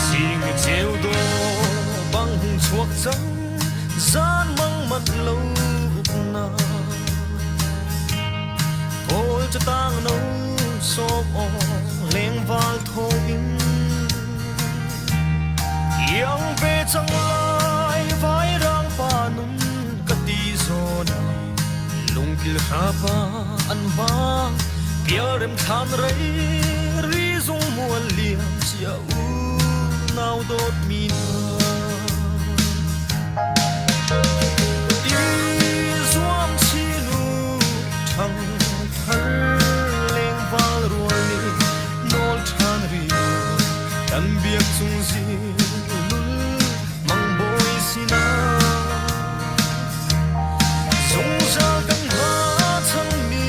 Zing i ceu dawh bang hung chuak cang zan mang manh lo uknak Kawl catang no sawm aw lengval thawng in Iang ve cang lai vairang pa nun ka ti zawn lungkil hrapa an vang pialrem thlan rei ri zung mual liam cia u nau dawt mi hna I zuam chinu ṭhang thar lengval rual nih nawl ṭhan ri kan biak cung zing lul mangbawi sinah Zungzal kan hna changmi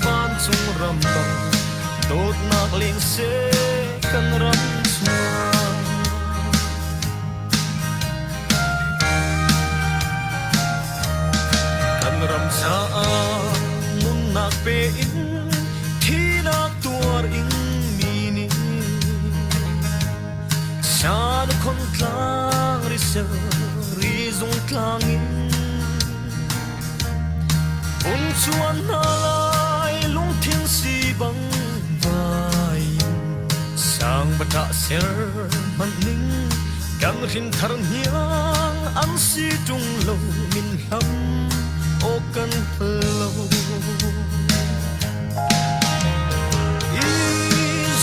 vancung ram bang dawtnak leng seh kan ram chungah. Kan ram caah nunnak pe in thinak tuar in mi nih Shan khon tlang risel rizung tlang in Vun chuan hna lai lungthin si bang vai Sang bata ser man ning kan hrin thar hniang an si tung lo min hlam o kan lo I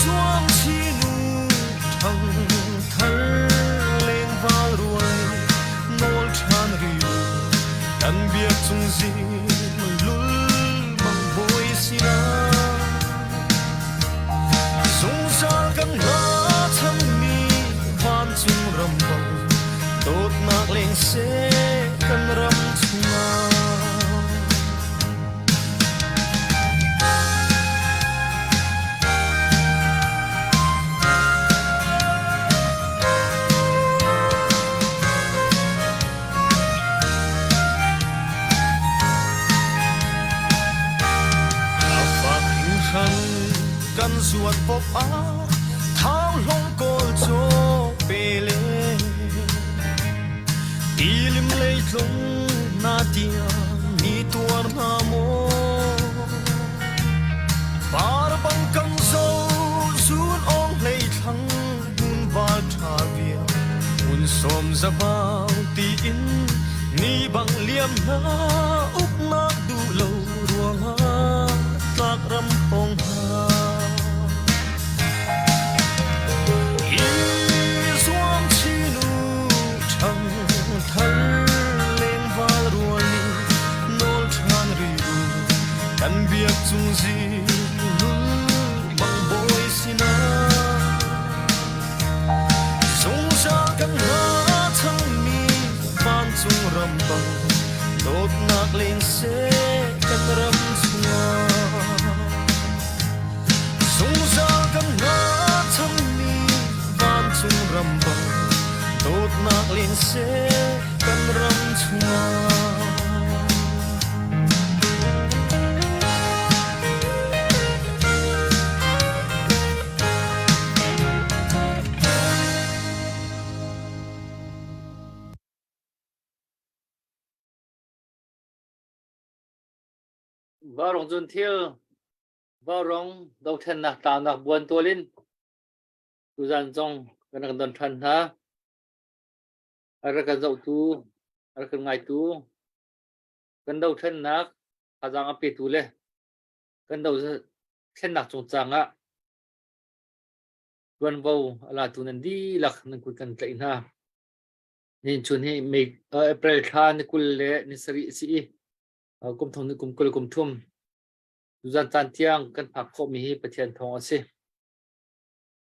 zuam chinu thang thar lengval rual nawl ṭhan ri kan biak cung zing lul mang bawi sinah zungzal kan hna changmi vancung ram bang dawtnak leng seh kan ram chungah. A fak hringhran kan zuat pop ah thau hlong kawl caw pe le tilim leitlung na tiang ni tuar hna maw par bang kan zo zun ong hlei thlang hmun val ṭha vial hmun sawm zabang tiin ni bang liam hna uknak duh lo ruangah tlak ram hong hna Hi zuam chinu ṭhang thar lengval rual nih nawl ṭhan ri u kan biak cung zing lul bang bawi sinah Zungzal kan hna changmi vancung ram bang dawtnak leng seh kan ram chungah. Zungzal kan hna changmi vancung ram bang dawtnak len seh kan ram chungah. Vaurawng cun thil Vaurawng dothlennak tlaunak buan tual in tuzan zong kan rak don ṭhan hna. A rak kan zohtu, a rak kan ngaitu, kan dothlennak thazaang a petu le kan dothlennak cungcang ah ṭuanvo a latu nan dihlak nan kut kan tlaih hna. Nihin chun hi May, April thla ni 20 le ni sarih a si i kum thong ni kum 20 kum thum tuzan caan tiang kan phak khawhmi hi Pathian thawng a si.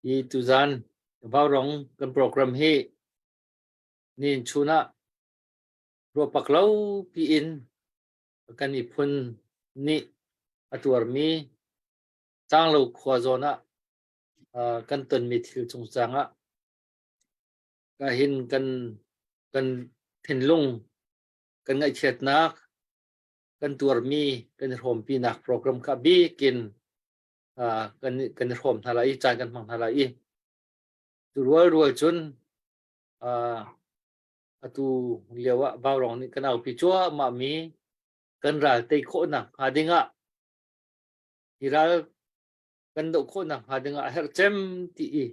Hi tuzan Vaurawng kan program hi nihin chun ah ruahpak lo piin kan miphun nih a tuarmi Canglo khua zawn ah. Kan tonmi thil cungcang ah kahin kan kan thinlung kan ngaihchiatnak kan tuarmi kan i hrawmpinak program kha bikin kan kan i hrawm hna lai i caan kan hmang hna lai i tu rual rual cun atu lio ah Vaurawng nih kan aupi cuahmah mi kan ral tei khawhnak hnga ding ah hi ral kan doh khawhnak hnga ding ah a herh cem ti i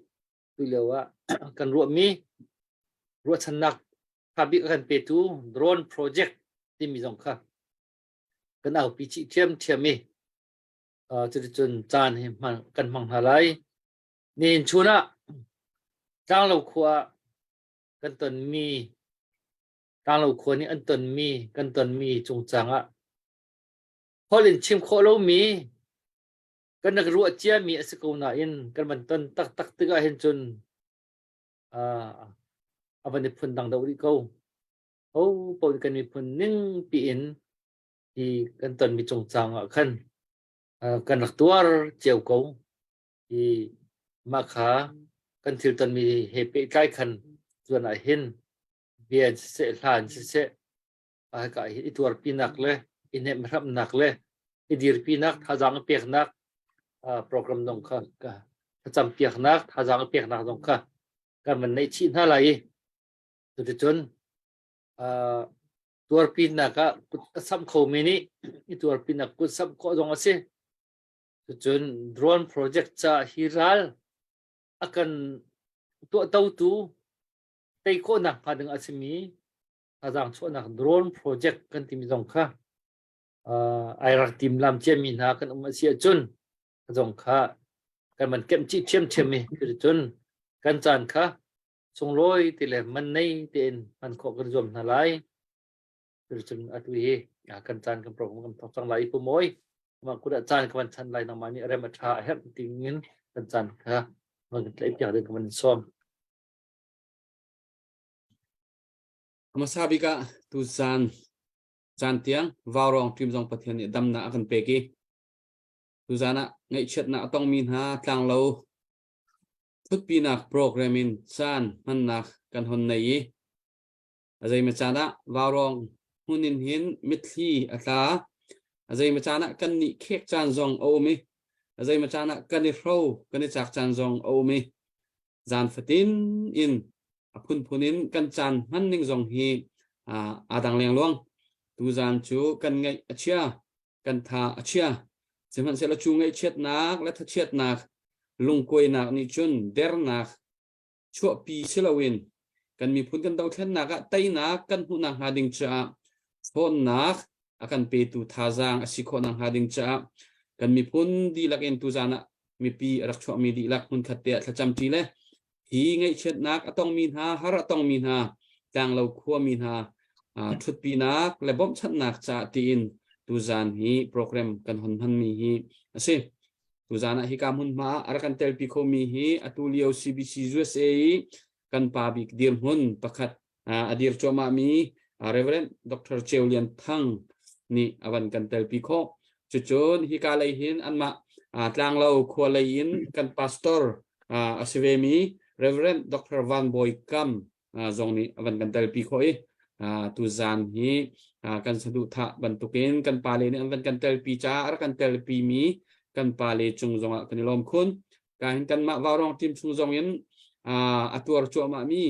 tu lio ah kan ruahmi ruahchannak tha bik a kan petu drone project timi zong kha kan aupi chih ṭhiamṭhiam i cuticun caan hi hman kan hmang hna lai. Nihin chun ah Tlanglo khua kan tonmi Tlanglo khua nih an tonmi kan tonmi cungcang ah holh in chim khawh lomi kan rak ruah ciami a si ko nain kan van ton taktak tikah hin cun a van i phun dang deuh rih ko. Ho paoh kan miphun ning piin hi kan tonmi cungcang ah khan kan rak tuar cio ko. Hi mah kha kan thil tonmi he pehtlai khan tuan ah hin bia in siseh, hla in siseh, hika hi i tuarpinak le i hnemhramnak le i dirpinak thazaang i peknak program zong kha thlacam piaknak thazaang i peknak zong kha kan van neih chih hna lai i cuticun tuarpinak ah kut a samh khomi nih i tuarpinak kut samh khawh zong a si. Cucun drone project ca hi ral a kan tuahtotu tei khawhnak hnga ding a simi thazaang chuahnak drone project kan timi zong kha ai rak timlam ciami hna kan um a si ahcun zong kha kan man kemh chih ṭhiamṭhiam i cuticun kan caan kha sunglawi ti le man nei tein hman khawh kan zuam hna lai. Cuticun atu hi kan caan kan program kan thawk cang lai i pumawi mah kut ah caan ka van chan lai nangmah nih rem a ṭha a herh tingin kan caan kha van kan tlaih piak ding ka van sawm. Hmasa bik ah tuzaan caan tiang Vaurawng team zong Pathian nih damnak a kan pek i tuzaan ah ngaihchiatnak a tongmi hna tlanglo thutpinak program in caan hmannak kan hon nei i a zeimaw caan ah Vaurawng hmun in hin mitthli a tla a zeimaw caan ah kan nih khek caan zong a um i a zeimaw caan ah kan i hro kan i cak caan zong a um i zan fatin in a phunphun in kan caan hman ning zong hi aa dang lengluang. Tuzaan cu kan ngaih a chia, kan tha a chia. Sihmanhsehlaw cu ngaihchiatnak le thachiatnak lungkuainak nih cun dernak chuahpi si loin kan miphun kan dothlennak ah teinak kan hmuhnak hnga ding caah ṭhawnnak a kan petu thazaang a si khawhnak hnga ding caah kan miphun dihlak in tuzaan ah mipi a rak chuahmi dihlak hmunkhat te ah thlacam ṭi le hi ngaihchiatnak a tongmi hna har a tongmi hna tlanglo khuami hna ṭhutpinak le bawmhchanhnak caah tiin tuzaan hi program kan hon hmanmi hi a si. Tuzaan ah hika hmunhma ah a rak kan telpi khomi hi atu lio CBC USA i kan pa bik dirhmun pakhat a dir cuahmahmi Reverend Dr. Ceu Lian Thang nih a van kan telpi khawh. Cucun hika lei hin anmah tlanglo khua lei in kan pastor a si vemi Reverend Dr. Van Bawi Kam zong nih a van kan telpi khawh i tuzaan hi kan saduhthah bantukin kan pale nih an van kan telpi caah a rak kan telpi mi kan pale cung zongah kan i lawm khun. Ka hin kanmah Vaurawng team chung zong in a tuar cuahmah mi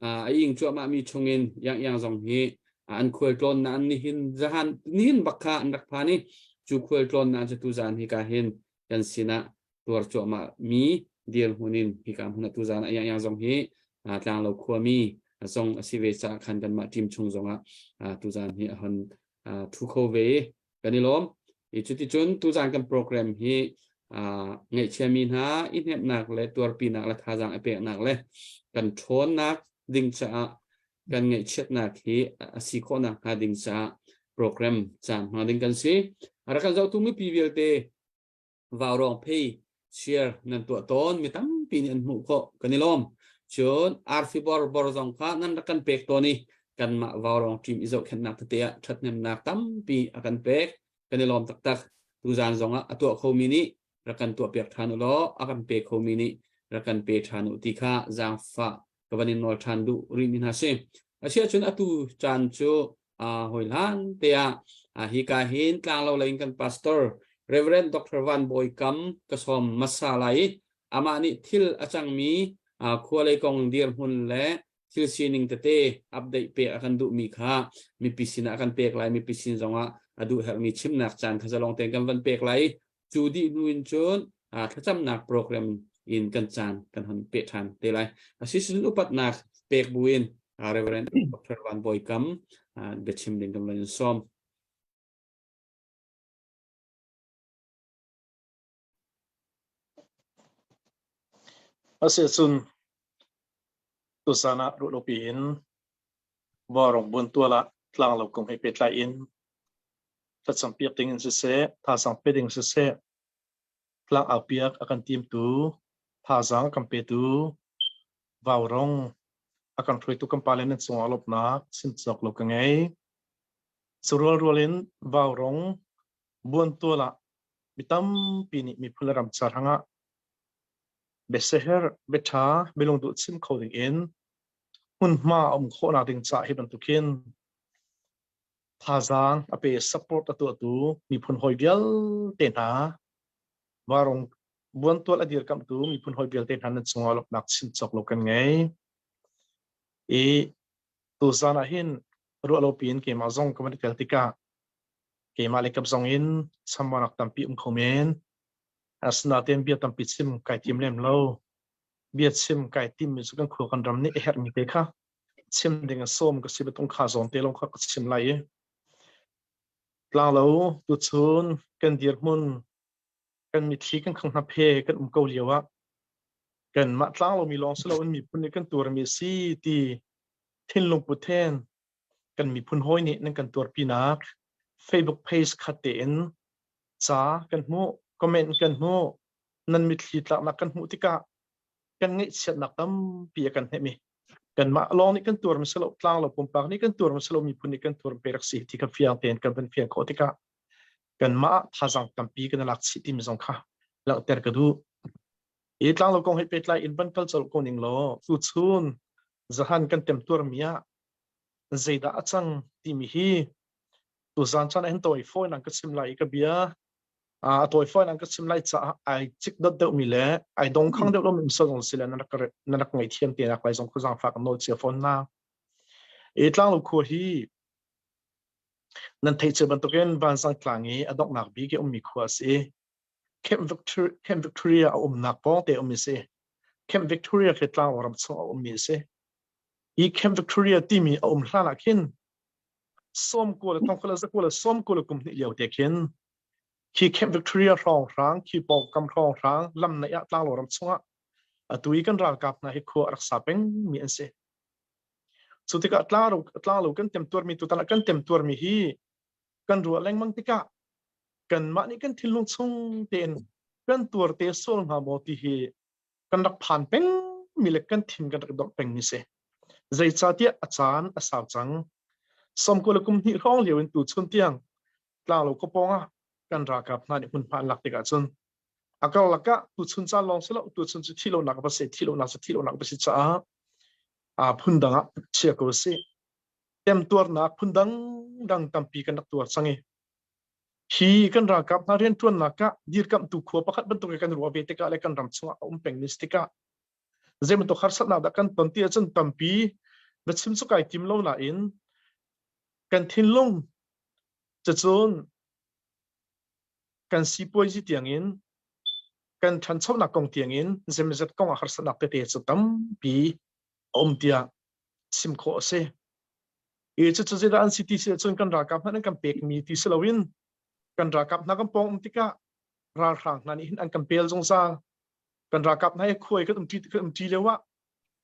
a ing cuahmah mi chungin yang yang zong hi an khualtlawn na an nihin zahan nihin bak kha an rak phan i cu khualtlawn na cu tuzaan hi ka hin kan sinah tuar cuahmah mi dirhmun in hika hmun ah tuzaan ah yang yang zong hi tlanglo khuami zong a si ve caah khan kanmah team chung zongah tuzaan hi a hon thu kho ve kan i lawm. I cuticun tuzaan kan program hi ngaihchiami hna i hnemhnak le tuarpinak le thazaang i peknak le kan ṭhawnnak ding caah kan ngaihchiatnak hi a si khawhnak hnga ding caah program caan hmang ding kan si. A rak kan zohtu mipi vialte Vaurawng phei share nan tuah tawn mi tampi nih an hmuh khawh kan i lawm. Cun arfi bor bor zong kha nan rak kan pek tawn i kanmah Vaurawng team i zohkhenhnak tete ah ṭhathnemnak tampi a kan pek kan i lawm taktak. Tuzaan zong ah a tuah khomi nih rak kan tuahpiak ṭhan u law a kan pe khomi nih rak kan pe ṭhan u ti kha zaangfah ka van in nawl ṭhan duh rihmi hna si. Asiahcun atu caan cu hawi hlan te ah hika hin tlanglo lei in kan pastor Reverend Dr. Van Bawi Kam ka sawm hmasa lai i amah nih thil a cangmi khua lei kong dirhmun le thil sining tete update pek a kan duhmi kha mipi sinah a kan pek lai mipi sin zongah a duh herhmi chimnak caan kha zalong tein kan van pek lai cu dih hnu in cun thlacamnak program in kan caan kan hon pe ṭhan te lai asisin upatnak pek buin Reverend Dr. Van Bawi Kam biachim ding kan van in sawm. Asiahcun tuzaan ah ruahlopi in Vaurawng buantual ah tlanglo kong he pehtlai in thlacam piak ding in siseh, thazaang pe ding siseh, tlang au piak a kan timtu, thazaang a kan petu, Vaurawng a kan hruaitu kan pale nan cungah lawmhnak chim cawk lo ka ngei. Curualrual in Vaurawng buantual ah mi tampi nih miphun le ram ca hrangah biaseher, biaṭha, bilungduh chim kho ding in hmunhma a um khawhnak ding ca hi bantukin thazaang a pe support a tuahtu miphun hawi vialte hna varung buantual a dirkamhtu miphun hawi vialte hna nan cungah lawmhnak chim cawk lo kan ngei. I tuzaan ah hin ruah lo piin keimah zong ka van i tel tikah keimah le kap zong in chambaunak tampi um kho men. Asinain bia tampi chim kai tim lem lo. Bia chim kai tim mi cu kan khua kan ram nih a herhmi te kha chim ding a sawm ka si betung kha zawn te lawng kha ka chim lai i tlanglo tuchun kan dirhmun kan mitthli kan khang hna phe kan um ko lio ah kan mah tlanglo mi lawng si loin miphun nih kan tuarmi si ti thinlung put then kan miphun hawi nih nan kan tuarpinak Facebook page khat tein ca kan hmuh, comment kan hmuh, nan mitthli tlaknak kan hmuh tikah kan ngaihchiatnak tampi a kan hnemh i kanmah lawng nih kan tuar si lo tlang lo pumpak nih kan tuar si lo miphun nih kan tuar pe rak si ti kha fiang tein kan van fian khawh tikah kanmah thazaang tampi kan lak chih timi zong kha langhter ka duh. I tlanglo kong he pehtlai in van kal colh ko ning law tuchun zahan kan temtuar mi ah zeidah a cang timi hi tuzaan caan hin tawi fawi nang ka chim lai i ka bia a tawi fawi nang ka chim lai caah ai cik dot deuh mi le ai dong khang deuh lomi so zong si le na rak na rak ngei thiam te nak lai zong khu zaangfah kan nawl cia fawn na e tlanglo khua hi nan theih cia bantukin vansang tlang i a donghnak bik i ummi khua a si Camp Victoria, Camp Victoria a umnak pawng te um si Camp Victoria khi tlang ram chung a ummi a si Hi Camp Victoria timi a um hlan ah khin sawmkua le thongkua le zakua le sawmkua le kum hnih lio te khin khi Camp Victoria hrawnghrang khi pawngkam hrawnghrang lam naih ah tlanglo ram chungah atu i kan ralkap hna hi khua a rak sa pengmi an si. Cu tikah tlanglo tlanglo kan temtuarmi tutan ah kan temtuarmi hi kan ruah lengmang tikah kanmah nih kan thinlung chung tein kan tuar te sual hnga maw ti hi kan rak phan peng mi le kan thin kan rak dorh peng mi si. Zeicahtiah a caan a sau cang. Sawmkua le kum hnih hrawng lio in tu chun tiang tlanglo ka pawng ah kan ralkap hna nih hmunhma an lak tikah cun a karlak ah tuchun caan lawng si lo tuchun cu thi lonak va si thi lonak cu thi lonak va si caah a phundang ah chia ko si temtuarnak phundang dang tampi kan rak tuar cang i Hi kan ralkap hna rianṭuannak ah dirkamhtu khua pakhat bantuk in kan ruah ve tikah le kan ram chungah a um pengmi si tikah zei bantuk harsatnak dah kan ton ti ahcun tampi va chim cu kai tim lo nain kan thinlung cucun kan sipuazi tiangin kan ṭhanchonak kong tiangin zeimazat kong ah harsatnak tete cu tampi a um tiah chim khawh a si. I cucu zeidah an si ti si ahcun kan ralkap hmanh an kan pekmi ti si loin kan ralkap hna kan pawng um tikah ralhrang hna nih hin an kan pel zungzal. Kan ralkap hna hi khuai kan umṭi kan umṭi lio ah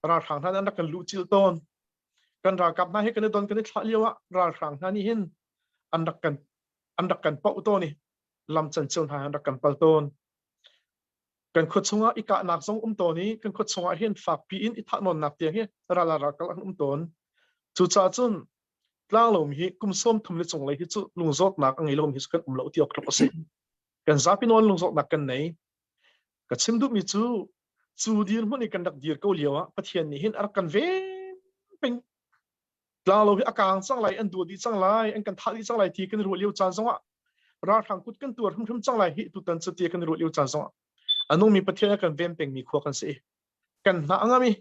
ralhrang hna nih an rak kan luhcilh tawn. Kan ralkap hna hi kan i don kan i thlah lio ah ralhrang hna nih hin an rak kan an rak kan poh tawn i lam canceo hna an rak kan pal tawn. Kan khua chungah i kahnak zong um tawn i kan khua chungah hin fakpi in i thahnawnnak tiang hi ral ralkal an um tawn. Cucaah cun tlanglomi hi kum 30 le cunglei hi cu lungzawtnak a ngei lomi hi cu kan um lo ti awk tluk a si. Kan zapi nawn lungzawtnak kan nei. Ka chim duhmi cu cu dirhmun i kan rak dir ko lio ah Pathian nih hin a rak kan ven peng. Tlanglo hi a kaang cang lai, an duah dih cang lai, an kan thah dih cang lai ti kan ruah lio caan zongah ralhrang kut kan tuar hrimhrim cang lai hi tutan cu ti kan ruah lio caan zongah a nungmi Pathian a kan ven pengmi khua kan si. Kan hna a ngam i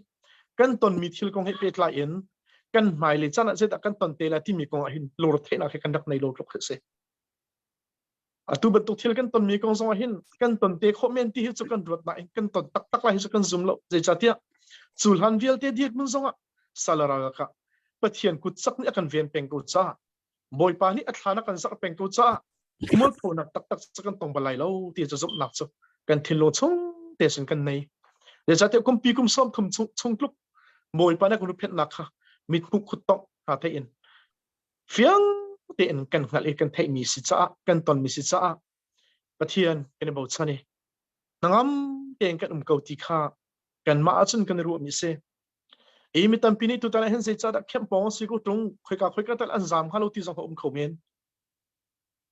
kan tonmi thil kong he pehtlai in kan hmailei caan ah zeidah kan ton te lai timi kong ah hin lungretheihnak hi kan rak nei lo tluk hi si. Atu bantuk thil kan tonmi kong zong ah hin kan ton te khawh men ti hi cu kan ruat nain kan ton taktak lai hi cu kan zum lo. Zeicahtiah cu hlan vialte dirhmun zong ah salaral kha Pathian kut cak nih a kan ven peng ko caah Bawipa nih a thlan a kan zarh peng ko caah mualphonak taktak cu kan tong bal lai lo ti cu zumhnak cu kan thinlung chung te sin kan nei. Zeicahtiah kumpi kum 30 chung, chung tluk Bawipa nih a kan huhphenhnak kha mithmuh khut tongh hna theih in fiang tein kan hngalh i kan theihmi si caah kan tonmi si caah Pathian kan i bochan i hnangam tein kan um ko ti kha kanmah ahcun kan i ruahmi si. I mi tampi nih tutan ah hin zeicahdah kemh pawng si ko ṭung khoika khoika tal an zaam hnga lo ti zong a um kho men.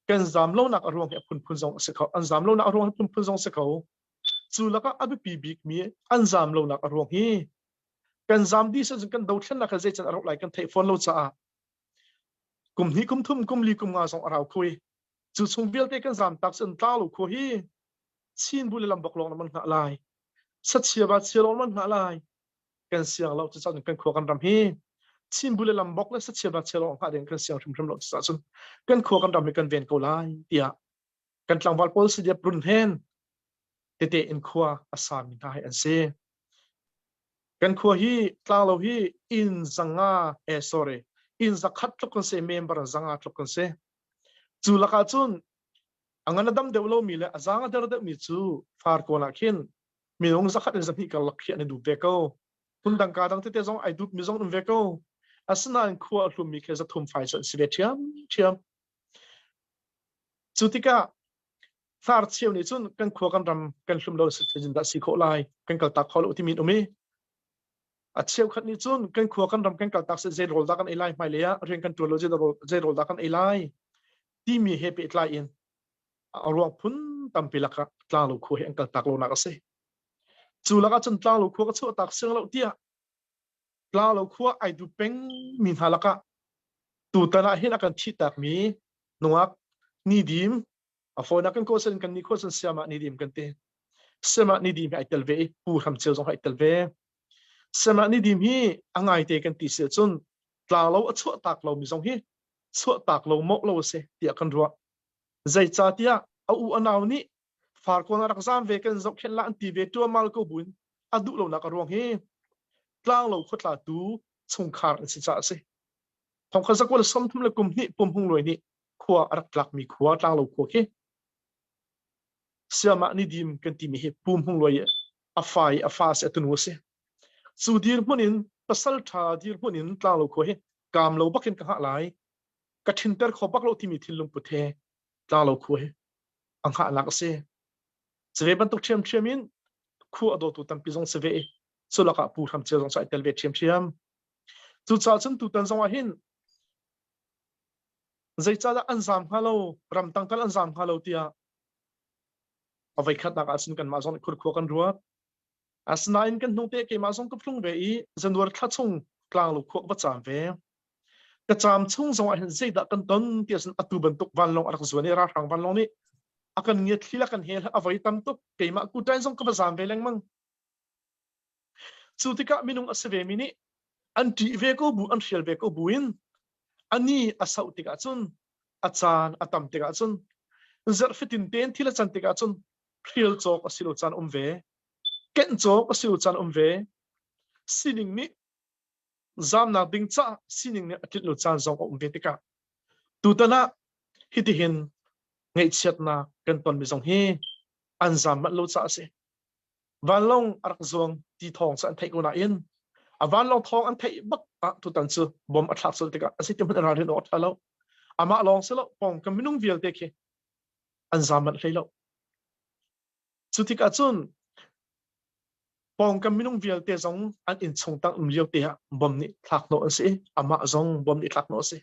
Kan zaam lonak a ruang hi a phunphun zong a si kho. An zaam lonak a ruang hi phunphun zong si kho. Cu lakah a biapi bikmi an zaam lonak a ruang hi kan zaam dih cun kan dothlennak kha zeican a rauh lai kan theih fawn lo caah kum hnih kum thum kum li kum nga zong a rau kho i cu chung vialte kan zaam tak cun tla lo kho hi Chin bu le lambok lawng na man hngah lai sachia ba chia lawng man hngah lai kan siang lo cucaah kan khua kan ram hi Chin bu le lambok le sachia ba chia lawng hngah ding kan siang hrimhrim lo cucaah cun kan khua kan ram hi kan ven ko lai tiah kan tlangval pawl si diap run hen tete in khua a sami hna hi an si Kan khua hi tlanglo hi inn zanga eh sorry inn zakhat tluk kan si member zanga tluk kan si. Cu lakah cun a ngan a dam deuh lomi le a zaang a der deuhmi cu farkawn ah khin minung zakhat in zahnih karlak khi an i dup ve ko. Phundang ka dang tete zong ai dup mi zong um ve ko. Asinain khua a hlummi khi zathum fai cu an si ve ṭhiamṭhiam. Cu tikah hnarcheu nih cun kan khua kan ram kan hlum lo zeitin dah si khawh lai kan kaltak kho lo timi an um i a cheukhat nih cun kan khua kan ram kan kaltak zei rawl dah kan ei lai hmailei ah rian kan ṭuan lo zei rawl dah kan ei lai timi he pehtlai in a ruang phun tampi lakah tlanglo khua hi an kaltak lonak a si. Cu lakah cun tlanglo khua ka chuahtak siang lo tiah tlanglo khua ai dup peng mi hna lakah tutan ah hin a kan thihtakmi nungak ni dim a fawinak kan kawh kan ni khawh cun siamah ni dim kan ti siamah ni dim hi ai tel ve i pu hram ceu zong ai tel ve siamah ni dim hi a ngaite kan ti si cun tlanglo a chuah tak lo mi zong hi chuah tak lo mawh lo a si tiah kan ruah zeicahtiah a u a nau nih farkawn a rak zam ve kan zohkhenh la an ti ve tuamal ko buin a duh lonak a ruang hi tlanglo khuatla tu chungkhar an si caah a si thongkhat zakua le 30 le kum hnih pum hung luai nih khua a rak tlakmi khua tlanglo khua khi siamah ni dim kan timi hi pum hung luai a fa i a fa si a tunu a si cu dirhmun in pasal ṭha dirhmun in tlanglo khua hi kaam lo bakin ka hngah lai ka ṭhinter kho bak lo timi thinlung put he tlanglo khua hi a hngahnak a si Cu bantuk ṭhiamṭhiam in khua a dawtu tampi zong si ve i cu lakah Pu Hram Ceu zong cu ai tel ve ṭhiamṭhiam. Cucaah cun tutan zong ah hin zeicahdah an zaam hnga lo, ramtang tal an zaam hnga lo tiah a voikhatnak ah cun kanmah zong nih khurkhua kan ruat. Asinain kan hnung te keimah zong ka tlung ve i January thla chung tlanglo khua ka va caam ve. Ka caam chung zong ah hin zeidah kan ton ti ahcun atu bantuk vanlawng a rak zuan i ralhrang vanlawng nih a kan ngiat thli le a kan hel a voi tam tuk keimah kuṭain zong ka va zaam ve lengmang. Cu tikah minung a si ve mi nih an ṭih ve ko bu an hrial ve ko buin a ni a sauh tikah cun a caan a tam tikah cun zarh fatin tein thil a can tikah cun hrial cawk a si lo caan um ve kenh cawk a si lo caan um ve sining nih zamnak ding caah sining nih a tlinh lo caan zong a um ve tikah tutan ah hitihin ngaihchiatnak kan tonmi zong hi an zam manh lo caah a si. Vanlawng a rak zuang ti thawng cu an theih ko nain a vanlawng thawng an theih bak ah tutan cu bom a thlak sual tikah a si ti hmanh ralrin awk a ṭha lo. Amah lawng si lo pawngkam minung vialte khi an zam manh hlei lo. Cu tikah cun pawngkam minung vialte zong an innchung tang um lio te ah bom nih thlak hnawh an si i amah zong bom nih thlak hnawh a si.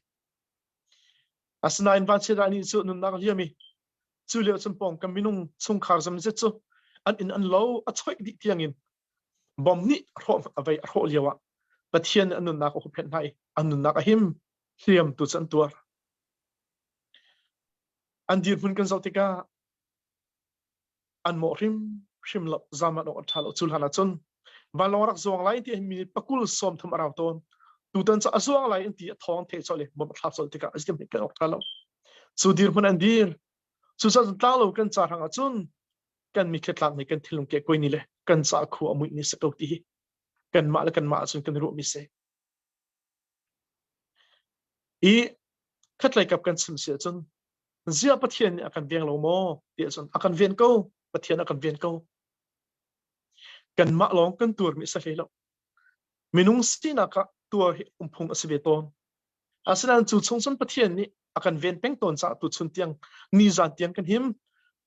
Asinain vanchiat ah nih cu nunnak liam i cu lio cun pawngkam minung chungkhar zamzet cu An inn an lo a choih dih tiangin bom nih hrawh a vei a hrawh lio ah Pathian nih an nunnak a huhphenh hna i an nunnak a him hliam tu cu an tuar. An dirhmun kan zoh tikah an mawh hrimhrim lo zaman awk a ṭha lo cu hlan ahcun vanlawng rak zuang lai ti hin minute pakul 30 a rau tawn tutan cu a zuang lai in ti a thawng the colh i bom a thlak colh tikah a zim kan awk ṭha lo cu dirhmun an dir cu cun tlanglo kan ca hrang ahcun kan mitthli tlak nih kan thinlung ke koi ni le kan ca khu a muih ni sa ko ti hi kanmah le kanmah ahcun kan ruah mi si i khatlei kap kan chim si ahcun ziah Pathian nih a kan veng lo maw ti ahcun a kan ven ko Pathian a kan ven ko kanmah lawng kan tuarmi a si hlei lo minung sinak ah tuar hi umphung a si ve tawn asinain cu chung cun Pathian nih a kan ven peng tawn caah tuchun tiang ni zan tiang kan him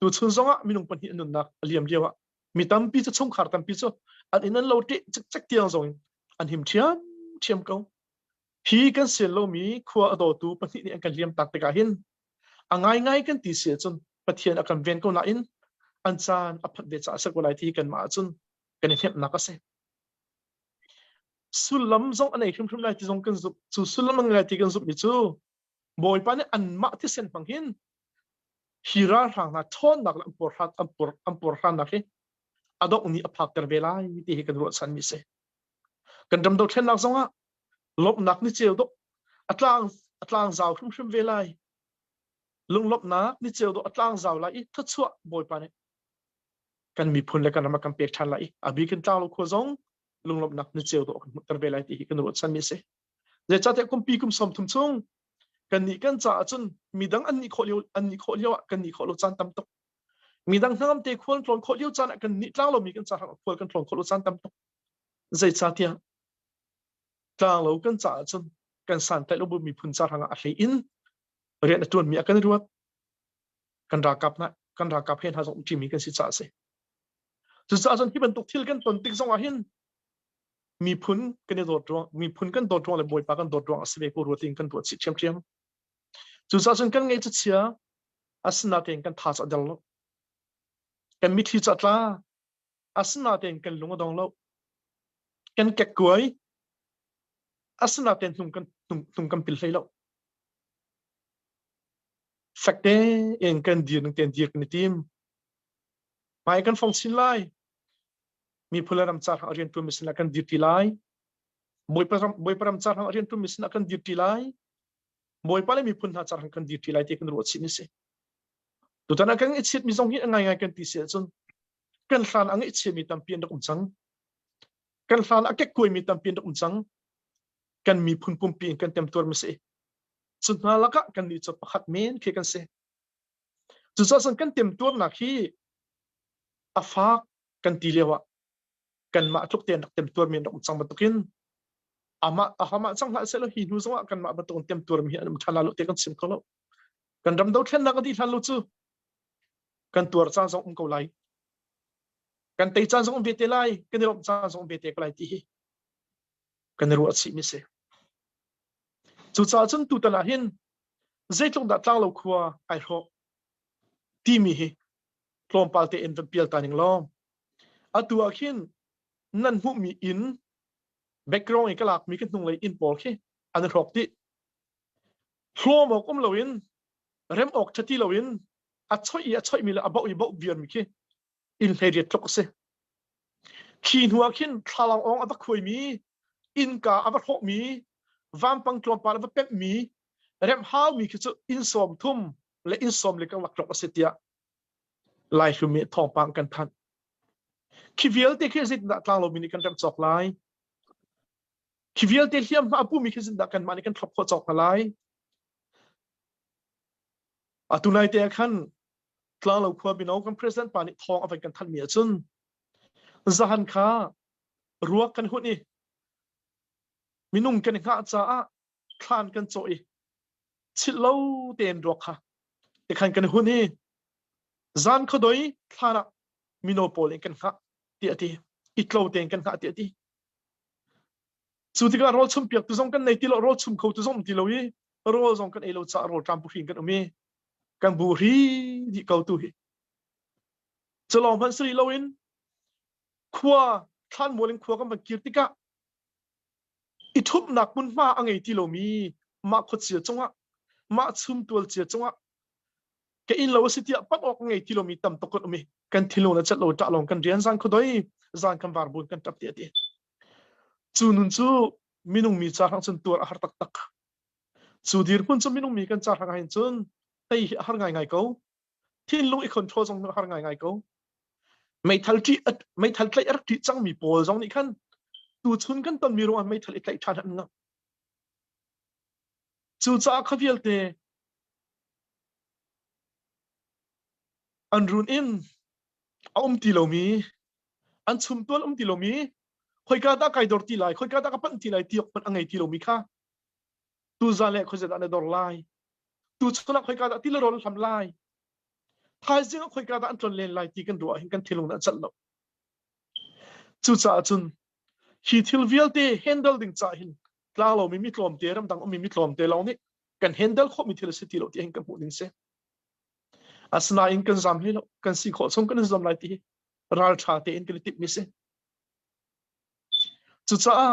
tuchun zongah minung pahnih nunnak a liam lio ah mi tampi cu chungkhar tampi cu an inn an lo ṭeh cikcek tiang zong in an him ṭhiam ṭhiam ko Hi kan sian lomi khua a dawtu pahnih nih an kan liam tak tikah hin a ngaingai kan ti si ahcun Pathian a kan ven ko nain an caan a phanh ve caah a si ko lai ti kanmah ahcun kan i hnemhnak a si. Sullam zong a nei hrimhrim lai ti zong kan zumh. Cu sullam a ngei lai ti kan zumhmi cu Bawipa nih anmah thisen hmang hin hi ralhrang hna ṭhawnnak le an puarhran an puar an puarhrannak hi a dongh ni a phakter ve lai ti hi kan ruahchanmi a si. Kan ram dothlennak zongah lawmhnak ni ceu dawh a tlang a tlang zau hrimhrim ve lai lunglawmhnak ni ceu dawh a tlang zau lai i thluachuah bawipa nih kan miphun le kan ram a kan pek ṭhan lai i a bik in tlanglo khua zong lunglawmhnak ni ceu dawh kan hmuhter ve lai ti hi kan ruahchanmi a si zeicahtiah kumpi kum 30 chung kan nih kan caah cun midang an nih khawh lio an nih khawh lio ah kan nih khawh lo caan tam tuk midang hnangam te khual tlawn khawh lio caan ah kan nih tlang lomi kan caah khual kan tlawn khawh lo caan tam tuk zeicahtiah tlanglo kan caah cun kan santlaih lo bu miphun ca hrangah a hlei in rian a ṭuanmi a kan ruat kan ralkap hna kan ralkap he hna zong umṭimi kan si caah a si cucaah cun hi bantuk thil kan ton tik zongah hin miphun kan i dawt ruang miphun kan dawt ruang le bawipa kan dawt ruang a si ve ko rua tiin kan ruat chih ṭhiamṭhiam cucaah cun kan ngaih cu chia asinain kan tha cu a der lo kan mitthli cu a tla asinain kan lung a dong lo kan kekkuai asinain hnung kan hnung kan pil hlei lo fek tein kan dir ning tein dir kan i tim hmai kan fong chin lai miphun le ram ca hrang rian ṭuan mi sinah kan dir ṭi lai bawipa ram bawipa ram ca hrang rian ṭuan mi sinah kan dir ṭi lai bawipa le miphun hna ca hrang kan dir ṭi lai ti kan ruah chih mi si tutan ah kan i chiat mi zong hi a ngaingai kan ti si ahcun kan hlan a ngaihchiami tampi an rak um cang kan hlan a kekkuaimi tampi an rak um cang kan miphun pumpi in kan temtuarmi si cu hna lakah kan nih cu pakhat men khi kan si cucaah cun kan temtuarnak hi a fak kan ti lio ah kanmah tluk tein rak temtuarmi an rak um cang bantukin amah ahamah cang hlah sehlaw hi hnu zongah kanmah bantukin temtuarmi hi an um ṭhan lai lo ti kan chim kho lo kan ram dothlennak a dih hlan lo cu kan tuar caan zong um ko lai kan tei caan zong um ve te lai kan i lawmh caan zong um ve te ko lai ti hi kan i ruah chih mi si cucaah cun tutan ah hin zeitluk dah tlanglo khua ai hrawk timi hi tlawmpal te in van pial ta ning law atu ah khin nan hmuhmi inn background i ka lakmi ka hnunglei inn pawl khi an i hrawk dih hlawm awk um loin rem awk ṭha ti loin a choih i a choihmi le a boh i boh viarmi khi inn 18 tluk a si. Khi hnu ah khin thlalang awng a va khuaimi, innka a va hrawhmi, vampang tlawmpal a va pemhmi, remh haumi khi cu inn 30 le inn sawm le karlak tluk a si tiah Laihlum nih thawngpang kan thanh. Khi vialte khi zeitindah tlang lomi nih kan remh cawk lai? Khi vialte hliamhma a pumi khi zeitindah kanmah nih kan thlop khawh cawk hna lai? Atu nai te ah khan Tlanglo khua mino kan president pa nih thawng a van kan thanhmi ahcun zahan kha ruak kan hun i minung kan i hngah caah thlan kan cawh i chilh lo tein ruak kha tikhan kan hun i zan khuadoi thlan ah mino pawl in kan hngah tiah a ti itlo tein kan hngah tiah a ti Cu tikah rawl chumpiak tu zong kan nei ti lo, rawl chum kho tu zong um ti lo i rawl zong kan ei lo caah rawl ṭam buhri in kan um i kan buhri dih ko tu hi. Cu lawng hmanh si rih loin khua thlanmual in khua kan van kir tikah i ṭhumhnak hmunhma a ngei ti lomi mah khuachia cungah mah chumtual cia cungah ka inn lo a si tiah panh awk ngei ti lomi tam tuk kan um i kan thinlung le cat lo ṭah lawng kan rian zan khuadoi zan kan var buin kan ṭap ti a ti. Cu nun cu minung mi ca hrang cun tuar a har taktak. Cu dirhmun cu minung mi kan ca hrang ah hin cun tei hi a har ngaingai ko. Thinlung i control zong a har ngaingai ko. Meithal ṭih meithal tlaih a rak ṭih cangmi pawl zong nih khan tuchun kan tonmi ruangah meithal i tlaih ṭhan an ngah. Cucaah kha vialte an run in a um ti lomi an chumtual um ti lomi khoika dah kai dor ti lai khoika dah ka panh ti lai ti awk hmanh a ngei ti lomi kha tuzan le khuazei dah na dor lai tu chun ah khoika dah ti le rawl hlam lai thaizing ah khoika dah an tlon len lai ti kan ruah hin kan thinlung dah cat lo cucaah cun hi thil vialte handle ding ca hin tlang lomi mi tlawmte ramdang ummi mi tlawmte lawng nih kan handle khawhmi thil a si ti lo ti hin kan hmuh ding si asinain kan zam hlei lo kan si khawh chung kan zam lai ti hi ralṭha tein kan i timhmi si cucaah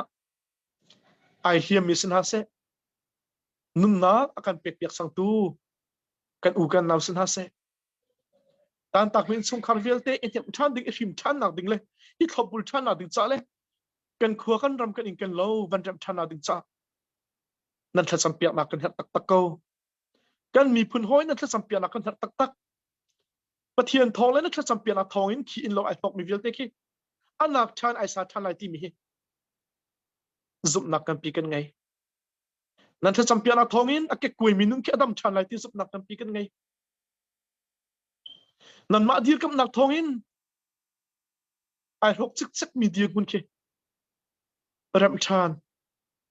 ai hliammi si hna seh nunnak a kan pekpiak sangtu kan u kan nau si hna seh tantak mi innchungkhar vialte i hnemh ṭhan ding i hrim ṭhannak ding le i thlopbul ṭhannak ding ca le kan khua kan ram kan inn kan lo van remh ṭhannak ding ca nan thlacam piaknak kan herh taktak ko kan miphun hawi nan thlacam piaknak kan herh taktak Pathian thawng le na thlacam piaknak thawng in khi inn lo ai hnok mi vialte khi anak ṭhan ai sa ṭhan lai timi hi zumhnak tampi kan ngei nan thlacam piaknak thawng in a kekkuai mi nun khi a dam ṭhan lai ti zumhnak tampi kan ngei nanmah dirkamhnak thawng in ai hlok cikcek mi dirhmun khi remh ṭhan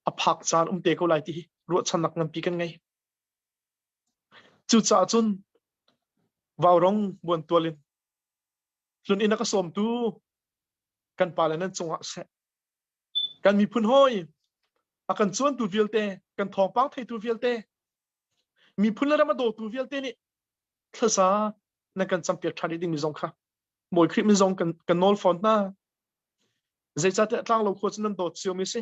a phak caan um te ko lai ti hi ruahchannak nganpi kan ngei. Cucaah cun vaurong buantual in tlun inn a ka sawmtu kan pale nan cungah seh kan miphun hawi a kan cuantu vialte kan thawngpang theitu vialte miphun le ram a dawtu vialte nih thlaza nan kan campiak ṭhan rih dingmi zong kha Bawi Khrih min zong kan, kan nawl fawn hna. Zeicahtiah tlanglo khua cu nan dawt ciomi si.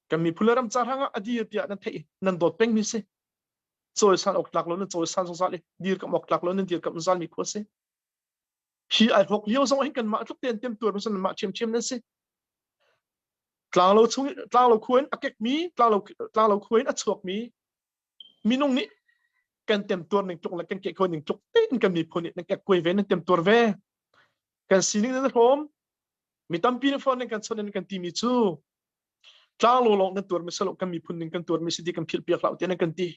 Kan miphun le ram ca hrangah a dir tiah nan theih nan dawt pengmi si. Cawisan awk tlak lo nan cawisan zungzal i dirkamh awk tlak lo nan dirkamh zungzalmi khua si. Hi ai hawk lio zong hin kanmah tluk tein temtuar mi nanmah ṭhiamṭhiam nan si. Tlanglo chung tlanglo khua in a kekmi tlanglo tlanglo khua in a chuakmi minung nih kan temtuar ning tluk le kan kehkuai ning tluk tein kan miphun nih nan kekkuai ve nan temtuar ve kan sining nan hrawm mi tampi nih phone nan kan chawnh nan kan timi cu tlanglo lawng nan tuar mi salo kan miphun ning kan tuar mi si ti kan philh piak hlah tiah nan kan ti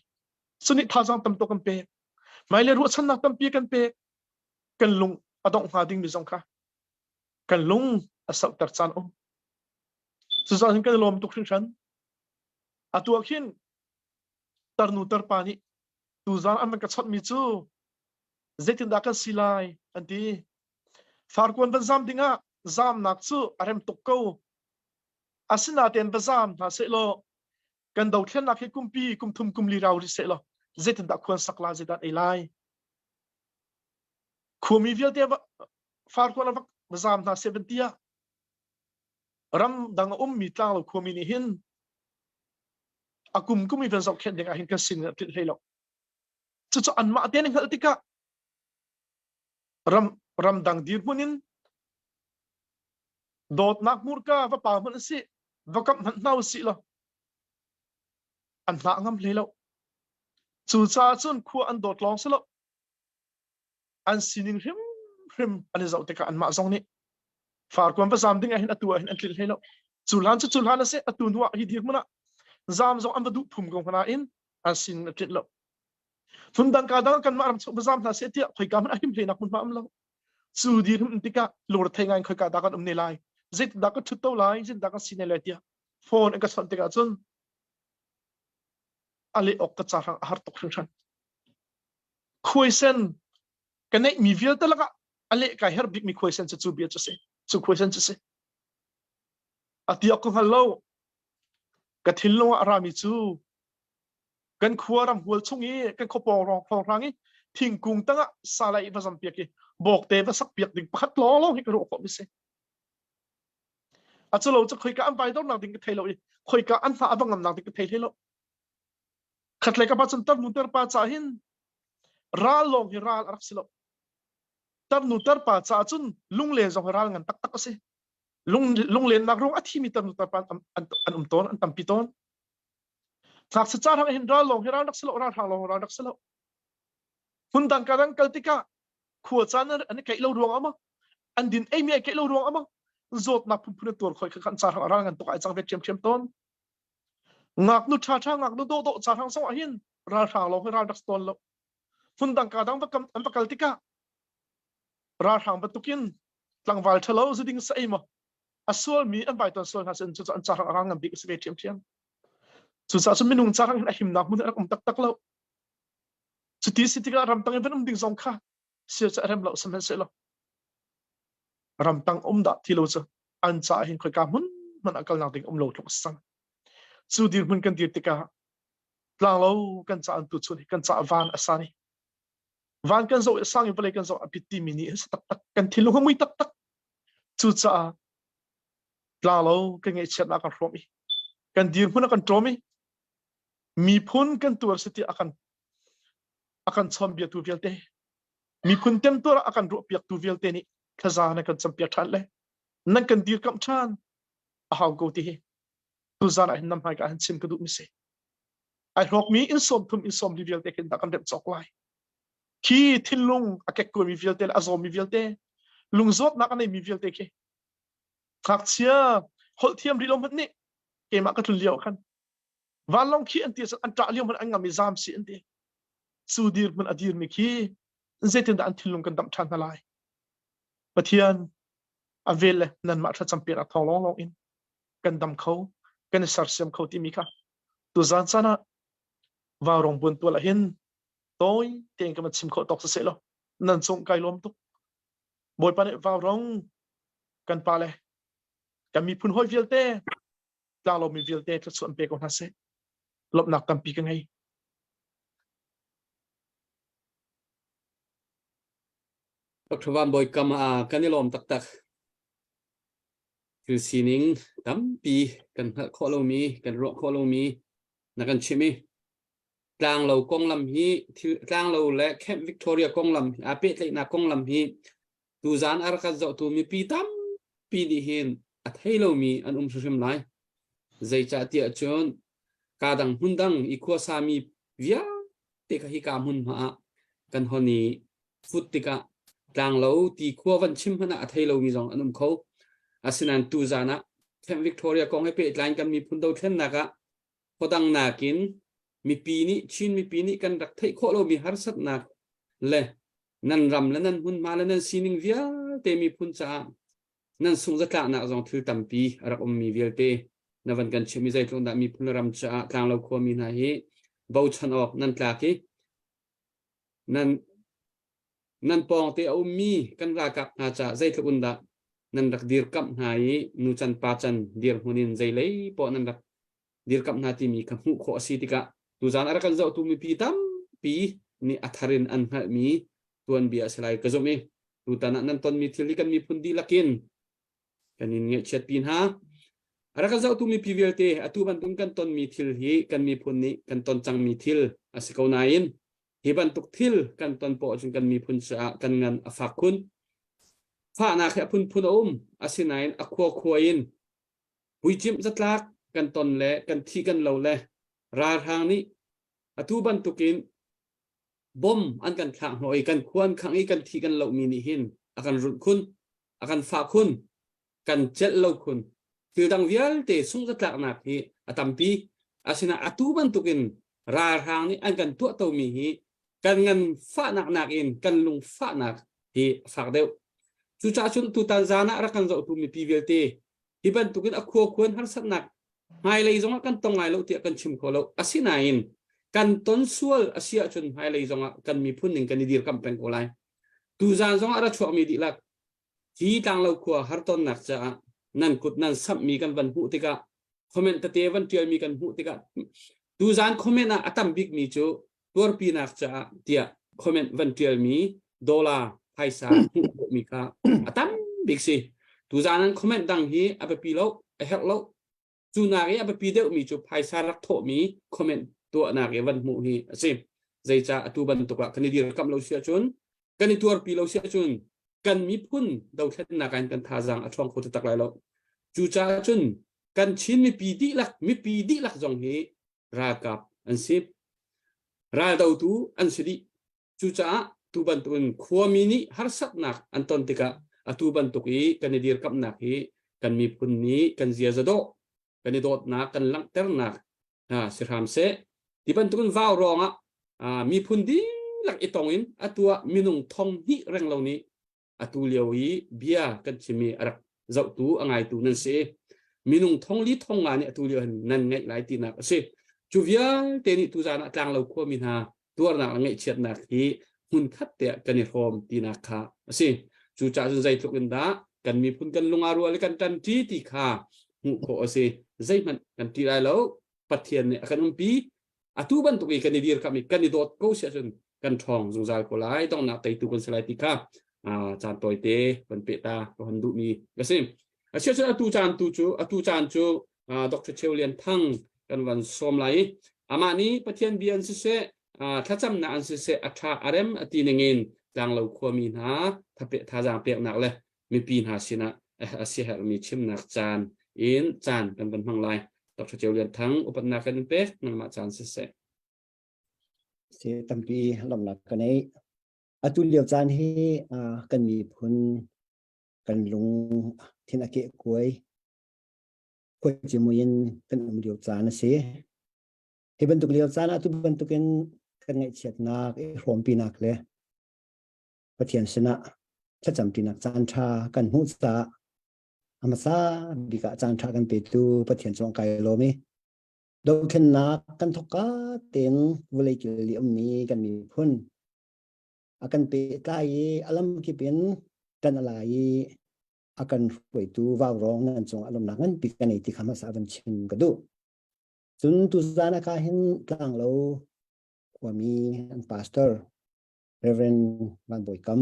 suni thazaang tam tuk kan pek mai le ruahchannak tampi kan pek kan lung a dongh hnga ding mi zong kha kan lung a sauhter caan um cucaah kan lawm tuk hringhran atu ah khin tarnu tarpa nih tuzaan an van ka chawnh mi cu zeitindah kan si lai an ti farkuan van zam dingah zamnak cu a rem tuk ko asinain va zam hna sehlaw kan dothlennak hi kumpi kumthum kumli rau rih sehlaw zeitindah khuan sak lai zeidah ei lai khuami vialte farkuan a va zam hna seh van ti ah ram dang a ummi tlanglo khuami nih hin a kum kum i van zohkhenh ding ah hin kan sin a tlinh hlei lo cucu anmah te nih hngalh tikah ram ramdang dirhmun in dawtnak hmurka va pa hmanh si va kamh hmanh hna usih law an hlah ngam hlei lo cucaah cun khua an dawt lawng si lo an sining hrimhrim an i zoh tikah anmah zong nih farkuan va zam ding ah hin atu ah hin an tlinh hlei lo cu hlan cu cu hlan a si atu hnu ah hi dirhmun ah zam zong an va duh phum ko hna in an sining a tlinh lo phundang ka dang kanmah ram chung va zam hna seh tiah khoika hmanh a him hleinak hmunhma um lo cu dirhmun tikah lungre ngai khoika dah kan um ne lai zeitindah ka ṭhut to lai zeitindah kan si ne lai tiah phone an ka chawnh tikah cun a leh awk ka ca hrang a har tuk hringhran khuaisen ka neihmi vialte lakah a leh kai her bikmi khuaisen cu cu bia cu si cu khuaisen cu si a ti awk ka hngal lo ka thinlung ah a rami cu kan khua ram hual chung i kan khuapawng rong hrang i thingkung tangah salai i va zam piak i. Bawkte va sak piak ding pakhat lawng hi ka ruah khawh mi si. A culo cu khoika an vai dornak ding ka thei lo i khoika an hna a va ngamnak ding ka thei hlei lo. Khatlei ka pa cun tarnu tarpa ca hin ral lawng hi ral a rak si lo. Tarnu tarpa caah cun lunglen zong hi ral ngan taktak a si. Lung lunglennak ruang a thimi tarnu tarpa an, an, an um tawn, an tampi tawn. Ngakchia ca hrang hin ral lawng hi ral rak si lo, ralhrang lawng ral rak si lo. Hmun dang ka dang kal tikah khua caan an i keih lo ruang ama an din ei mi ai keih lo ruang ama zawtnak phunphun an tuar khoi kha kan ca hrang ral ngan tuk ai cang ve ṭhiamṭhiam tawn. Ngaknu ṭhaṭha ngaknu dawhdawh ca hrang zong ah hin ralhrang lawng hi ral rak tawn lo. Hmun dang ka dang va kam an va kal tikah ralhrang bantukin tlangval ṭhalo zuding sa ei maw a sualmi an vai ton sual hna sin cu an ca hrang ral ngan bik a si ve ṭhiamṭhiam. Cucaah cun minung ca hrang hin a himnak hmun a rak um taktak lo. Cuti si tikah ramtang in van um ding zong kha sia cu a rem lo sihmanhsehlaw ramtang um dah ti lo cu an caah hin khoika hmun hmanh ah kalnak ding um lo tluk a si cang. Cu dirhmun kan dir tikah tlanglo kan ca an tuchun hi kan ca van a san i van kan zoh i sang i vawlei kan zoh a pit timi nih si taktak kan thinlung a mui taktak. Cucaah tlanglo kan ngaihchiatnak kan hrawm i kan dirhmun a kan ṭawm i miphun kan tuar si tiah a kan a kan chawnbiatu vialte miphun temtuar a kan ruahpiaktu vialte nih thlaza na kan campiak ṭhan le nan kan dirkamh ṭhan a hau ko ti hi tuzan ah hin nam hmaika hin chim ka duh mi si ai hlawkmi in 30 in 40 vialte khin dah kan remh cawk lai khi thinlung a kekkuaimi vialte le a zawmi vialte lungzawtnak a neimi vialte khi ngakchia holh thiam rih lo hmanh nih keimah ka tlun lio khan vanlawng khi an ti an ṭah lio hmanh an ngam i zam si an ti cu dirhmun a dirmi khi zeitindah an thinlung kan damh ṭhan hna lai Pathian a vel le nanmah thlacam piak thawng lawnglawng in kan dam kho kan i sersiam kho timi kha tuzan caan ah vaurong buan tual ah hin tawi tein ka van chim khawh tawk siseh law nan cung kai lawm tuk Bawipa nih vaurong kan pa le kan miphun hawi vialte tlanglomi vialte thluachuah an pe ko hna seh lawmhnak tampi ka ngei Dr. Van Bawi kam ah kan i lawm taktak. Thil sining tampi kan hngalh khawh lomi, kan ruah khawh lomi na kan chimh i tlanglo konglam hi thil tlanglo le Camp Victoria konglam aa pehtlaihnak konglam hi tuzaan a rak kan zohtu mipi tampi nih hin a thei lomi an um hrimhrim lai. Zeicah tiah cun kaa dang hmun dang i khuasami vialte kha hika hmunhma ah kan hon i fut tikah tlanglo ti khua van chim hmanh ah a thei lomi zong an um kho. Asinain tuzaan ah Camp Victoria kong he pehtlai in kan miphun dothlennak ah khuadang nakin mipi nih Chin mipi nih kan rak theih khawh lomi harsatnak le nan ram le nan hmunhma le nan sining vialte miphun caah nan sungzatlaknak zong thil tampi a rak ummi vialte na van kan chimh i zeitluk dah miphun le ram caah tlanglo khuami hna hi bochan awk nan tlak i nan nan pawngte a ummi kan ralkap hna caah zeitluk in dah nan rak dirkamh hna i nucan pa can dirhmun in zeilei poah nan rak dirkamh hna timi kha hmuh khawh a si tikah tuzaan a rak kan zohtu mipi tampi nih a thar in an hngalhmi tuanbia a si lai ka zumh i tutan ah nan tonmi thil hi kan miphun dihlak in kan in ngaihchiatpi hna. A rak kan zohtu mipi vialte atu bantuk kan tonmi thil hi kan miphun nih kan ton cangmi thil a si ko nain hi bantuk thil kan ton poah cun kan miphun caah kan ngan a fak khun. Fahnak hi a phunphun a um asinain a khua khua in puicimh zatlak kan ton le kan thi kan lo le ralhrang nih atu bantukin bom an kan thlak hnawh i kan khua an khangh i kan thi kan lohmi nih hin a kan runh khun a kan fah khun kan celh lo khun thil dang vialte sungzatlaknak hi a tampi asinain atu bantukin ralhrang nih an kan tuahtomi hi kan ngan fahnak nakin kan lung fahnak hi a fak deuh cucaah cun tutan zan ah rak kan zohtu mipi vialte hi bantukin a khua khuan harsatnak hmailei zongah kan tong lai lo tiah kan chim kho lo asinain kan ton sual a si ahcun hmailei zongah kan miphun ning kan i dirkamh peng ko lai tuzan zongah ra chuakmi dihlak hi tlanglo khua hartonnak caah nan kut nan samhmi kan van hmuh tikah comment tete van tialmi kan hmuh tikah tuzan comment ah a tam bikmi cu tuarpinak caah tiah comment van tialmi dollar phaisa. Phaisa hmuh khawhmi kha a tam bik si. Tuzaan an comment dang hi a biapi lo, a herh lo. Cu nak i a biapi deuhmi cu phaisa rak thawhmi comment tuahnak i van hmuh hi a si. Zeicah atu bantuk ah kan i dirkamh lo si ahcun, kan i tuarpi lo si ahcun kan miphun dothlennak in kan thazaang a ṭhawng kho taktak lai lo. Cucaah cun kan Chin mipi dihlak mipi dihlak zong hi ralkap an si. Raldotu an si dih. Cucaah tu bantukin khuami nih harsatnak an ton tikah atu bantuk i kan i dirkamhnak hi kan miphun nih kan ziaza dawh, kan i dawtnak kan langhternak si hram seh. Ti bantukin vau ruangah miphun dihlak i tong in atu ah minung thong hnih reng lo nih atu lio i bia kan chimmi a rak zohtu a ngaitu nan si. Minung thong li thong nga nih atu lio hin nan ngaih lai tinak a si. Cu vialte nih tuzaan ah tlanglo khuami hna tuarnak le ngaihchiatnak hi hmunkhat te ah kan i hrawm tinak kha a si. Cucaah cun zeitluk in dah kan miphun kan lung aa rual i kan ṭanṭi ti kha hmuh khawh a si. Zeihmanh kan ṭih lai lo. Pathian nih a kan umpi. Atu bantuk i kan i dirkamh i kan i dawt ko si ahcun kan ṭhawng zungzal ko lai. Donghnak teitu kan si lai ti kha caan tawite kan peh ta ka hon duhmi a si. Asiahcun atu caan tu cu atu caan cu Dr. Cheu Lian Thang kan van sawm lai i amah nih Pathian bia an siseh thlacamnak an siseh a ṭha a rem a ti ningin tlanglo khuami hna thazaang peknak le mipi hna sinah a siaherhmi chimnak caan in caan kan van hmang lai. Dr. Cheu Lian Thang upatnak kan in pek nangmah caan siseh. Si tampi lawmhnak ka nei. Atu lio caan hi kan miphun kan lung thin a keh kuai khuacimui in kan um lio caan a si. Hi bantuk lio caan ah tu bantukin kan ngaihchiatnak i hrawmpinak le Pathian sinah thlacampinak caan ṭha kan hmuh caah a hmasa bik ah caan ṭha kan petu Pathian cung kai lawm i dothlennak kan thawkka tein vawlei kil li ummi kan miphun a kan pehtlai i a lamkip in kan a lai i a kan hruaitu vaurawng nan cungah lawmnak nganpi ka nei ti kha hmasa van chim ka duh. Cun tuzan ah ka hin tlanglo khuami an pastor Reverend Van Bawi Kam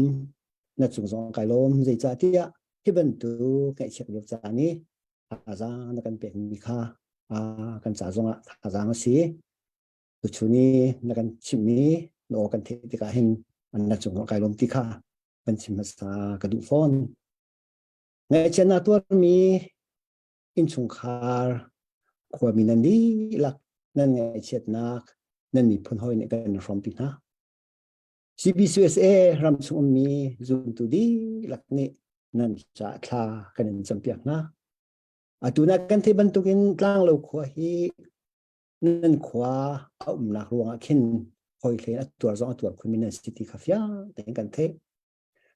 na cung zong kai lawm zeicahtiah hi bantuk ngaihchiat lio caan i thazaang na kan pekmi kha kan ca zongah thazaang a si. Tuchun i na kan chimhmi na aw kan theih tikah hin na cung kai lawm ti kha kan chim hmasa ka duh fawn. Ngaihchiatnak tuarmi innchungkhar khuami nan dihlak nan ngaihchiatnak nan miphun hawi nih kan hrawmpi hna. CBCUSA ram chung ummi zumtu dihlak nih nan caah thla kan in campiak hna. Atu na kan theih bantukin tlanglo khua hi nan khua a umnak ruangah khin hawi hlein a tuar zong a tuar khunmi nan si ti kha fiang tein kan theih.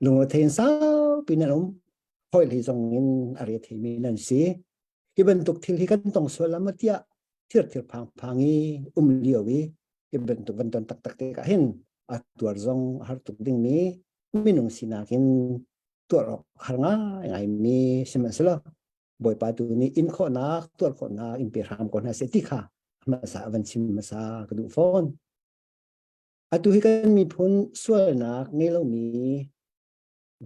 Lungre in saupi nan um hawi hlei zong in a re theimi nan si. Hi bantuk thil hi kan tong sual lam tiah thir thir phang phang i um lio i hi bantuk van ton taktak te ka hin a tuar zong a har tuk dingmi minung sinak in tuar awk har ngai ngai mi sihmanhsehlaw Bawipa tu nih in khawhnak tuar khawhnak in pe hram ko hna seh ti kha hmasa van chim hmasa ka duh fawn. Atu hi kan miphun sualnak ngei lomi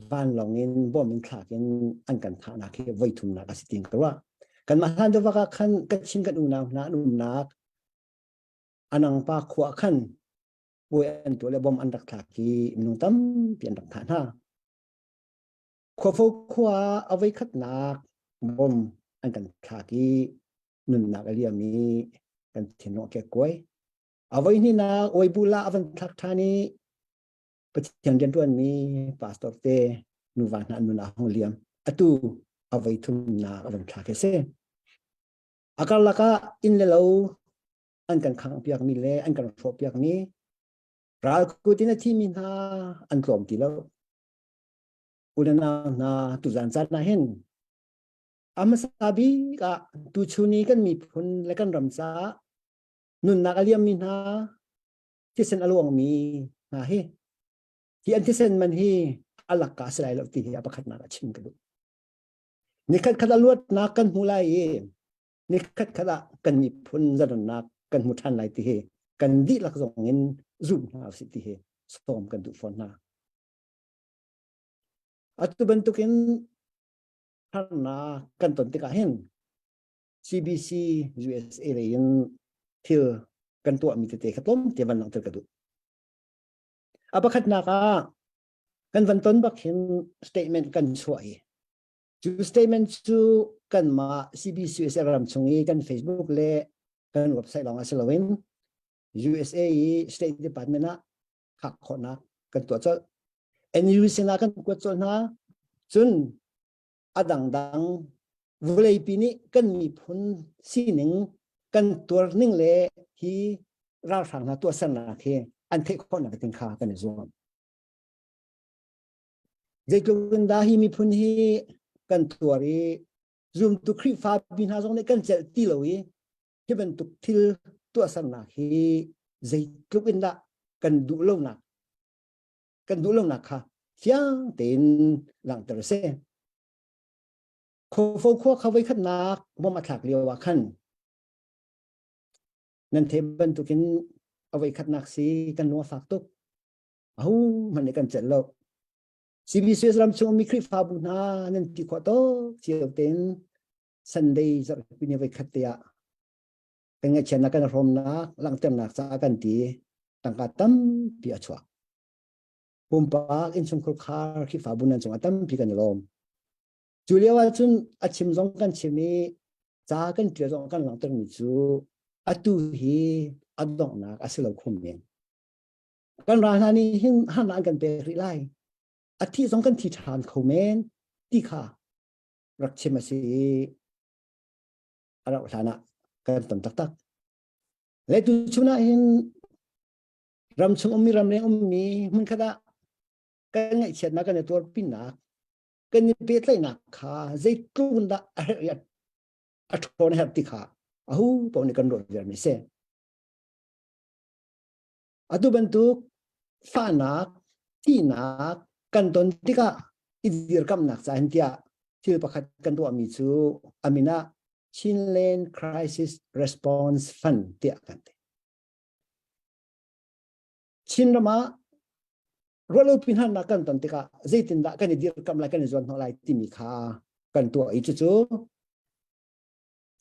vanlawng in bom in thlak in an kan thahnak hi voi thumnak a si tin ka ruah. Kanmah hlan deuh ah khan Kachin kan unau hna an umnak Anangpa khua khan puai an tuah le bom an rak thlak i minung tampi an rak thah hna. Khuafo khua a voikhatnak bom an kan thlak i nunnak a liam i kan thinlung a kekkuai. A voihnihnak Oibula a van thlak ṭhan i Pathian rianṭuanmi pastor te nuva hna nun a hung liam. Atu a voithumnak a van thlak hi a si. A karlak ah inn le lo an kan khangh piakmi le an kan hrawh piakmi ral kut in a thimi hna an tlawm ti lo. U le nau hna tuzan caan ah hin a hmasa bik ah tuchun i kan miphun le kan ram caah nunnak a liammi hna thisen a luangmi hna hi hi an thisen man hi a lakka a si lai lo ti hi a pakhatnak ah chim ka duh. Nikhat khat a luatnak kan hmu lai i nikhat khat ah kan miphun zalonnak kan hmu ṭhan lai ti hi kan dihlak zong in zum hna usih ti hi sawm kan duh fawn hna. Atu bantukin harnak kan ton tikah hin CBC USA lei in thil kan tuahmi tete kha tlawmte van langhter ka duh. A pakhatnak ah kan van ton bak hin statement kan chuah i cu statement cu kanmah CBC USA ram chung i kan Facebook le kan website lawng ah si loin USA i State Department ah khak khawhnak kan tuah colh. NU sinah kan kuat colh hna. Cun a dangdang vawleipi nih kan miphun sining kan tuarning le hi ralhrang hna tuahsernak hi an theih khawhnak ding kha kan i zuam. Zeitluk in dah hi miphun hi kan tuar i zumtu Khrihfa bi hna zong nih kan celh ti lo i hi bantuk thil tuahsernak hi zeitluk in dah kan duh lonak kan duh lonak kha fiang tein langhter a si. Khuafo khua kha voikhatnak bom a thlak lio ah khan nan theih bantukin a voikhatnak si kan lung a fak tuk. Ahu hmanh nih kan celh lo. CBCS ram chung mi Khrihfabu hna nan ti khawh tuk cio tein Sunday zarhpi ni voikhat te ah kan ngaihchiatnak kan hrawmnak langhternak caah kan ti tangka tampi a chuak. Pumpak innchungkhar khar Khrihfabu nan cungah tampi kan i lawm. Cu lio ahcun a chim zong kan chim i ca kan ṭial zong kan langhtermi cu atu hi a donghnak a si lo kho men. Kan ral hna nih hin harnak an kan pek rih lai. A thih zong kan thi ṭhan kho men ti kha rak chim a si i a rauh hlan ah kan ton taktak. Le tu chun ah hin ram chung ummi ramleng ummi hmunkhat ah kan ngaihchiatnak kan i tuarpinak kan i pehtlaihnak kha zeitluk in dah a herh i a ṭhawn a herh ti kha ahu paoh nih kan ruah viarmi si. Atu bantuk fahnak, thihnak kan ton tikah i dirkamnak ca hin tiah thil pakhat kan tuahmi cu a min ah Chinland Crisis Response Fund tiah kan ti. Chinram ah ruahlopi hnarnak kan ton tikah zeitindah kan i dirkamh lai kan i zuan hnawh lai timi kha kan tuah i cucu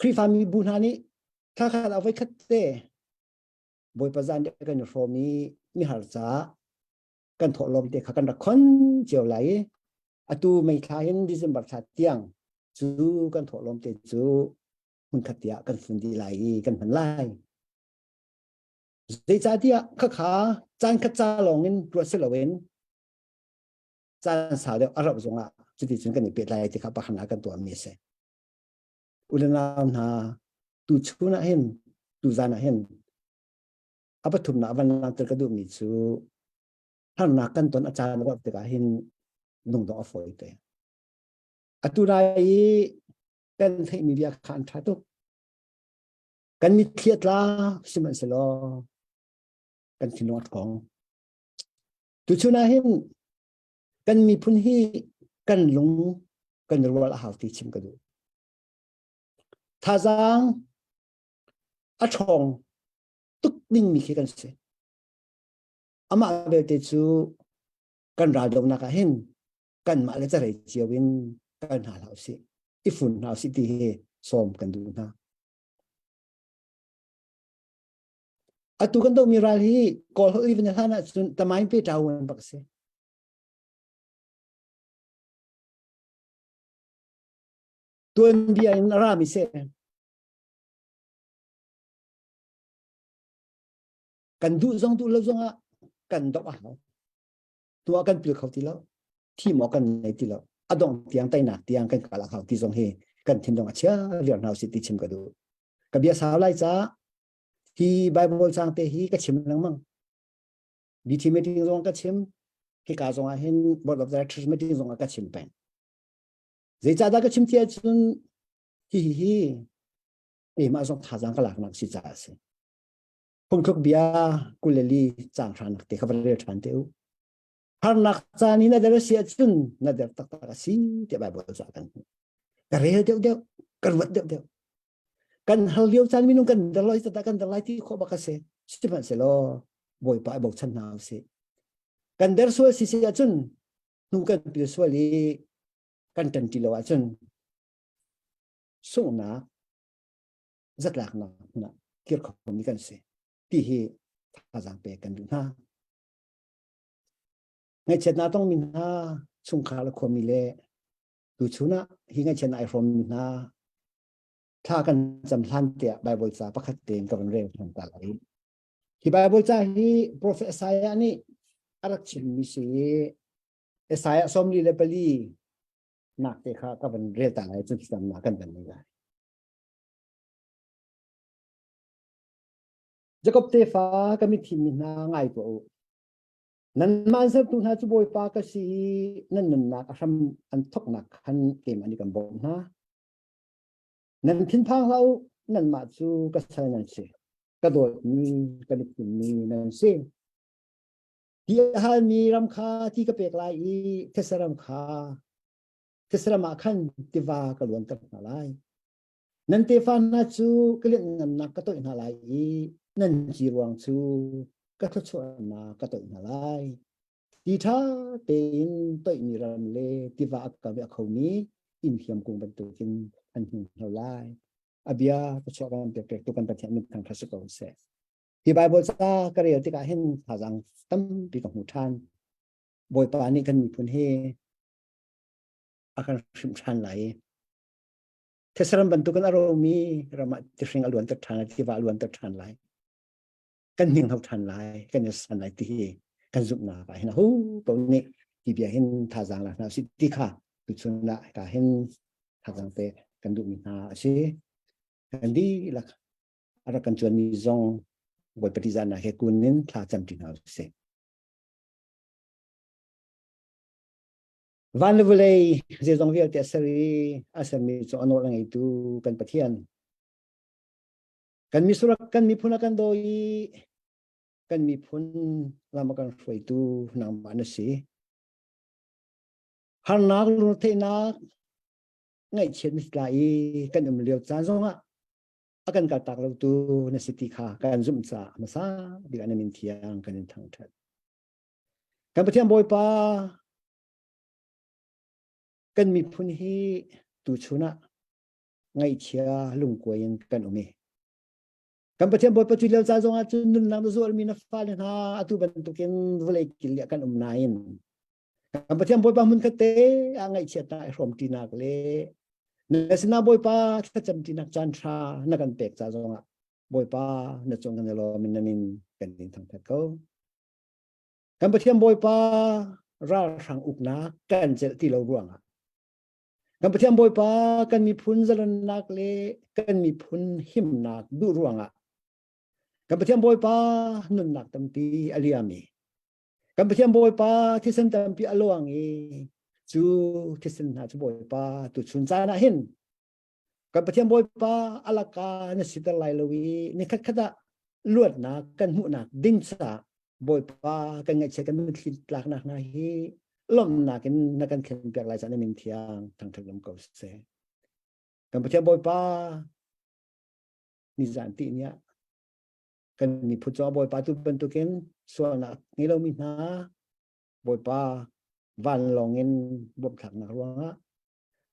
Khrihfami bu hna nih thla khat ah voikhat te Bawipa zan kan i hrawm i mihar caah kan thawhlawm te kha kan rak khon cio lai i atu May thla in December thla tiang cu kan thawhlawm te cu hmunkhat tiah kan fun dih lai i kan hman lai. Zeicahtiah khakha caan khat ca lawng in ruat si loin caan sau deuh a rauh zongah cuticun kan i pehtlai ti kha pakhat kan tuahmi a si. Ulenau hna tu chun ah hin tu zan ah hin a pathumnak van langhter ka duhmi cu harnak kan ton a caan rauh tikah hin lungdongh a fawi te. Atu lai i kan theihmi bia kha an ṭha tuk. Kan mitthli a tla sihmanhsehlaw kan thinlung a ṭhawng. Tuchun ah hin kan miphun hi kan lung kan rual a hau ti chim ka duh. Thazaang a ṭhawng tuk dingmi khi kan si. Amah belte cu kan raldohnak ah hin kanmah le carei cio in kal hna hlah usih, i fun hna usih ti hi sawm kan duh hna. Atu kan dohmi ral hi Kawl holh i van hlan ahcun tamain pe ṭawan bak a si. Tuanbia in a rami si. Kan duh zong duh lo zongah kan doh a hau. Tuah kan pil kho ti lo. Thim awk kan nei ti lo. A dong tiang teinak tiang kan kal a hau ti zong hi kan thinlung a chia viar hna usih ti chim ka duh. Ka bia sau lai ca hi Bible cang te hi ka chim lengmang. BT meeting zong ka chim. Hika zong ah hin Board of Directors meeting zong ah ka chim peng. Zeicahdah ka chim ti ahcun hi hi hi keimah zong thazaang ka laknak si caah a si. Phungthluk bia 24 caang hranak te kha va rel ṭhan te u. Harnak caan i na der a si ahcun na der taktak a si tiah Baibal cu a kan hmuh. Ka rel deuhdeuh, ka ruat deuhdeuh. Kan hal lio caan minung kan der lai kan der lai ti khawh bak a si. Sihmanhsehlaw Bawipa i bochan hna usih. Kan der sual si si ahcun. Hnu kan pil sual i kan ṭanṭi lo ahcun sunghnak zatlaknak hmun ah kir khomi kan si ti hi thazaang pek kan duh hna. Ngaihchiatnak tongmi hna chungkhar le khuami le tuchun ah hi ngaihchiatnak ai hrawmmi hna thla kan cam hlan tiah Bible ca pakhat tein ka van rel ṭhan ta lai. Hi Bible ca hi Prophet Isaiah nih a rak chimmi si i Isaiah 44 nak te kha ka van rel ta lai cun thlacamnak kan van nei lai. Jakob tefa ka mitthim mi hna ngai tuah u. Nanmah an sertu hna cu Bawipa ka si i nan nunnak a hram an thawknak khan keimah nih kan bawmh hna. Nan thinphang hlah u, nanmah cu ka sal nan si. Ka dawtmi, ka mitthimmi nan si. Ti a halmi ram kha ti ka pek lai i these ram kha these ram ah khan tiva ka luanter hna lai. Nan tefa hna cu ka lianhngannak ka toih hna lai i nan ci ruang cu ka thluachuahnak ka toih hna lai. Ti ṭha tein toihmi ram le tiva a kam i a khomi inn hiam kung bantukin an hninghno lai. A bia ka chuah kan pek pek tu kan Pathian min thangṭhat si ko seh. Hi Bible ca ka rel tikah hin thazaang tampi ka hmu ṭhan. Bawipa nih kan miphun hi a kan hrimh ṭhan lai i Thesaram bantukin a romi ram ah tihring a luanter ṭhan lai, tiva a luanter ṭhan lai. Kan hninghno ṭhan lai, kan i san lai ti hi kan zumhnak ah hin aho paoh nih hi bia hin thazaang lak hna usih ti kha tuchun ah hika hin thazaang pek kan duhmi hna a si. Kan dihlak a rak kan cuanmi zong Bawipa ṭihzahnak he kun in thla camṭi hna usih. Van le vawlei zeizong vialte a ser i a sermi cu a nawl a ngeitu kan Pathian. Kan misurak kan miphun a kan daw i kan miphun lam a kan hruaitu nangmah na si. Harnak lungretheihnak ngaihchiat mitla i kan um lio caan zongah a kan kaltak lotu na si ti kha kan zumh caah hmasa bik ah na min thiang kan in thangṭhat. Kan Pathian Bawipa kan miphun hi tuchun ah ngaihchia lungkuai in kan um i kan Pathian Bawipa cu lio ca zongah cun nunnak na zualmi na fale hna atu bantukin vawlei kil ah kan um nain kan Pathian Bawipa hmun khat te ah ngaihchiatnak i hrawmṭinak le na sinah Bawipa thlacamṭinak caan ṭha na kan pek ca zongah Bawipa na cung kan i lawm in na min kan in thangṭhat ko. Kan Pathian Bawipa ralhrang uknak kan celh ti lo ruangah kan Pathian Bawipa kan miphun zalonnak le kan miphun himnak duh ruangah kan Pathian Bawipa nunnak tampi a liam i kan Pathian Bawipa thisen tampi a luang i cu thisen hna cu Bawipa tuchun caan ah hin kan Pathian Bawipa alaka na siter lai lo i ni khatkhat ah luatnak kan hmuhnak ding caah Bawipa kan ngaihchiat kan mitthli tlaknak hna hi lawmhnak in na kan thlenpiak lai caah na min thiang thangṭhat um ko seh. Kan Pathian Bawipa nizan ti ni ah kan miphun cungah Bawipa tu bantukin sualnak ngei lomi hna Bawipa vanlawng in bawmhthlaknak ruangah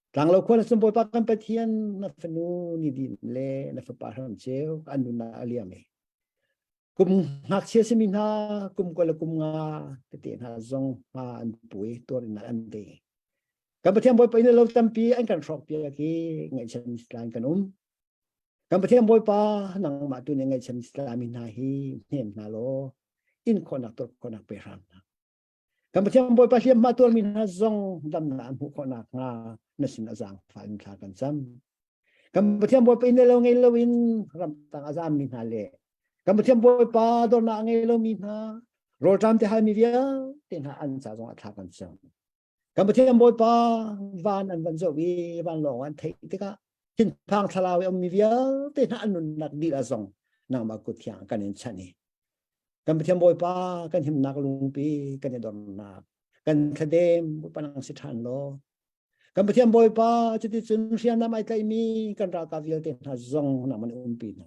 Tlanglo khua na cun Bawipa kan Pathian na fanu ni din le na fapa hram ceu an nunnak a liam i kum ngakchia simi hna kum kua le kum nga tete hna zong hma an pui tuarinnak an te kan Pathian Bawipa inn lo tampi an kan hrawk piak i ngaihchiat mislan kan um kan Pathian Bawipa nangmah tu nih ngaihchiat mislan mi hna hi hnem hna law in khawhnak tuah khawhnak pe hram hna Kan Pathian Bawipa hliamhma tuarmi hna zong damnak an hmuh khawh nakhnga na sin a zaangfah in thla kan cam. Kan Pathian Bawipa inn le lo ngei loin ramtang a zammi hna le kan Pathian Bawipa dornak a ngei lomi hna rawlṭam te halmi vialte hna an ca zong ah thla kan cam. Kan Pathian Bawipa van an van zoh i vanlawng an theih tikah thinphang thlalau i ummi vialte hna an nunnak dih zong nangmah kut thiang kan in chanh i kan Pathian Bawipa kan himnak lungpi kan i dornak kan thladem Bawipa nang si ṭhan law kan Pathian Bawipa cuticun hriamnam ai tlaihmi kan ralkap vialte hna zong nangmah nih umpi hna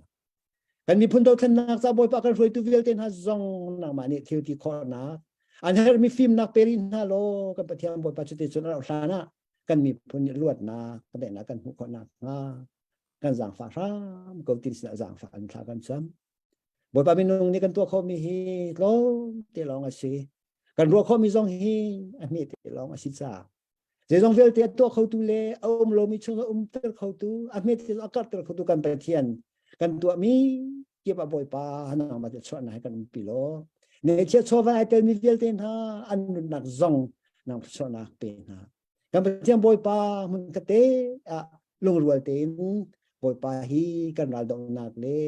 kan miphun dothlennak ca Bawipa kan hruaitu vialte hna zong nangmah nih thil ti khawhnak. An herhmi fimnak pe rih hna law kan Pathian Bawipa cuti cun a rauh hlan ah kan miphun nih luatnak daihnak kan hmuh khawh nakhnga kan zaangfah hram ko tin sinah zaangfah an thla kan cam. Bawipa minung nih kan tuah khawhmi hi tlawm te lawng a si. Kan ruah khawhmi zong hi a hme te lawng a si caah zeizong vialte a tuah khotu le a um lomi chung a umter khotu a hmet a karhter khotu kan Pathian kan tuahmi kip ah Bawipa nangmah te chuahnak he kan umpi law ngeihchiah chawva ai telmi vialte hna an nunnak zong nang thluachuahnak pe hna. Kan Pathian Bawipa hmun khatte ah lungrual tein Bawipa hi kan raldohnak le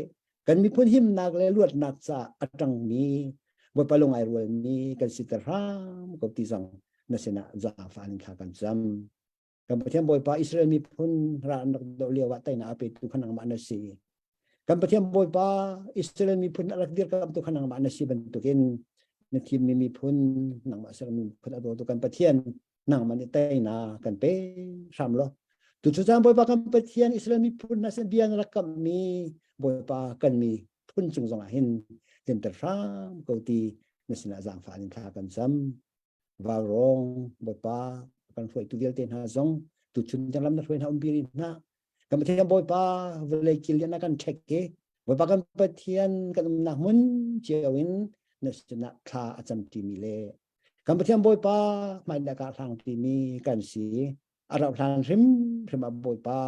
kan miphun himnak le luatnak caah a ṭangmi Bawipa lung ai rualmi kan siter hram ko ti zong na sinah zaangfah in thla kan cam. Kan Pathian Bawipa Israel miphun ra an rak doh lio ah teinak a petu kha nangmah na si. Kan Pathian Bawipa Israel miphun a rak dirkamtu kha nangmah na si bantukin na thimmi miphun nangmah sermi miphun a dawtu kan Pathian nangmah nih teinak kan pe hram law. Tucu caan Bawipa kan Pathian Israel miphun hna sin bia na rak kamhmi Bawipa kan mi phun cung zongah hin tlinter hram ko ti na sinah zaangfah in thla kan cam. Vaurawng Bawipa kan hruaitu vialte hna zong tuchun tiang lam na hruai hna umpi rih hna. Kan Pathian Bawipa vawlei kil na kan ṭhek i Bawipa kan Pathian kan umnak hmun cio in na sinah thla a cam ṭimi le kan Pathian Bawipa hmai na ka hlang timi kan si. A rauh hlan hrimhrim ah Bawipa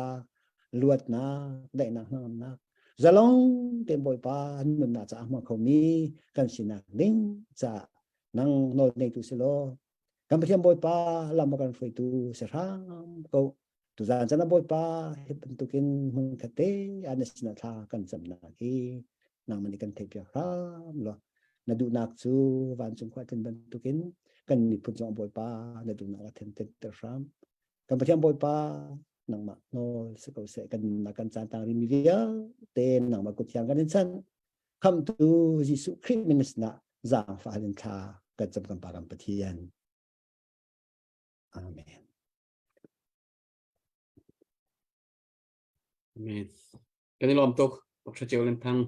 luatnak, daihnak, hnangamnak, zalong tein Bawipa nunnak caah hmang khomi kan sinak ding caah nang nawl neitu si law kan Pathian Bawipa lam a kan hruaitu si hram ko. Tuzaan caan ah Bawipa hi bantukin hmun khat te ah na sinah thla kan camnak hi nangmah nih kan theihpiak hram law na duhnak cu vancung khua tlin bantukin kan miphun zong Bawipa na duhnak a then ter hram. Kan Pathian Bawipa nangmah nawl si ko seh kan nunnak kan caan tang rimi vialte nangmah kut thiang kan in chanh. Khamhtu Jesuh Khrih min sinah zaangfah in thla kan cam kan Pa kan Pathian. Amen. Amen. Kan i lawm tuk. Dr. Ceu Len Thang.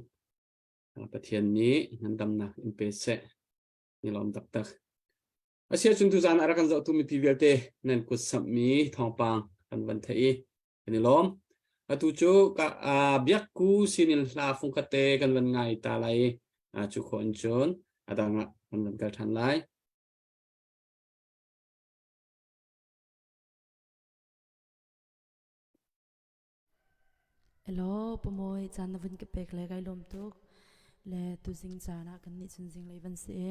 Pathian nih ngandamnak in pe seh. Ni lawm taktak. Asia cun tuzaan ah rak kan zohtu mipi vialte nan kut samhmi thawngpang kan van theih i kan i lawm. Atu cu ka biakku sinin hla fungkhat te kan van ngai ta lai i cu khawh in cun a dang ah kan van kal ṭhan lai. Elaw Pamuai caan na vun ka pek le kai lawm tuk. Le tuzing caan ah kan nih cun zinglei van si i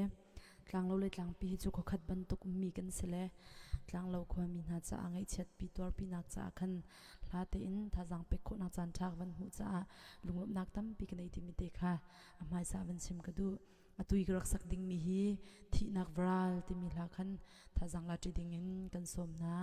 tlanglo le tlangpi hi cu khuakhat bantuk ummi kan si le tlanglo khuami hna caah ngaihchiatpi tuarpinak caah khan hla tein thazaang pek khawhnak caan ṭha ka van hmuh caah lunglawmhnak tampi ka nei timi te kha a hmaisa van chim ka duh. Atu i ka rak sak dingmi hi thihnak varal timi hla khan thazaang la ṭi dingin kan sawm hna.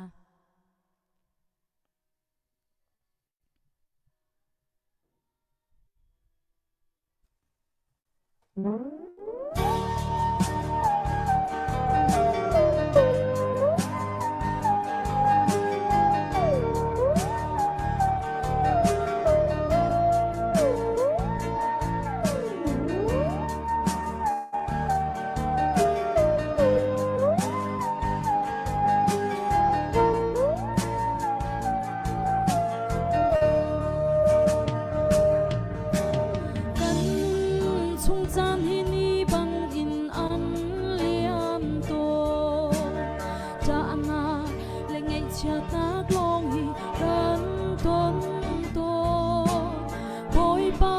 Kan chung caan hi ni bangin an liam tawn. Ṭahnak le ngaihchiatnak lawng hi kan ton tawn. Bawipa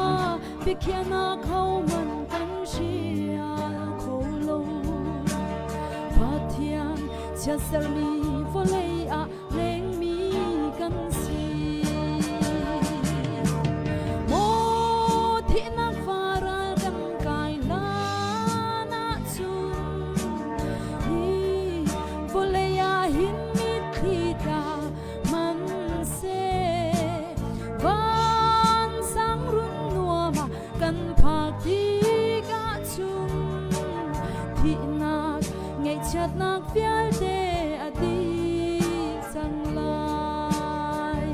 biakhiahnak hohmanh kan hrial kho lo. Pathian chiatsermi vawlei ah lengmi kan si. Maw thihnak varal kan kai hlan ahcun hi vawlei ah hin mitthli tla hmanhseh vansang run nuam ah kan phak tik ahcun thihnak ngaihchiatnak vialte a dih cang lai.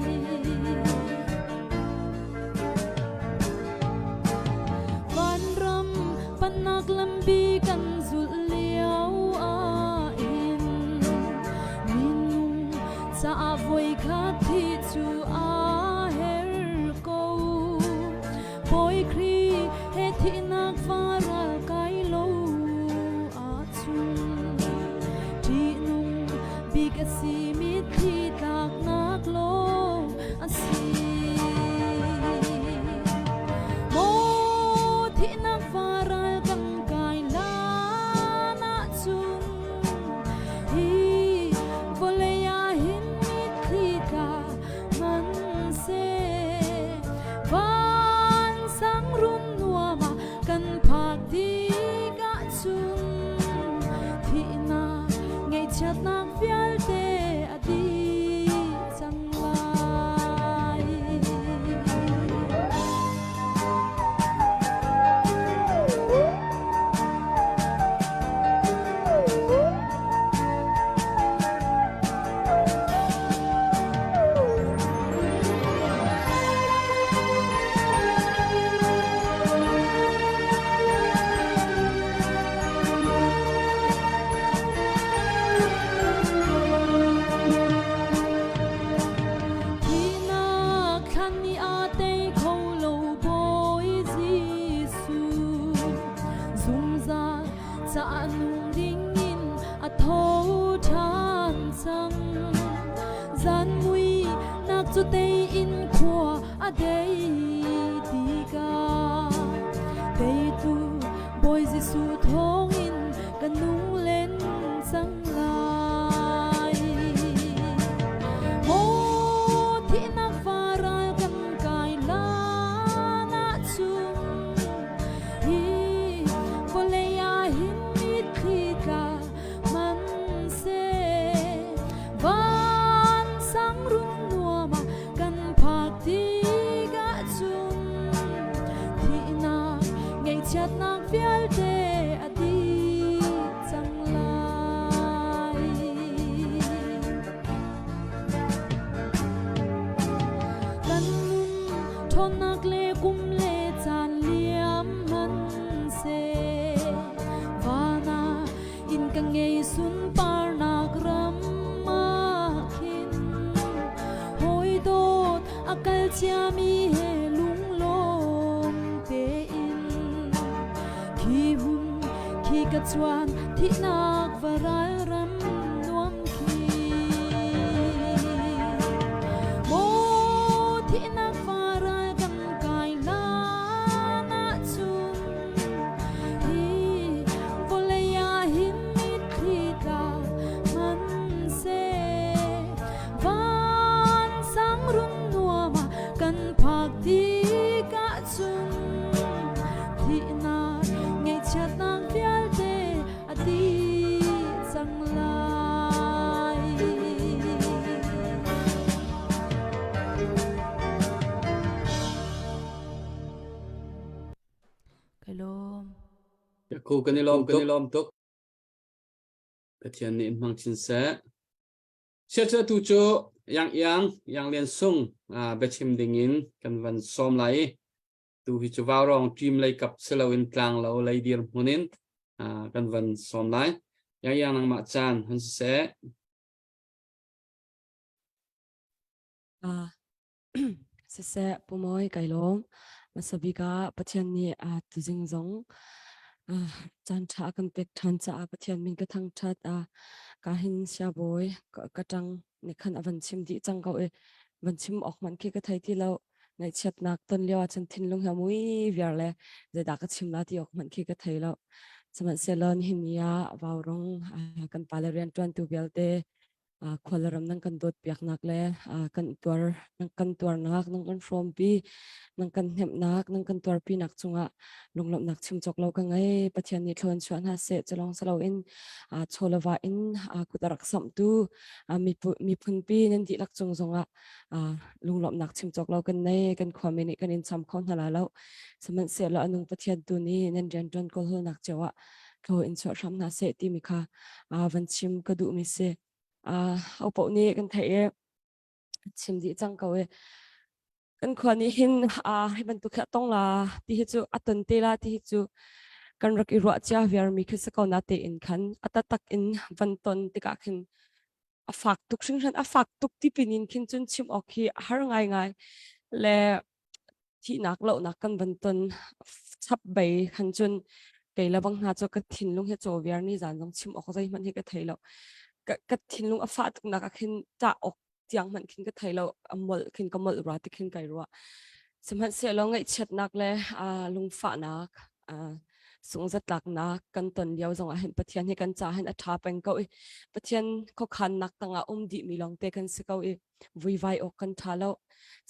Vanram pannak lambi kan zulh lio ah. Bawi Khrih he thihnak varal kai lo ahcun ṭihnung bik a si mitthli tlaknak lawng a si. Maw thihnak varal kan kai lan ahcun hi vawlei ah hin mitthli tla hmanhseh vansang rum nuam ah kan phak tik ahcun thihnak ngaihchiatnak vialte a dih cang lai. Thihnak thlan nih a tei kho lo Bawi Jesuh zungzal caah nung dingin a tho ṭhan cang. Zan mui nak cu tei in khua a dei tikah teitu Bawi Jesuh thawngin ka nung len cang lai. Maw thihnak varal kan kai lan ahcun Hi vawlei ah hin mitthli tla hmanhseh vansang run nuam ah kan phak tik ahcun thihnak ngaihchiatnak vialte a dih cang lai. Kan nun ṭhawnnak le kum le caan liam hmanhseh van ah inn ka ngei sunparnak ram ah khin hawi dawt a kal ciami he lunglawm tein khi hun khi ka chuan thihnak varal ram nuam khi maw thihnak varal kan kai lan ahcun hi vawlei ah hin mitthli tla hmanhseh vansang run nuam ah kan phak tik ahcun thihnak ngaihchiatnak vialte a dih cang lai. Ka lawm. Ku kan i lawm kan i lawm tuk. Pathian nih in hmang chin seh. Siacha tu cu yang yang yang lian sung biachim ding in kan van sawm lai. Tu hi cu vaurawng team lei kap siloin tlang lo lei dir hmun in kan van sawm lai. Yang yang nangmah caan han siseh. Siseh Pu Mawi kai lawm. Hmasa bik ah Pathian nih tuzing zong caan ṭha a kan pek ṭhan caah Pathian min ka thangṭhat. Ka hin siabawi ka ṭang nih khan a van chim dih cang ko i van chim awk hmanh khi ka thei ti lo. Ngaihchiatnak ton lio ahcun thinlung hi a mui viar le zeidah ka chim la ti awk hmanh khi ka thei lo. Sihmanhsehlaw nihin ni ah Vaurong kan pale rianṭuantu vialte khual le ram nan kan dawt piaknak le kan tuar nan kan tuarnak nan kan hrawmpi nan kan hnemhnak nan kan tuarpinak cungah lunglawmhnak chim cawk lo ka ngei Pathian nih thlawn chuah hna seh culong silo in chawlava in kut a rak samhtu miphunpi nan dihlak cung zongah lunglawmhnak chim cawk lo kan nei kan khuami nih kan in cham kho hna la lo sihmanhsehlaw anung Pathian tu nih nan rianṭuan kawlhawlnak cio ah thlaw in chuah hram hna seh timi kha van chim ka duhmi si. Ho paoh nih kan theih i chim dih cang ko i kan khua nih hin hi bantuk hi a tong la ti hi cu a ton te la ti hi cu kan rak i ruah cia viarmi khi si ko na tein khan a taktak in van ton tikah khin a fak tuk hringhran a fak tuk ti pin in khin cun chim awk hi a har ngaingai le. Thihnak lohnak kan van ton chap bei khan cun kei le bang hna cu ka thinlung hi caw viar ni zan zong chim awk zeihmanh hi ka thei lo. Ka, ka thinlung a fah tuknak ah khin cah awk tiang hmanh khin ka thei lo. A molh khin ka molh rua ti khin kai ruah. Sihmanhsehlaw ngaihchiatnak le uh, lungfahnak uh, sungzatlaknak kan ton lio zong ah hin Pathian hi kan ca hin a ṭha peng ko i Pathian khuakhannak tangah um dihmi lawngte kan si ko i vuivai awk kan ṭha lo.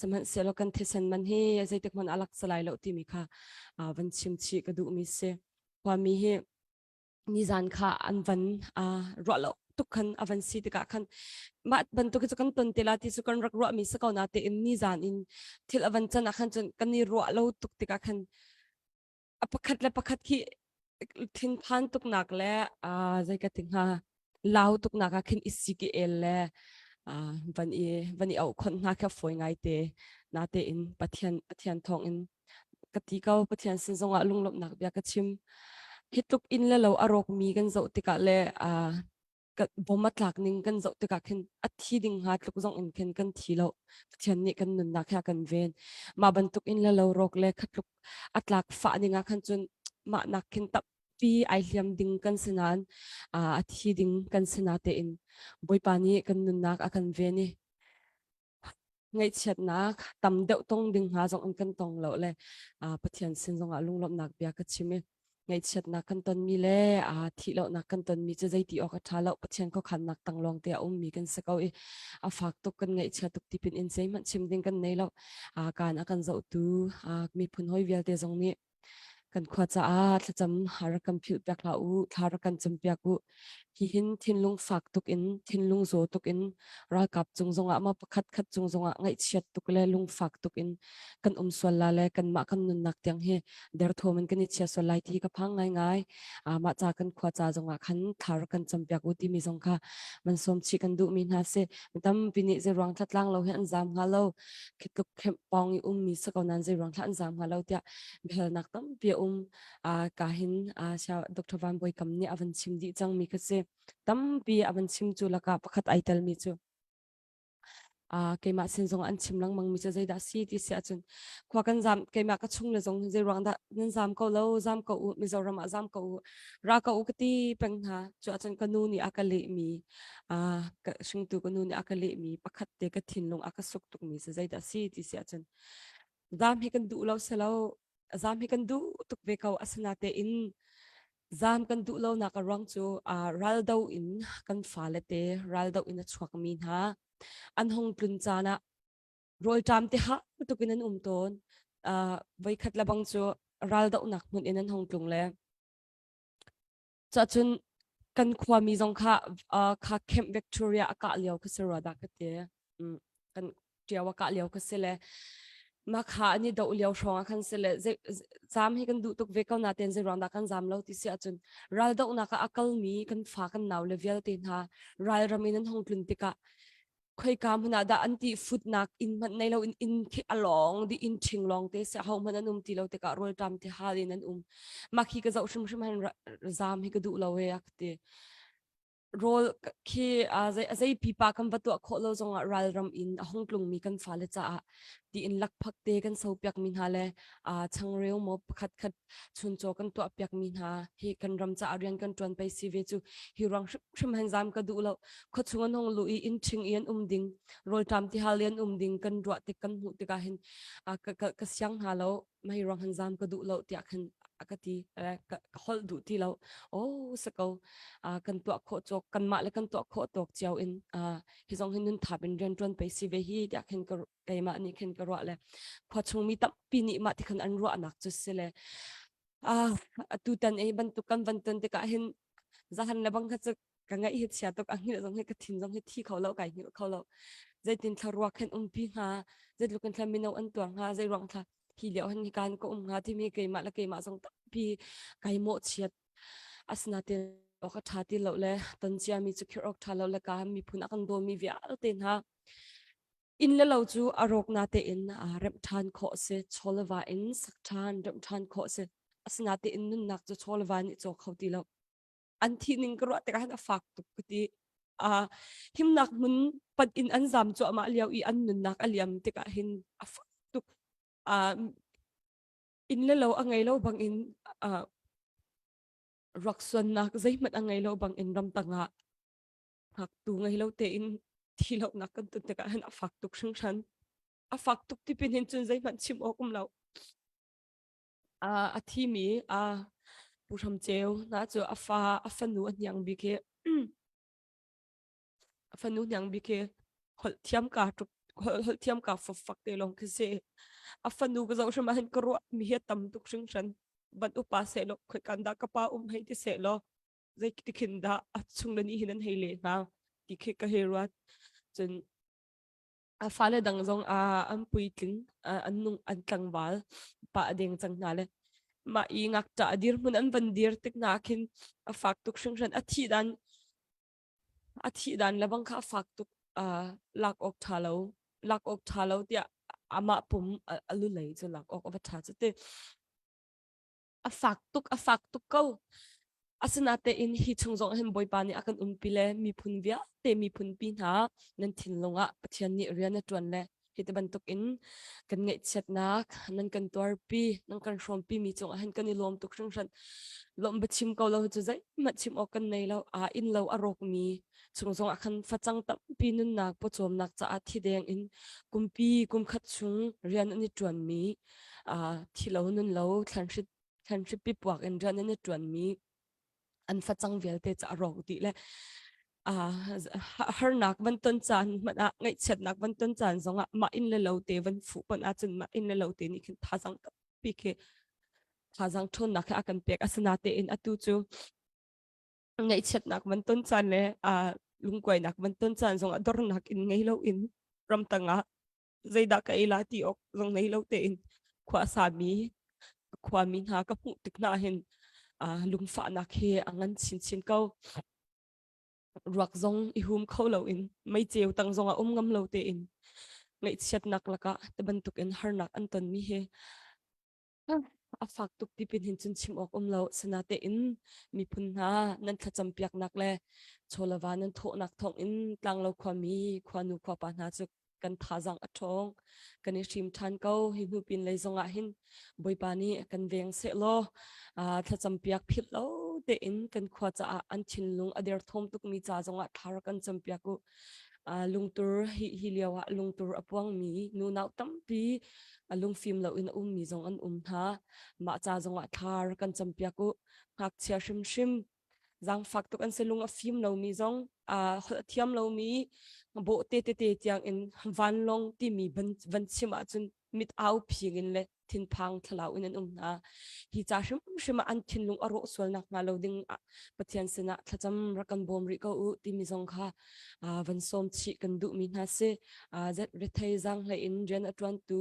Sihmanhsehlaw kan thisen man hi zeitik hmanh a lak salai lo timi kha uh, van chim chih ka duhmi si. Khuami hi nizan kha an van uh, ruah lo tuk khan a van si tikah khan mah bantuk cu kan ton te la ti cu kan rak ruah mi si ko na te in nizan in thil a van can ah khan cun kan i ruah lo tuk tikah khan a pakhat le pakhat khi thinphan tuknak le uh, zei ka ti hnga lau tuknak ah khin i sik i el le uh, van i van i auh khon hna kha fawi ngai te na te in Pathian Pathian thawng in ka ti ko Pathian sin zongah lunglawmhnak bia ka chim hi tluk inn le lo a rawk mi kan zoh tikah le uh, bom a tlak ning kan zoh tikah khin a thi ding hnga tluk zong in khin kan thi lo Pathian nih kan nunnak he kan ven mah bantuk in le lo rawk le khatluk a tlak fah ning ah khan cun mah nak khin tampi ai hliam ding kan si nain a thi ding kan si na tein Bawipa nih kan nunnak a kan ven i ngaihchiatnak tam deuh tong ding hna zong in kan tong lo le Pathian sin zongah lunglawmhnak bia ka chim i ngaihchiatnak kan tonmi le thih lonak kan tonmi cu zeiti awk a ṭha lo Pathian khuakhannak tang lawng te a ummi kan si ko i a fak tuk kan ngaihchia tuk tipin in zeihmanh chim ding kan nei lo kaan a kan zohtu miphun hoi vialte zong nih Kan khua caah thlacam rak kan philh piak hlah u, thla rak kan cam piak u. Hihin thinlung fak tuk in, thinlung zaw tuk in, ralkap cung zongah maw pakhat khat cung zongah ngaihchiat tuk le lungfak tuk in kan um sual la le kanmah kan nunnak tiang hi derthawm in kan i chia sual lai ti ka phang ngaingai. Mah ca kan khua ca zongah khan thla rak kan cam piak u timi zong kha man sawm chih kan duhmi hna si. Mi tampi nih zeiruang thlatlang lo hi an zaam hnga lo. Khi tluk khemh pawng i ummi si ko nain zeiruang thla an zaam hnga lo tiah biahalnak tampi a um. Ka hin Dr. Van Bawi Kam nih a van chim dih cangmi kha si. Tampi a van chim cu lakah pakhat ai telmi cu keimah sin zong an chim lengmang mi cu zeidah si ti si ahcun khua kan zam keimah ka chung le zong zei ruang dah nan zam ko lo zam ko u Mizoram ah zam ko u ra ko u ka ti peng hna cu ahcun ka nu nih a ka lehmi ka hringtu ka nu nih a ka lehmi pakhat te ka thinlung a ka suk tukmi cu zeidah si ti si ahcun zam hi kan duh lo selo zam hi kan duh tuk ve ko asinatein zam kan duh lonak a ruang cu raldo in kan fale te raldo in a chuakmi hna an hong tlun caan ah rawlṭam te ha tuk in an um tawn voikhat le bang cu raldohnak hmun in an hong tlung le Cahcun kan khuami zong kha uh, kha Camp Victoria a kah lio kha si rua dah ka ti. Mm, kan ṭiau a kah lio kha si le mah kha an i doh lio hrawng ah khan si le zaam hi kan duh tuk ve ko natein zei ruang dah kan zaam lo ti si ahcun ral dohnak ah a kalmi kan fa kan nau le vialte hna ralram in an hong tlun tikah khoika hmun ah dah an ti futnak inn hmanh nei lo in inn khi a lawng dih inn ṭhing lawng te si ho hmanh an um ti lo tikah rawlṭam ti hal in an um mah khi ka zoh hrimhrim han zaam hi ka duh lo e a ka ti rawl khi a zei pipa kan va tuah khawh lo zongah ralram in a hong tlungmi kan fale caah tiin lakphak te kan so piak mi hna le changreu maw pakhat khat chuncaw kan tuah piak mi hna hi kan ram caah rian kan ṭuan pei si ve cu hi ruang hrimhrim han zam ka duh lo khuachung an hong lu i inn ṭhing i an um ding rawlṭam tihal i an um ding kan ruah tik kan hmuh tikah hin ka, ka, ka siang hna lo mei ruang han zam ka duh lo tiah khan a ka ti ka holh duh ti lo oh sako kan tuah khawh cawk kanmah le kan tuah khawh tawk cio in hi zong hin nun thap in rian ṭuan pei si ve hi tiah khin ka keimah nih khin ka ruah le khua chungmi tampi nih mah ti khan an ruahnak cu si le ah atutan ei bantuk kan van ton tikah hin zahan le bang kha cu ka ngaih hi chia tuk a hngilh zong hi ka thin zong hi thi kho lo kai hngilh kho lo zeitin thla ruak khin umpi hnga zeitluk in thla mino an tuar hnga zei ruang thla hi lio han hi kan ka um hnga timi keimah le keimah zong tampi kai mawh chiat asinain awk a ṭha ti lo le ton ciami cu khirh awk ṭha lo le ka miphun a kan dawmi vialte hna Inn le lo cu a rawk natein remh ṭhan khawh a si. Chaw le va in sak ṭhan, remh ṭhan khawh a si. Asinatein nunnak cu chaw le va nih caw kho ti lo. An thih ning ka ruah tikah hin a fak tuk ka ti. Uh, himnak hmun panh in an zam cuahmah lio i an nunnak a liam tikah hin a fak tuk. Inn le lo a ngei lo bangin ruak suannak zeihmanh a ngei lo bangin ramtang ah ngaktu ngei lo tein thi lonak kan ton tikah hin a fak tuk hringhran. A fak tuk ti pin hin cun zeihmanh chim awk um lo. A thimi Pu Hram Ceu na cu a fa a fanu a hniang bik hi a fanu hniang bik hi holh thiam ka tuk holh thiam ka fak te lawng khi si. A fanu ka zoh hrim ah hin ka ruah mi hi a tam tuk hringhran. Van upa seh law khoi kan dah ka pa um hei ti seh law zei ti khin dah a chung le nih hin an hei leh hnga ti khi ka hei ruat. Cun a fale dang zong a an puitling an nung an tlangval pa a deng cang hna le mah i ngakṭah a dirhmun an van dir tik hna khin a fak tuk hringhran. A thih dan a thih dan le bang kha a fak tuk. Lak awk ṭha lo lak awk ṭha lo tiah amah pum a lulei cu lak awk a va ṭha cu ti. A fak tuk, a fak tuk ko. Asinatein hi chung zong hin Bawipa nih a kan umpi le miphun vialte miphun pi hna nan thinlung ah Pathian nih rian a ṭuan le hi ti bantuk in kan ngaihchiatnak nan kan tuarpi nan kan hrawmpi mi cungah hin kan i lawm tuk hringhran. Lawmh biachim ko lo cu zeihmanh chim awk kan nei lo. Aa inn lo a rawkmi chung zong ah khan facang tampi nunnak pawcawmnak caah thi deng in kumpi kumkhat chung rian an i ṭuanmi thi lo nun lo thlanhrit thlanhrit pipuak in rian an i ṭuanmi an facang vialte cu a rawk dih le harnak van ton caan hmanh ah ngaihchiatnak van ton caan zongah mah inn le lo te van fuh pon ahcun mah inn le lo te nih khin thazang tampi khi thazang ṭhawnnak khi a kan pek. Asinatein atu cu ngaihchiatnak van ton caan le lungkuainak van ton caan zongah dornak in ngei lo in ramtang ah zeidah ka ei la ti awk zong nei lo tein khua sami khuami hna ka hmuh tik hna hin lungfahnak hi a ngan chinchin ko. Ruak zong i hum kho lo in meiceu tang zong a um ngam lo tein ngaihchiatnak lakah te bantuk in harnak an tonmi hi a fak tuk ti pin hin cun chim awk um lo. Sinatein miphun hna nan thlacam piaknak le chawlava nan thawhnak thawng in tlanglo khuami khuanu khuapa hna cu kan thazang a ṭhawng, kan i hrim ṭhan ko. Hi hnu pin lei zong ah hin Bawipa nih kan veng seh law thlacam piak philh lo tein kan khua caah an thinlung a derthawm tukmi ca zong ah thla rak kan cam piak u. Lungtur hi hi lio ah lungtur a puangmi nunau tampi a lungfim loin a ummi zong an um hna. Mah ca zongah thla rak kan campiak u. Ngakchia hrimhrim zaangfak tuk an si. Lung a fim lomi zong holh a thiam lomi bawhte tete tiang in vanlawng timi van chim ahcun mit au phing in le thinphang thlalau in an um hna. Hi ca hrimhrim ah an thinlung a rawh sual nak hnga lo ding ah Pathian sinah thlacam rak kan bawm rih ko u timi zong kha van sawm chih kan duhmi hna si. Zet rethei zaanghlei in rian a ṭuantu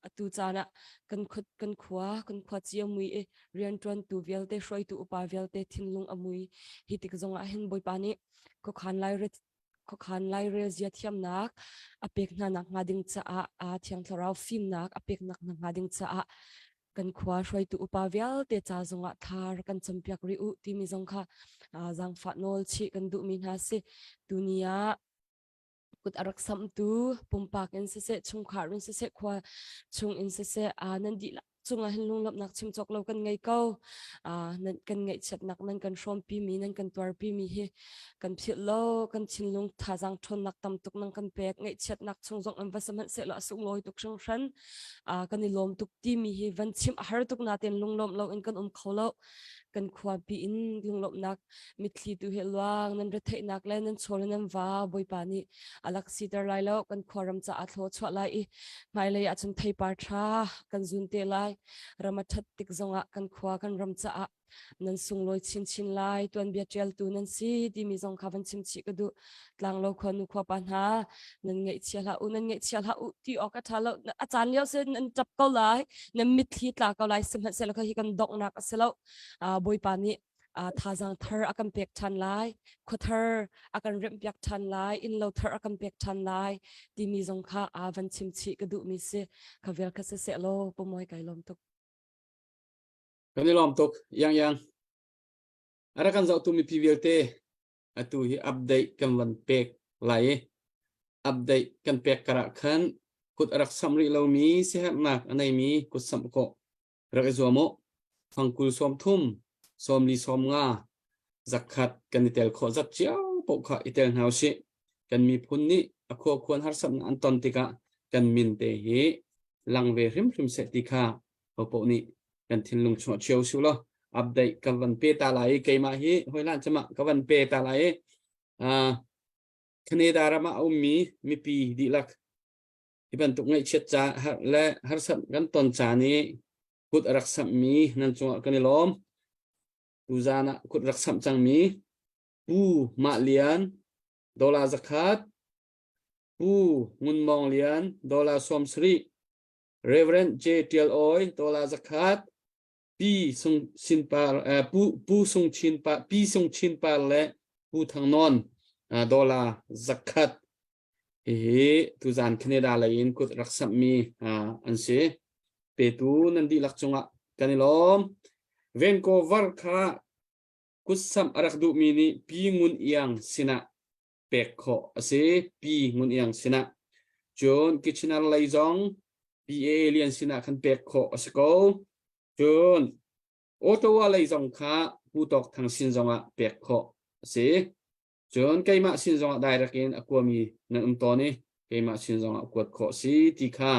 atu caan ah kan khut kan khua kan khua cio mui i rian ṭuantu vialte hruaitu upa vialte thinlung a mui. Hi tik zong ah hin Bawipa nih khuakhan lai khuakhan lairel zia thiamnak a pek hna nak hnga ding caah Thiang Thlarau fimnak a pek nak hna hnga ding caah kan khua hruaitu upa vialte ca zongah thar kan campiak rih u timi zong kha zaangfah nawl chih kan duhmi hna si. Tuni ah kut a rak samtu pumpak in siseh, chungkhar in siseh, khua chung in siseh, nan dihlak cungah hin lunglawmhnak chim cawk lo kan ngei ko. Nan kan ngaihchiatnak nan kan hrawmpi mi nan kan tuarpi mi hi kan philh lo. Kan thinlung thazaang ṭhawnnak tam tuk nan kan pek. Ngaihchiatnak chung zong an va sihmanhsehlaw a sunglawi tuk hringhran. Kan i lawm tuk timi hi van chim a har tuk nain lunglawm lo in kan um kho lo. Kan khuapi in lunglawmhnak mitthli tu hi luang. Nan retheihnak le nan chaw le nan va Bawipa nih a lak siter lai lo. Kan khuaram caah thlaw chuah lai i hmailei ah cun theipar ṭha kan zun te lai. Ram a ṭhat tik zongah kan khua kan ram caah nan sunglawi chinchin lai. Tuanbia ṭialtu nan si timi zong kha van chim chih ka duh. Tlanglo khua nu khua pa hna nan ngaihchia hlah u, nan ngaihchia hlah u ti awk a ṭha lo. A caan lio sin nan ṭap ko lai, nan mitthli tla ko lai, sihmanhsehlaw hi kan donghnak a si lo. Bawipa nih thazaang thar a kan pek ṭhan lai, khua thar a kan remhpiak ṭhan lai, innlo thar a kan pek ṭhan lai timi zong kha van chim chih ka duhmi si. Kha vial kha siseh law pumawi kai lawm tuk. Kan i lawm tuk yang yang. A rak kan zohtu mipi vialte atu hi update kan van pek lai i update kan pek karah khan. Kut a rak samh rih lomi siaherhnak a neimi kut samh khawh rak i zuam u. Fangkul 30, 40 50 zakhat kan i tel khawh zat cio paoh kha i tel hna usih. Kan miphun nih a khuakhuan harsatnak an ton tikah kan min te hi lang ve hrimhrim seh ti kha hopoh nih kan thinlung chuah cio su law update ka van pe ta lai i keimah hi hoilan cama ka van pe ta lai i Canada ram ah a ummi mipi dihlak hi bantuk ngaihchiat ca le harsat kan ton caan i kut a rak samhmi nan cungah kan i lawm. Tuzan ah kut rak samh cangmi Pu Mah Lian dollar zakhat, Pu Ngun Mawng Lian dollar 70, Reverend J. Tial Awi dollar zakhat, Pi Sung Sin Par Pu Pu Sung Chin Pa Pi Sung Chin Par le Pu Thang Nawn dollar zakhat hihi tuzan Canada lei in kut rak samhmi an si. Petu nan dihlak cungah kan i lawm. Vancouver kha kutsamh a rak duhmi nih Pi Ngun Iang sinah pek khawh a si. Pi Ngun Iang sinah. Cun Kitchener lei zong PA Lian sinah khan pek khawh a si ko. Cun Ottawa lei zong kha Pu Tawk Thang sin zongah pek khawh a si. Cun keimah sin zongah direct in a kuami nan um tawn i keimah sin zongah kuat khawh si ti kha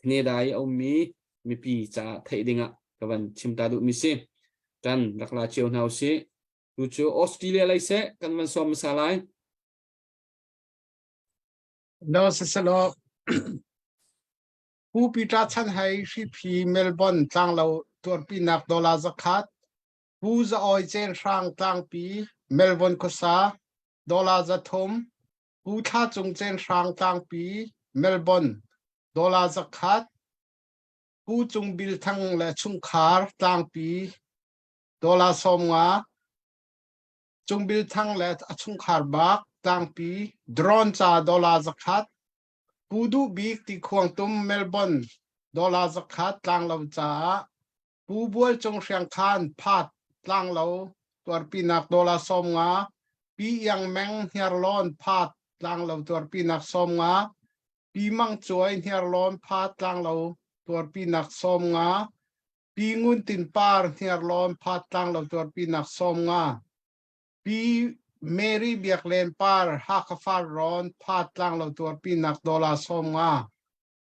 Canada i a ummi mipi caah theih dingah ka van chim ta duhmi si. Kan rak la cio hna usih. Tu cu Australia lei seh kan van sawm hmasa lai. No siselaw Pu Peter Chan Hai Hriphi Melbourne tlanglo tuarpinak dollar zakhat Pu Za Awi Cen Hrang Tlangpi Melbourne khuasa dollar 300 Pu Thla Cung Cen Hrang Tlangpi Melbourne dollar 100 Pu Cung Bil Thang le chungkhar Tlangpi dollar 50 Cung Bil Thang le a chungkhar bak Tlangpi drone ca dollar 100 Pu Duh Bik Ti Khuang Tum Melbourne dollar 100 Tlanglo caah Pu Bual Cung Hriangkhan Phat Tlanglo tuarpinak dollar 50 Pi Iang Meng Hniarlawn Phat Tlanglo tuarpinak 50 Pi Mang Cuai Hniarlawn Phat Tlanglo tuarpinak 50 Pi Ngun Tin Par Hniarlawn Phat Tlanglo tuarpinak 50 Pi Mary Biak Len Par Hakha Farrawn Phat Tlanglo tuarpinak dollar 50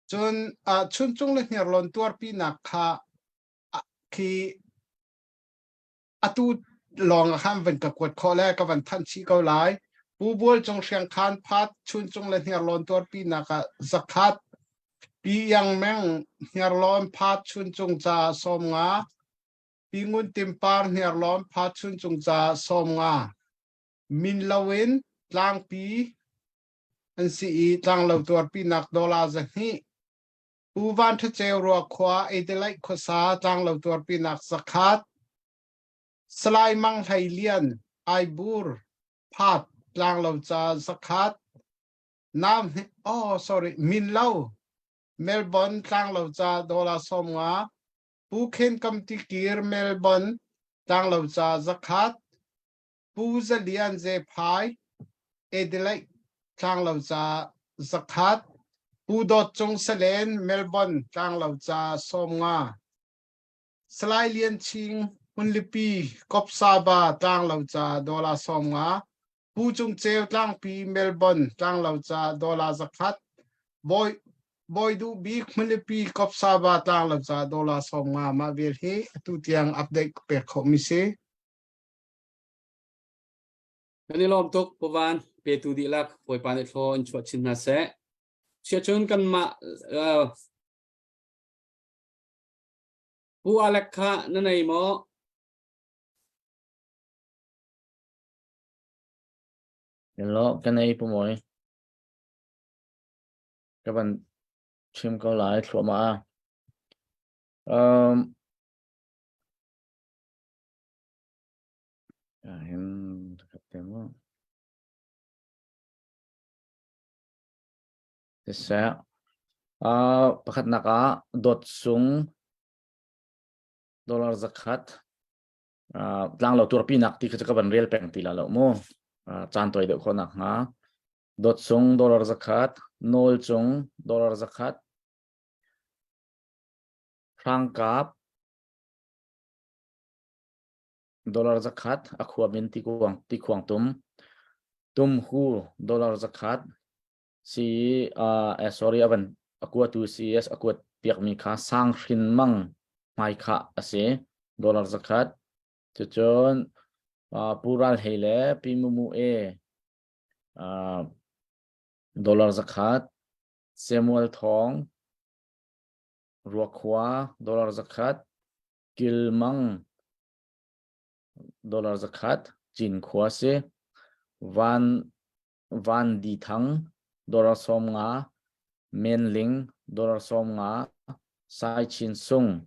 Cun Chuncung le Hniarlawn tuarpinak kha khi atu lawng ah khan van ka kuat khawh le ka van thanh chih ko lai. Pu Bual Cung Hriangkhan phat Chuncung le Hniarlawn tuarpinak ah zakhat Pi Iang Meng Hniarlawn phat Chuncung ca 50 Pi Ngun Tim Par Hniarlawn phat Chuncung ca 50 Min loin Tlangpi an si i tlanglo tuarpinak dollar 200 Pu Van Ṭha Ceu Ruakhua Adelaide khuasa tlanglo tuarpinak zakhat Salai Mang Hlei Lian Aibur Phat tlanglo ca zakhat Nam oh sorry Min Lo Melbourne tlanglo ca dollar 50 Pu Khen Kam Tikir Melbourne tlanglo ca zakhat Pu Za Lian Zephai, Adelaide Tlanglo ca zakhat, Pu Dawt Cung Salen, Melbourne Tlanglo ca 50, Salai Lian Ching, Hmunlipi, Kopsaba Tlanglo ca dollar 50, Pu Cung Ceu Tlangpi, Melbourne Tlanglo ca dollar zakhat, Bawi Bawi Duh Bik Hmunlipi Kopsaba Tlanglo ca dollar 50 mah vial hi atu tiang update pek khawhmi si. Kan i lawm tuk Pu Van petu dihlak Bawipa nih thlaw in chuah chin hna seh. Siacun kanmah uh, Pu Alec kha na nei maw? Hello, ka nei pu mawi. Ka van chim ko lai thluahmah ah. Um, Hin Siseh, uh, pakhatnak ah dawt sung dollar zakhat uh, tlanglo turpinak ti kha cu ka van rel peng ti la lo mu. Uh, caan tawi deuh khawh nak hnga. Dawt sung dollar zakhat, nawl cung dollar zakhat. Hrangkap dollar zakhat a khua min tikuang tikhuang tum tumhu dollar zakhat si uh, eh, sorry avan akua tu CS akuat piak mi kha sang hrin mang hmai kha ase dollar zakhat cucun uh, pural hei le pi mu mu e uh, dollar zakhat Samuel Thawng Ruakhua dollar zakhat Kilmang dollar zakhat Cinkhua si Van Van Di Thang dollar 50 Men Ling dollar 50 Sai Chin Sung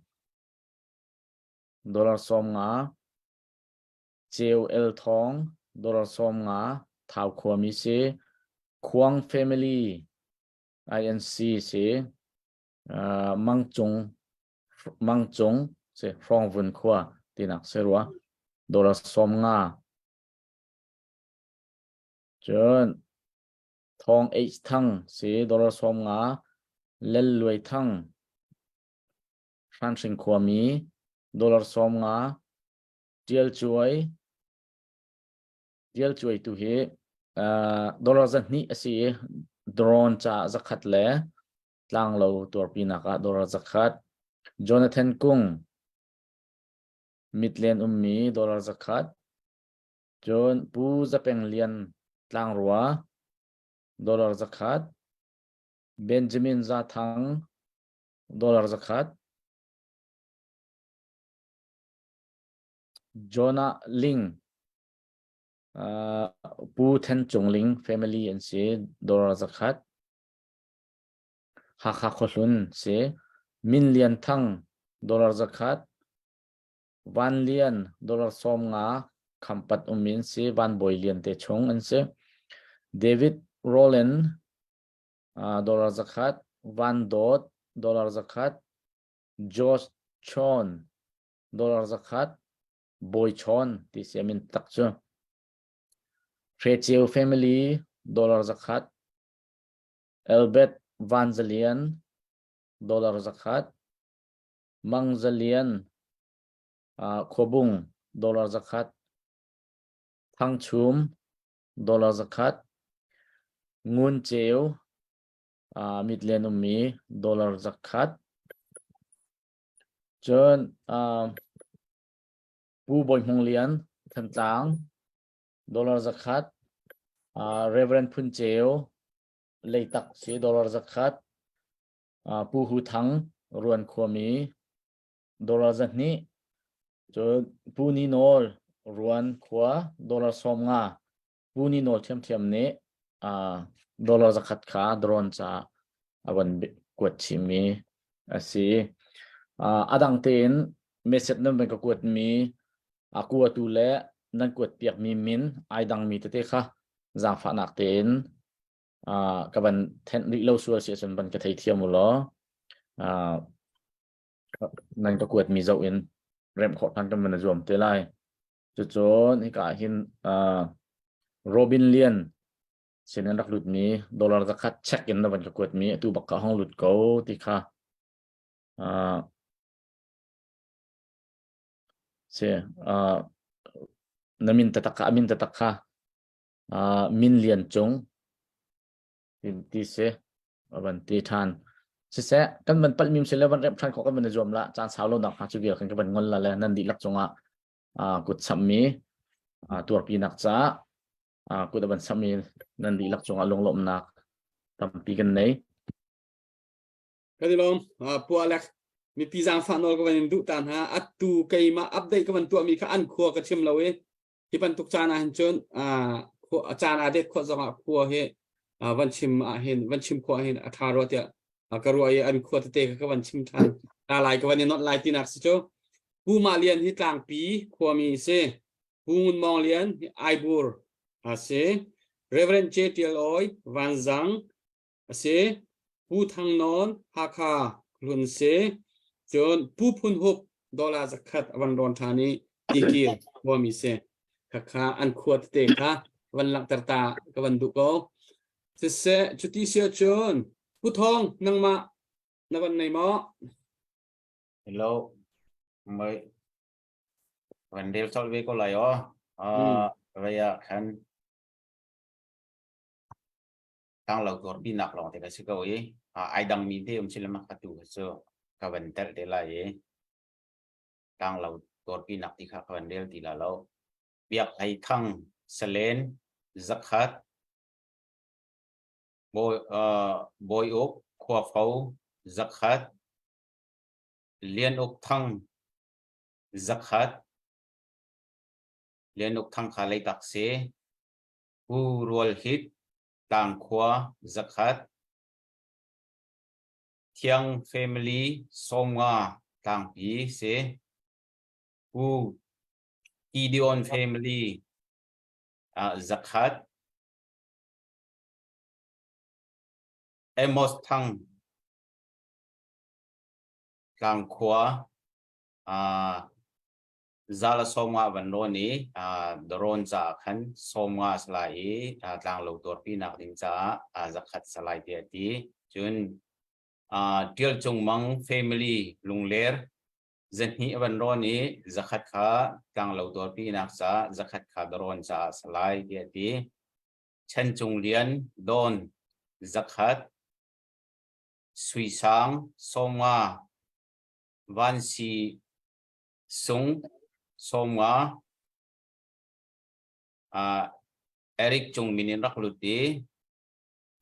dollar 50 Ceu El Thawng dollar 50 Thau khuami si Khuang Family INC si uh, Mangcung Mangcung si Hrawngvun khua tinak si rua dollar 50 cun Thawng H Thang si dollar 50 Lel Luai Thang Hranhring khuami dollar 50 Tial Cuai Tial Cuai tu hi uh, dollar 200 a si i drone ca zakhat le tlanglo tuarpinak ah dollar zakhat Jonathan Kung Midland ummi dollar zakhat cun Pu Zapeng Lian Tlangrua dollar zakhat Benjamin Zathang dollar zakhat Jonah Ling uh, Pu Then Cung Ling family an si dollar zakhat Hakha Khuahlun si. Min Lian Thang dollar zakhat. Van Lian dollar 50 Khampat um in si. Van Bawi Lian te chung an si. David Rowland uh, dollar zakhat. Van Dawt dollar zakhat. Josh Chon dollar zakhat. Bawi Chawn ti si amin tak cu. Hre Ceu family dollar zakhat. Albert Van Za Lian dollar zakhat, Mang Za Lian uh, Khuabung dollar zakhat, Thang Chum dollar zakhat, Ngun Ceu uh, Midland ummi dollar zakhat. Cun uh, Pu Bawi Hmung Lian Thantlang dollar zakhat, uh, Reverend Phun Ceu Leitak si dollar zakhat, uh, Pu Hu Thang Ruan khuami dollar 200, cun Pu Ni Nawl Ruan khua dollar 50, Pu Ni Nawl thiamthiam nih uh, dollar zakhat kha drone ca a van kuat chimmi a si. Uh, a dang tein message nan van ka kuatmi a kuatu le nan kuat piakmi min ai dangmi tete kha zaangfahnak tein uh, ka van thenh rih lo sual si ahcun van ka thei thiam u law uh, nan ka kuatmi zoh in remh khawh than kan van zuam te lai. Cucun hika ah hin uh, Robin Lian sin in rak lutmi dollar zakhat check in na van ka kuatmi atu bak ka hong lut ko ti kha uh, Si uh, na min taktak kha a min taktak kha uh, min lian cung ti si van ti ṭhan siseh kan van palh mim si le van remh ṭhan khawh kan van i zuam la caan sau lo nak hnga cu vial kan ka van ngol la le nan dihlak cungah uh, kut sammi uh, tuarpinak caah uh, kut a van sammi nan dihlak cungah lunglawmhnak tampi kan nei Kan i lawm. Pu Alec, mipi zaangfah nawl ka van in duh ta hna. Atu keimah update ka van tuahmi kha an khua ka chim lo i hi bantuk caan ah hin cun caan aa det khawh zongah khua hi van chim ah hin van chim khua hin a ṭha rua tiah ka ruah i an khua tete kha ka van chim ṭhan ta lai ka van i nolh lai tinak si cu. Pu Mah Lian hi tlangpi khuami si. Pu Ngun Mawng Lian hi Aibur a si. Reverend J. Tial Awi Vanzang a si. Pu Thang Nawn Hakha hlun si. Cun Pu Phun Hup dollar zakhat a van rawn ṭhan i tikir khuami si. Khakha an khua tete kha van langhter ta ka van duh ko. Siseh, cuti si ahcun Pu Thawng nangmah na van nei maw? Hello. Mai van rel colh ve ko lai aw. Uh, vei ah khan tlanglo tuarpi nak lawng te ka si ko i ai dang mi te um si le mak ka tu cu ka van telh te lai i tlanglo tuarpi nak ti kha ka van rel ti la lo. Biak Hlei Thang Salen zakhat Bawi, uh, Bawi Uk Khuafo zakhat Lian Uk Thang zakhat Lian Uk Thang kha Leitak si Pu Rual Hit Tlangkhua zakhat Thiang Family 50 Tlangpi si Pu Gideon Family uh, zakhat Amos Thang Tlangkhua uh, Zala 50 van rawn i darawn caah khan 50 salai i tlanglo tuarpi nak ding caah zakhat salai tiah a ti. Cun Tial Cung Mang family Lungler zahnih a van rawn i zakhat kha tlanglo tuarpi nak caah zakhat kha darawn caah salai tiah a ti. Chan Cung Lian Dawn zakhat Sui Sang 50 Van Si Sung 50 uh, Eric Cung min in rak lut i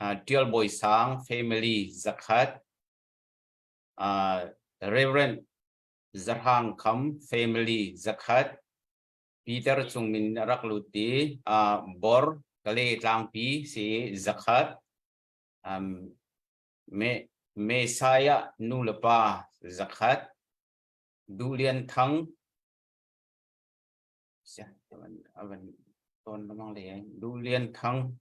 uh, Tial Bawi Sang family zakhat uh, Reverend Zahrang Kham family zakhat Peter Cung min rak lut i uh, Bor Kale Tlangpi si zakhat um, Me Messiah nu le pa zakhat Duh Lian Thang avan ton lamang le Duh Lian Thang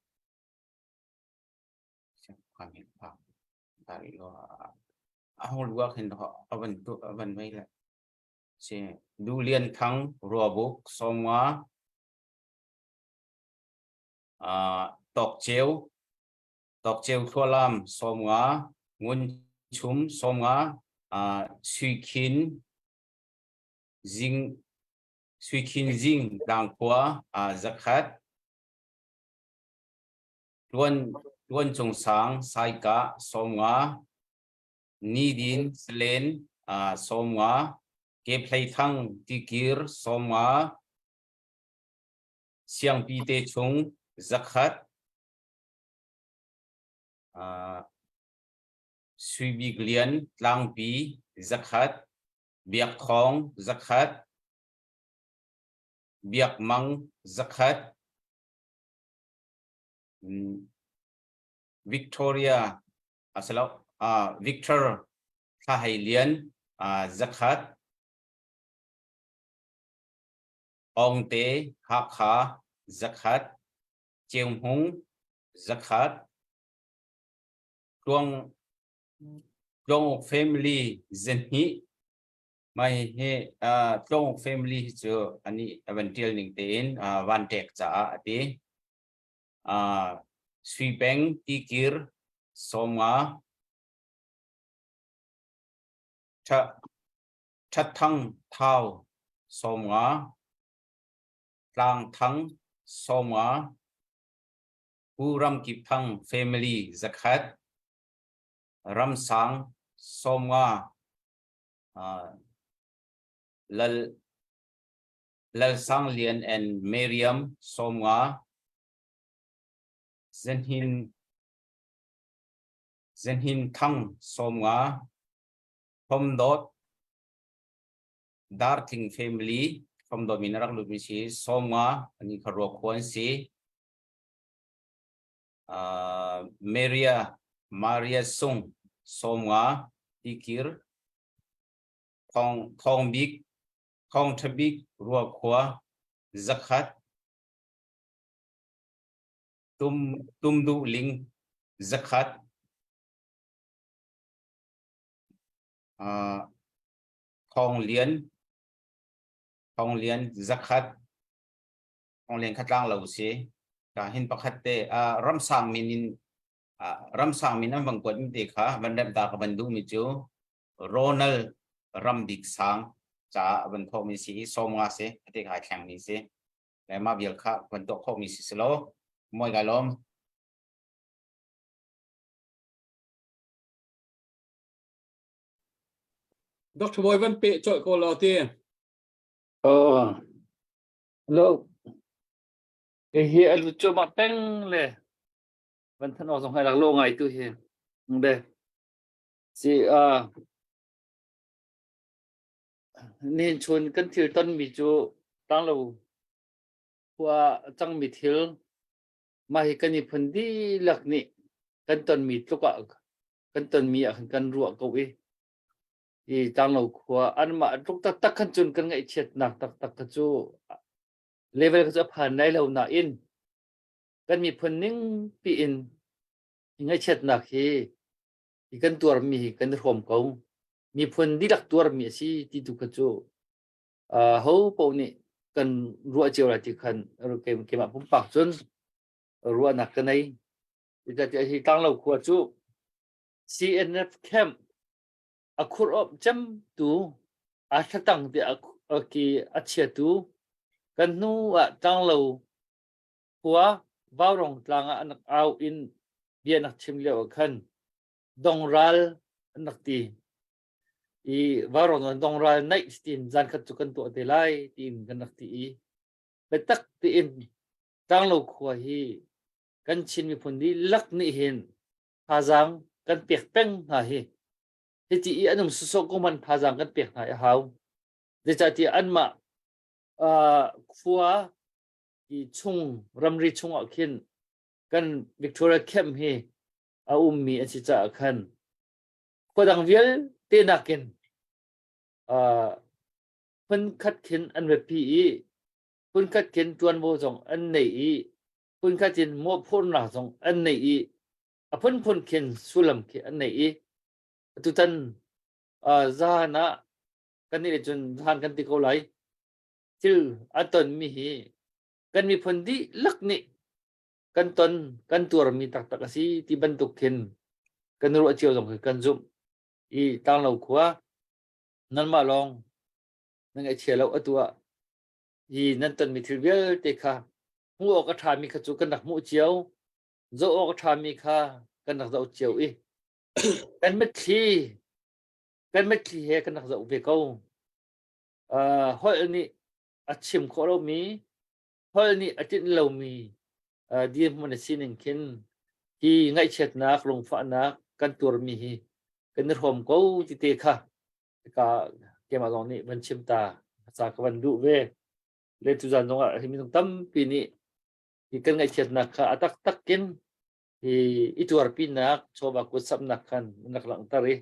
a hong luak hin avan tu avan mei le si Duh Lian Thang Ruabuk 50 Tawk Ceu Tawk Ceu Thlualam 50 Ngun Chum 50 Sui Khin Zing Sui Khin Zing Tlangkhua zakhat Tuan Tuan Cung Sang Saikah 50 Ni Din Salen 50 Keplei Thang Tikir 50 Siangpi te chung zakhat Sui Bik Lian Tlangpi zakhat, Biak Thawng zakhat, Biak Mang zakhat, Victoria asalo uh, Victor Thla Hei Lian uh, zakhat, Ongte Hakha zakhat, Ceu Hmung zakhat, Tluang Tluanguk family zahnih mai hi uh, Tluanguk family hi cu ani avan tial ning tein uh, van tek caah ati uh, Sui Peng Tikir 50 Tha That Thang Thau 50 Tlang Thang 50 Pu Ram Kip Thang family zakhat, Ram Sang 50, uh, Lal Lal Sang Lian and Miriam 50, Zenhin Zenhin Thang 50, Thom Dot Dartling family Thom Dot min rak lut mi si 50 ani kha ruak khuan si uh, Maria Maria Sung 50 Tikir Thong Thong Bik Thong Tha Bik Ruakhua zakhat Tum Tum Du Ling zakhat uh, Thong Lian Thong Lian zakhat Thong Lian kha tlang lo si ka hin pakhat te uh, ramsang min in uh, ramsang min an vang kuat mi te kha van rem ta ka van duh mi cu Ronald. Rambik sang caah a van thawhmi si i 50 si ate kai thlengmi si le mah vial kha van tuah khawhmi si si lo moi kai lawm. Dr. Boy van pe colh ko law ti. Oh. Lo. Hi a lut cu ma peng le van than awk zong hai lak lo ngai tu hi. Be. Si a nihin chun kan thil tonmi cu tlanglo khua a cangmi thil mah hi kan miphun dihlak nih kan tonmi tluk ah kan tonmi ah khan kan ruah ko i i tlanglo khua anmah tluk taktak khan cun kan ngaihchiatnak taktak kha cu level kha cu a phan lai lo nain kan miphun ning piin ngaihchiatnak hi hi kan tuarmi hi kan i hrawm ko. Miphun dihlak tuarmi a si ti tu kha cu uh, ho paoh nih kan ruah cio lai ti khan keimah pumpak cun ruahnak ka nei. Zeicahtiah hi Tlanglo khua cu CNF camp a khur awp cemtu a thlatang te a ki a chiatu kan hnu ah Tlanglo khua Vaurong tlang ah an au in bia nak chim lio ah khan dongral an rak ti i Vaurong dongral naih tin zan khat cu kan tuah te lai tiin kan rak ti i biatak tiin Tlanglo khua hi kan Chin miphun dihlak nih hin thazaang kan pek peng hna hi hiti i an um sawsawh ko man thazaang kan pek hna i a hau zeicahtiah anmah uh, khua i chung ramri chungah khin kan Victoria Camp hi a ummi an si caah khan khua dang vialte nakin uh, phunkhat khin an biapi i phunkhat khin ṭuanvo zong an nei i phunkhat in mawhphurhnak zong an nei i a phunphun khin sullam khi an nei i tutan uh, zahan ah kan nih cun zahan kan ti ko lai thil a tonmi hi kan miphun dihlak nih kan ton kan tuarmi taktak a si ti bantuk khin kan ruah cio zong khi kan zumh i tlanglo khua nanmah lawng nan ngaihchia lo atu ah hi nan tonmi thil vialte kha hmuh awk a ṭhami kha cu kan rak hmuh cio zoh awk a ṭhami kha kan rak zoh cio i kan mitthli kan mitthli he kan rak zoh ve ko uh, holh nih a chim khawh lomi holh nih a tlinh lomi uh, dirhmun a sining khin hi ngaihchiatnak lungfahnak kan tuarmi hi kan i hrawm ko ti te kha ka keimah zong nih van chim ta ca ka van duh ve le tuzan zong ah hi minung tampi nih hi kan ngaihchiatnak kha a taktak in hi i tuarpinak chawva kut samnak khan an rak langhter i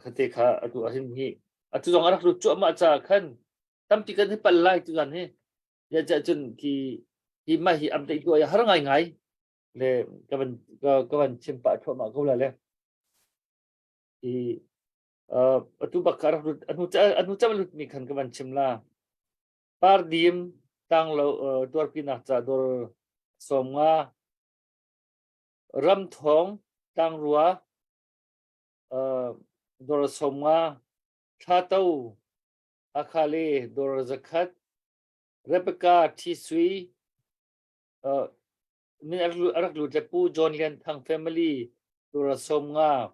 khate kha atu ahhin hi atu zong a rak lut cuahmah caah khan tampi kan hi pal lai tuzan hi ya cha cun khi hi ma hi update tu har ngai ngai le ka van ka van chim pah thluahmah ko la le i atu bak ka rak lut anu anu cham lut mi khan ka van chim la pardim tang lo tuarpinak ca dor 50 ram thong tlangrua dor 50 thlato akhale dor 100 Rebecca Thisui min arak lut le Pu John Lian Thang family dor 50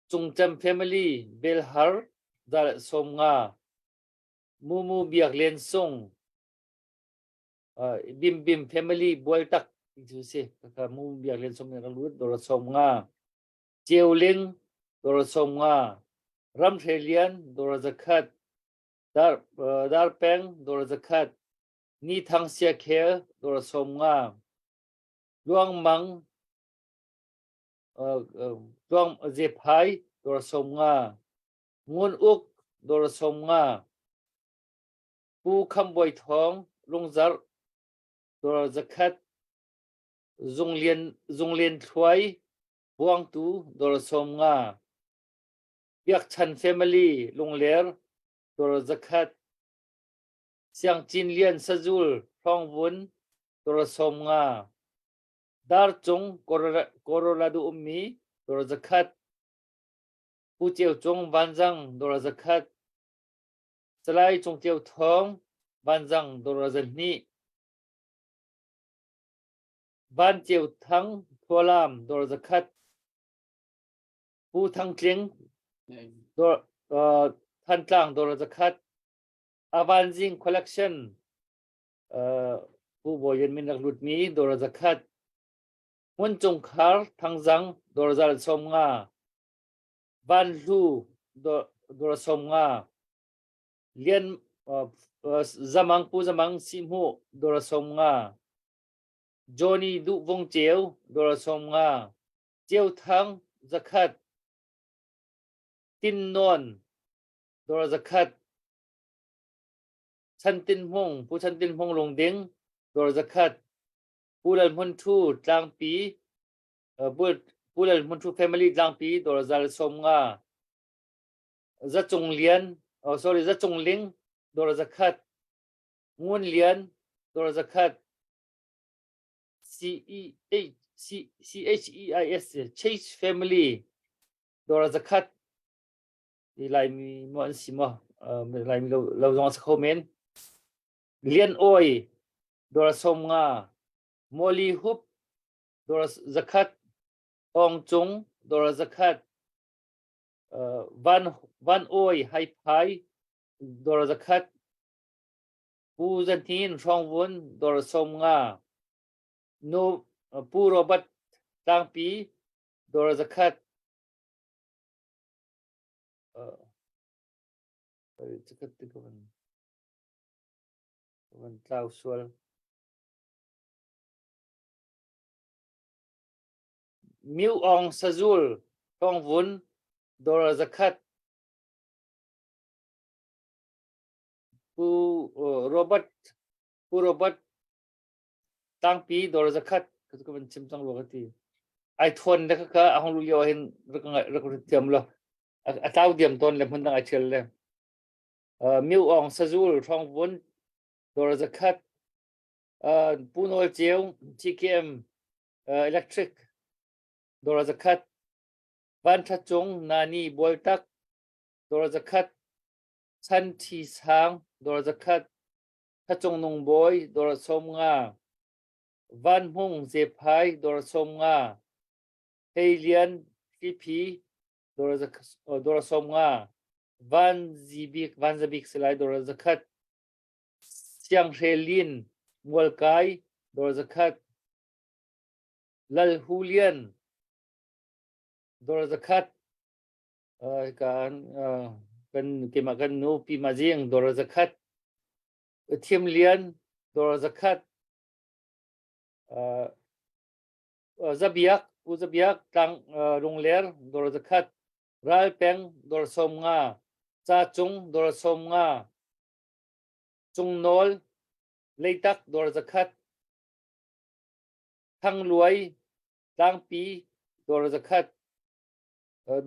Cungcem family Belhar 50 Mumu Biak Lian Sung Bim Bim family Bualtak ti cu si kaka Mumu Biak Lian Sung nih rak lut dor 50 Ceu Ling dor 50 Ramhre Lian dor 100 Dar Dar Peng dor 100 Ni Thang Sia Khel dor 50 Luang Mang Tluang Zephai dor 50 Ngun Uk dor 50 Pu Kham Bawi Thawng Lungzarh dor 100 Zunglian Zunglian Thluai Buangtu dor 50 Biakchan Family Lungler dor 100 Siang Cin Lian Sazul Hrawngvun dor 50 Darcung Colorado ummi dor 100. Pu Ceu Cung Vanzang dollar 100, Salai Cung Ceu Thawng Vanzang dollar 200, Van Ceu Thang Thualam dollar 100, Pu Thang Tling Thantlang dollar 100, Avanzing Collection Pu Bawi Lian min rak lutmi dollar 100, Hmun Cung Khar Thangzang dollar 50, Van Hlu dollar 50, Lian Zamang Pu Zamang Sihmuh dollar 50, Johnny Duh Vung Ceu dollar 50, Ceu Thang 100, Tin Nawn dollar 100, Chan Tin Hmung Pu Chan Tin Hmung Lungding dollar 100, Pu Lal Hmun Thu Tlangpi Pu Lal Hmun Thu Family Tlangpi dollar 50, Za Cung Lian oh sorry Za Cung Ling dollar 100, Ngun Lian dollar 100, C E H C C H E I S Chase Family dollar 100 ti Laimi maw an si maw Laimi lo lo zong a si kho men Lian Awi dollar 50 Molly Hup dollar 100 Ong Cung dollar 100 Van Van Awi Hai Phai dollar 100 Pu Zan Hnin Hrawngvun dollar 50 Nu Pu Robert Tlangpi dollar 100 van tlau sual. Miu Aung Sazul Tawngvun dollar 100 Pu Robert Pu Robert Tlangpi dollar 100 ka van chim cang rua ka ti. Ai thuan le kha a hong lu lio hin rak rak thiam lo. A tlau diam ton le hmun dang ai thial le. Miu Aung Sazul Hrawngvun dollar 100 Pu Nawl Ceu TKM Electric dollar 100 Van Tha Cung Nani Bualtak dollar 100 Chan Thi Sang dollar 100 Tha Cung Nung Bawi dollar 50 Van Hmung Zephai dollar 50 Hei Lian Hliphi dollar 50 Van Zibik Van Zabik Salai dollar 100 Siang Hre Lin Mualkai dollar 100 Lal Hu Lian dollar 100 kan kan keimah kan nu Pi Ma Jing dollar 100 Thiam Lian dollar 100 Zabiak Pu Zabiak Tlang Lungler dollar 100 Ral Peng dollar 50 Ca Cung dollar 50 Cung Nawl Leitak dollar 100 Thang Luai Tlangpi dollar 100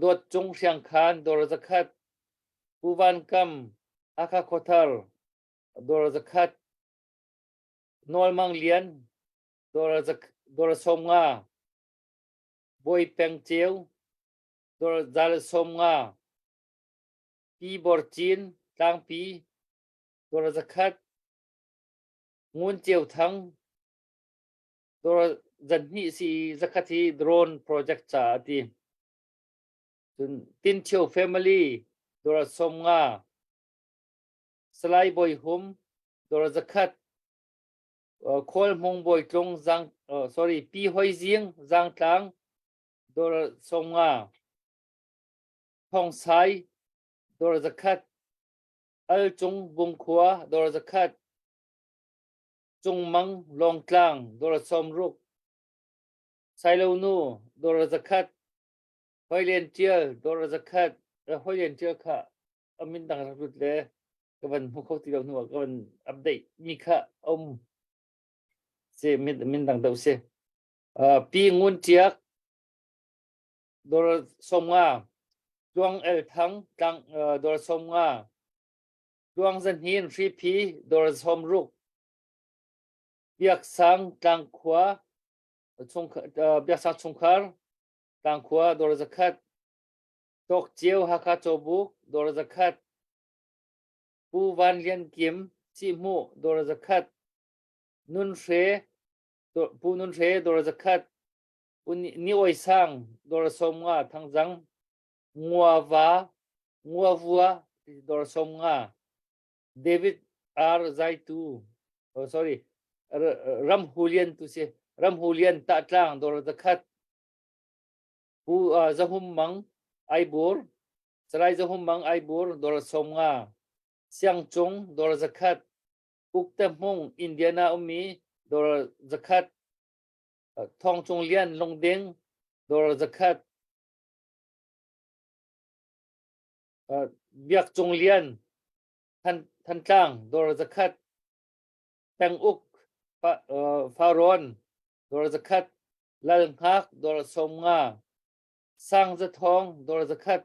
Dawt Cung Hriangkhan dollar 100 Pu Van Kam Hakha Khuathar dollar 100 Nawl Mang Lian dollar 50 Bawi Peng Ceu dollar 50 Pi Bor Cin Tlangpi dollar 100 Ngun Ceu Thang dollar 200 si 100 hi drone project ca a ti. Cun Tin Thio family dollar 50 Salai Bawi Hum dollar 100 Khual Hmung Bawi Tlung Zang sorry Pi Hoi Zing Zangtlang dollar 50 Thong Sai dollar 100 Al Cung Bungkhua dollar 100 Cung Mang Lawngtlang dollar 60 Sailo Nu dollar 100 Hoi Lian Tial dollar 100 Hoi Lian Tial kha a min dang rak lut le ka van hmu kho ti lo hnu ah ka van update mi kha um se min min dang deuh si uh, pi ngun tiak dollar 50 tuang el thang tlang uh, dollar 50 tuang zan hin hri phi dollar 60 biak sang tlang khua chung uh, biak sang chungkhar tlang khua dollar 100. Tawk Ceu Hakha Cawbuk dawr zakhat. Pu Van Lian Kim Cihmuh dawr zakhat. Nun Hre Pu Nun Hre dawr zakhat. Pu Ni Oi Sang dawr 50 Thangzang. Ngua Va Ngua Vua dawr 50. David R Zaitu oh sorry Ram Hu Lian tu si Ram Hu Lian Tahtlang dawr zakhat. Pu Zahum Mang Aibur, Salai Zahum Mang Aibur dawr 50, Siang Cung dawr zakhat, Ukte Hmung Indiana ummi dawr zakhat, Thawng Cung Lian Lungding dawr zakhat, Biak Cung Lian Thantlang dawr zakhat, Peng Uk Farrawn dawr zakhat, Lal Hngak dawr 50, Sang Za Thawng dawr zakhat,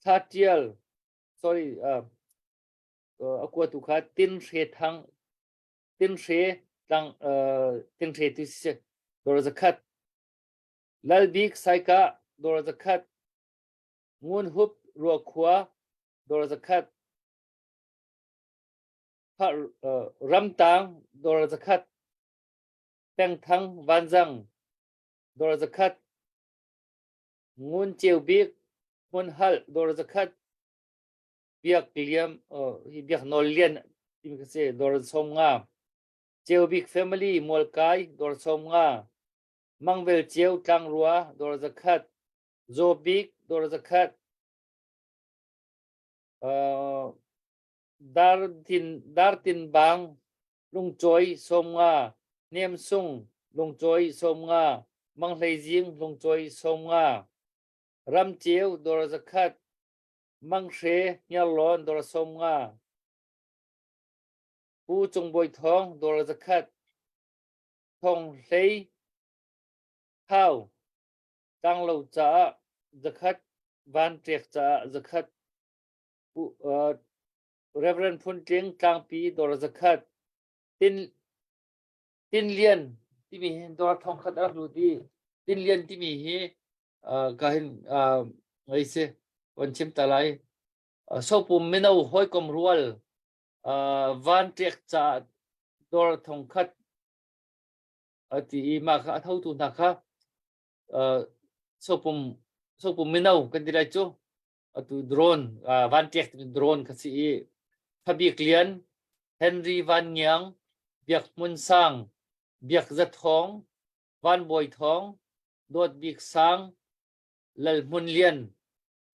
Thla Ṭial sorry a kuatu kha Tin Hre Thang Tin Hre tlang Tin Hre tu si dawr zakhat, Lal Bik Saikah dawr zakhat, Ngun Hup Ruakhua dawr zakhat, Ramtang dawr zakhat, Pengthang Vanzang dawr zakhat, Ngun Ceu Bik Hmun Hal dawr zakhat, Biak Liam hi Biak Nawl Lian timi kha si dawr 50, Ceu Bik Family Mualkai dawr 50, Mangvel Ceu Tlangrua dawr zakhat, Zaw Bik dawr zakhat, Dartin Dartin Bang Lungcawi 50, Hnemsung lungcawi 50, Manghleizing lungcawi 50, Ramceu dawr zakhat, Manghre Hniarlawn dawr 50, Pu Cung Bawi Thawng dawr zakhat, Thawng Hlei Thau Tlanglo caah zakhat, Van Ṭek caah zakhat, Pu, uh, Reverend Phun Tling Tlangpi dawr zakhat Tin Tin Lian timi hi dawr thong khat a rak lut i Tin Lian timi hi ka hin ngei si van chim ta lai sopum mino hawikom rual van ṭek ca dawr thong khat a ti i mah kha a thotu hna kha sopum sopum mino kan ti lai cu atu drone van ṭek timi drone kha si i Thabik Lian, Henry Van Ngiang, Biak Hmun Sang, Biak Za Thawng, Van Bawi Thawng, Dawt Bik Sang, Lal Hmun Lian,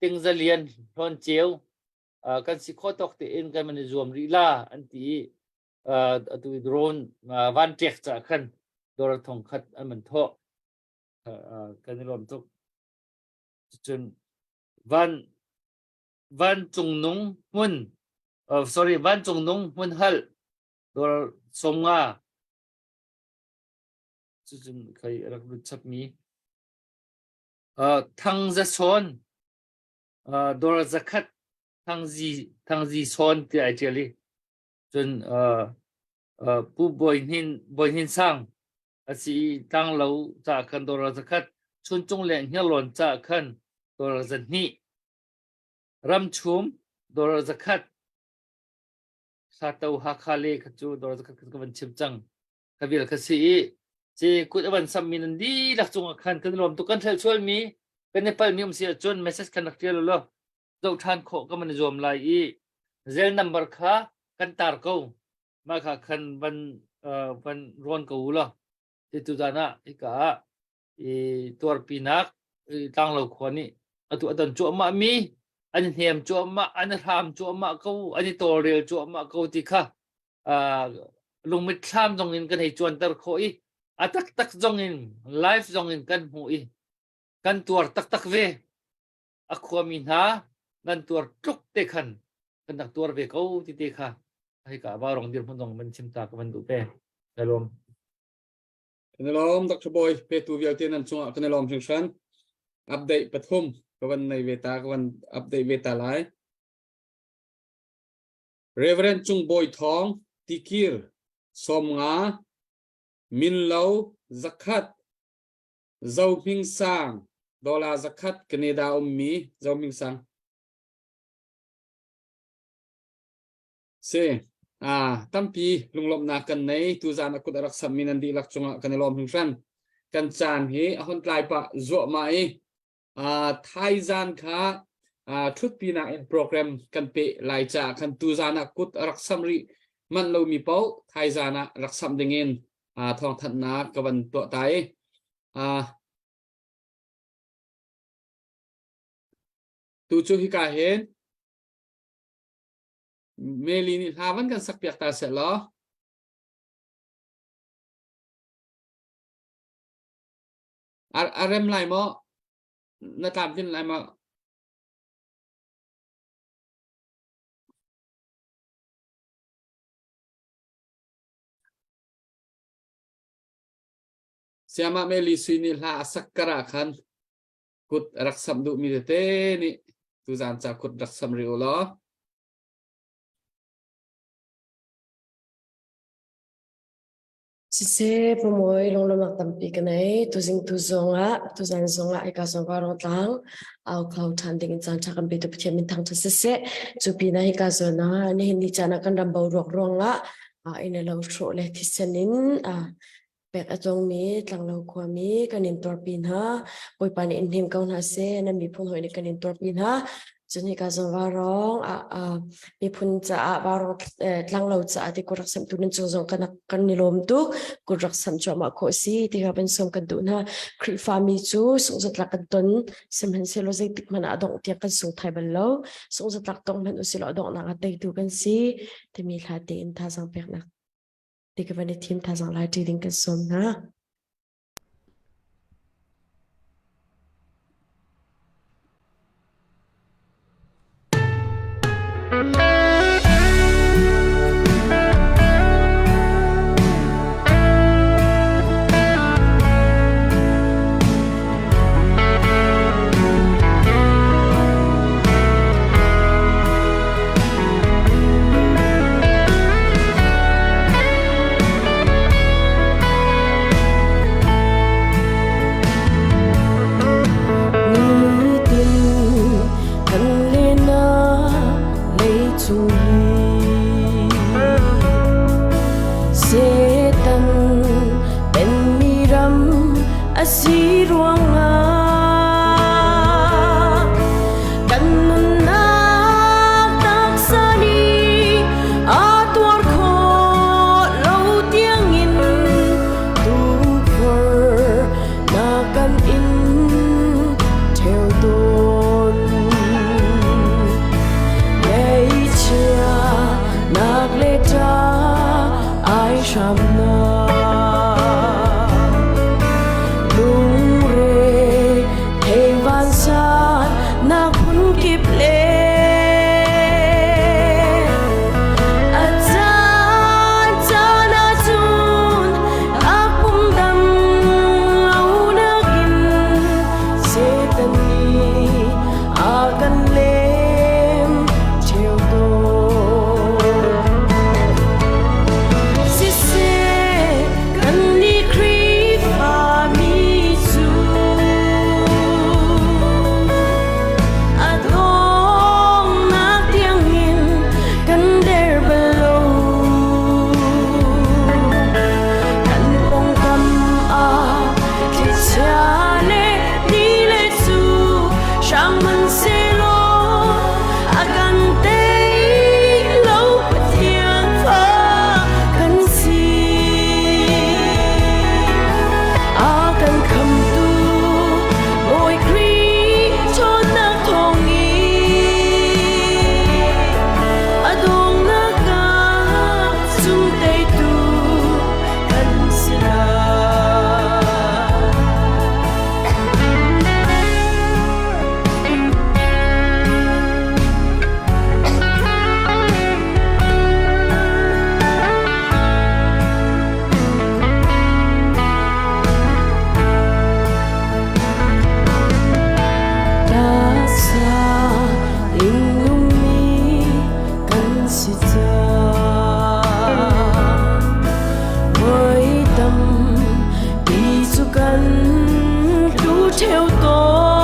Ting Za Lian, Hlawn Ceu, kan si khawh tawk tein kan man i zuam rih la an ti i atu drone van ṭek ca khan dawr thong khat an man thawh kan i lawm tuk. Cun van vancungnung hmun uh, sorry vancungnung hmun hal dawr 50 cucun khai rak lut chapmi uh, thang za sawn uh, dawr zakhat thang zi thang zi sawn ti ai tial i cun uh, uh, pu bawi hnin bawi hnin sang a si i tlanglo ca khan dawr zakhat chuncung le hniarlawn ca khan dawr 200 ramchum dawr zakhat Sato Hakha le kha cu dawr zakhat ka van chim cang ka vial kha si i ci kut a van sammi nan dihlak cungah khan kan lawm tuk kan hrelh sualmi kan i palmi um si ahcun message khan rak ṭial law zoh ṭhan khawh ka man i zuam lai i zel number kha kan tar ko mah kha khan van van rawn ko u law ti tu zan ah hika ah i tuarpinak tlanglo khua nih atu a don cuahmah mi an hnem cuahmah an hram cuahmah ko an i tawlrel cuahmah ko ti kha lungmit thlam zong in kan hei cuanter khawh i a taktak zong in live zong in kan hmuh i kan tuar taktak ve a khuami hna nan tuar tluk te khan kan rak tuar ve ko ti te kha hika varong dirhmun zong man chim ta ka van duh pe ka lawm Kan i lawm Dr. Bawi petu vialte nan cungah kan i lawm hringhran. Update pathum ka van nei ve ta ka van update ve ta lai. Reverend Cung Bawi Thawng Tikir 50 Minlo zakhat Zo Hming Sang. Dollar 100 Canada ummi Zoming Sang. Si. Ah, tampi lunglawmhnak kan nei. Tuzan a kut a rak sammi nan dihlak cungah kan i lawm hringhran. Kan caan hi a hon tlai pah zuahmah i thaizan kha ṭhutpinak in program kan pe lai caah khan tuzan ah kut a rak samh rih manh lomi paoh thaizan ah rak samh dingin thawngthanhnak ka van tuah ta i tu cu hika hin Meli nih hla van kan sakpiak ta seh law. A rem lai maw? Na tlamtlin lai maw? Siamah Meli Sui nih hla a sak kar ah khan kut a rak samh duhmi tete nih tuzaan ca kut rak samh rih u law. Siseh, Pumawi lunglawmhnak tampi ka nei. Tuzing tu zong ah, tuzan zong ah hika zong Vaurawng tlang au kho ṭhan ding in caan ṭha kan petu Pathian min thangṭhat siseh. Cu pinah hika zawn ah nihin ni caan ah kan ram boruak ruangah inn le lo hrawh le thisen in pek a tongmi tlanglo khuami kan in tuarpi hna. Bawipa nih in hnem ko hna seh. Nan miphun hawi nih kan in tuarpi hna. Cun hika zong Vaurawng ah miphun caah Vaurawng tlanglo caah ti kut rak samhtu nan cung zong kan kan i lawm tuk. Kut rak samh cuahmah khawh si ti kha van sawm kan duh hna. Khrihfami cu sungzatlak kan ton sihmanhsehlaw zeitik hmanh ah a dongh tiang kan sung thai bal lo. Sungzatlak tong hmanh usilaw a donghnak ah teitu kan si timi hla tein thazaang peknak ti ka van i thim thazaang lai ṭi ding kan sawm hna. Nitin kan lena leicung hi Satan penmi ram a si ruangah kan nunnak taksa nih a tuar khawh lo tiangin tukforh na kan in theo tawn. Ngaihchia nak le ṭa ai hram na. Lungre thei vansan nak phunkip le a caan caan ahcun a pum dam lo nakin Satan nih a kan lem ṭheo tawn. Siseh, kannih Khrihfami cu a donghnak tiangin kan der bal lo. Kan pawngkam ah thlichia le ni le cu hrang hmanhsehlaw a kan tei lo Pathian fa kan si. A kan khamtu Bawi Khrih ṭhawnnak thawngin a donghnak ah cung teitu kan si lai. Taksa in nungmi kan si caah voi tam ti cu kan tlu ṭheo tawn.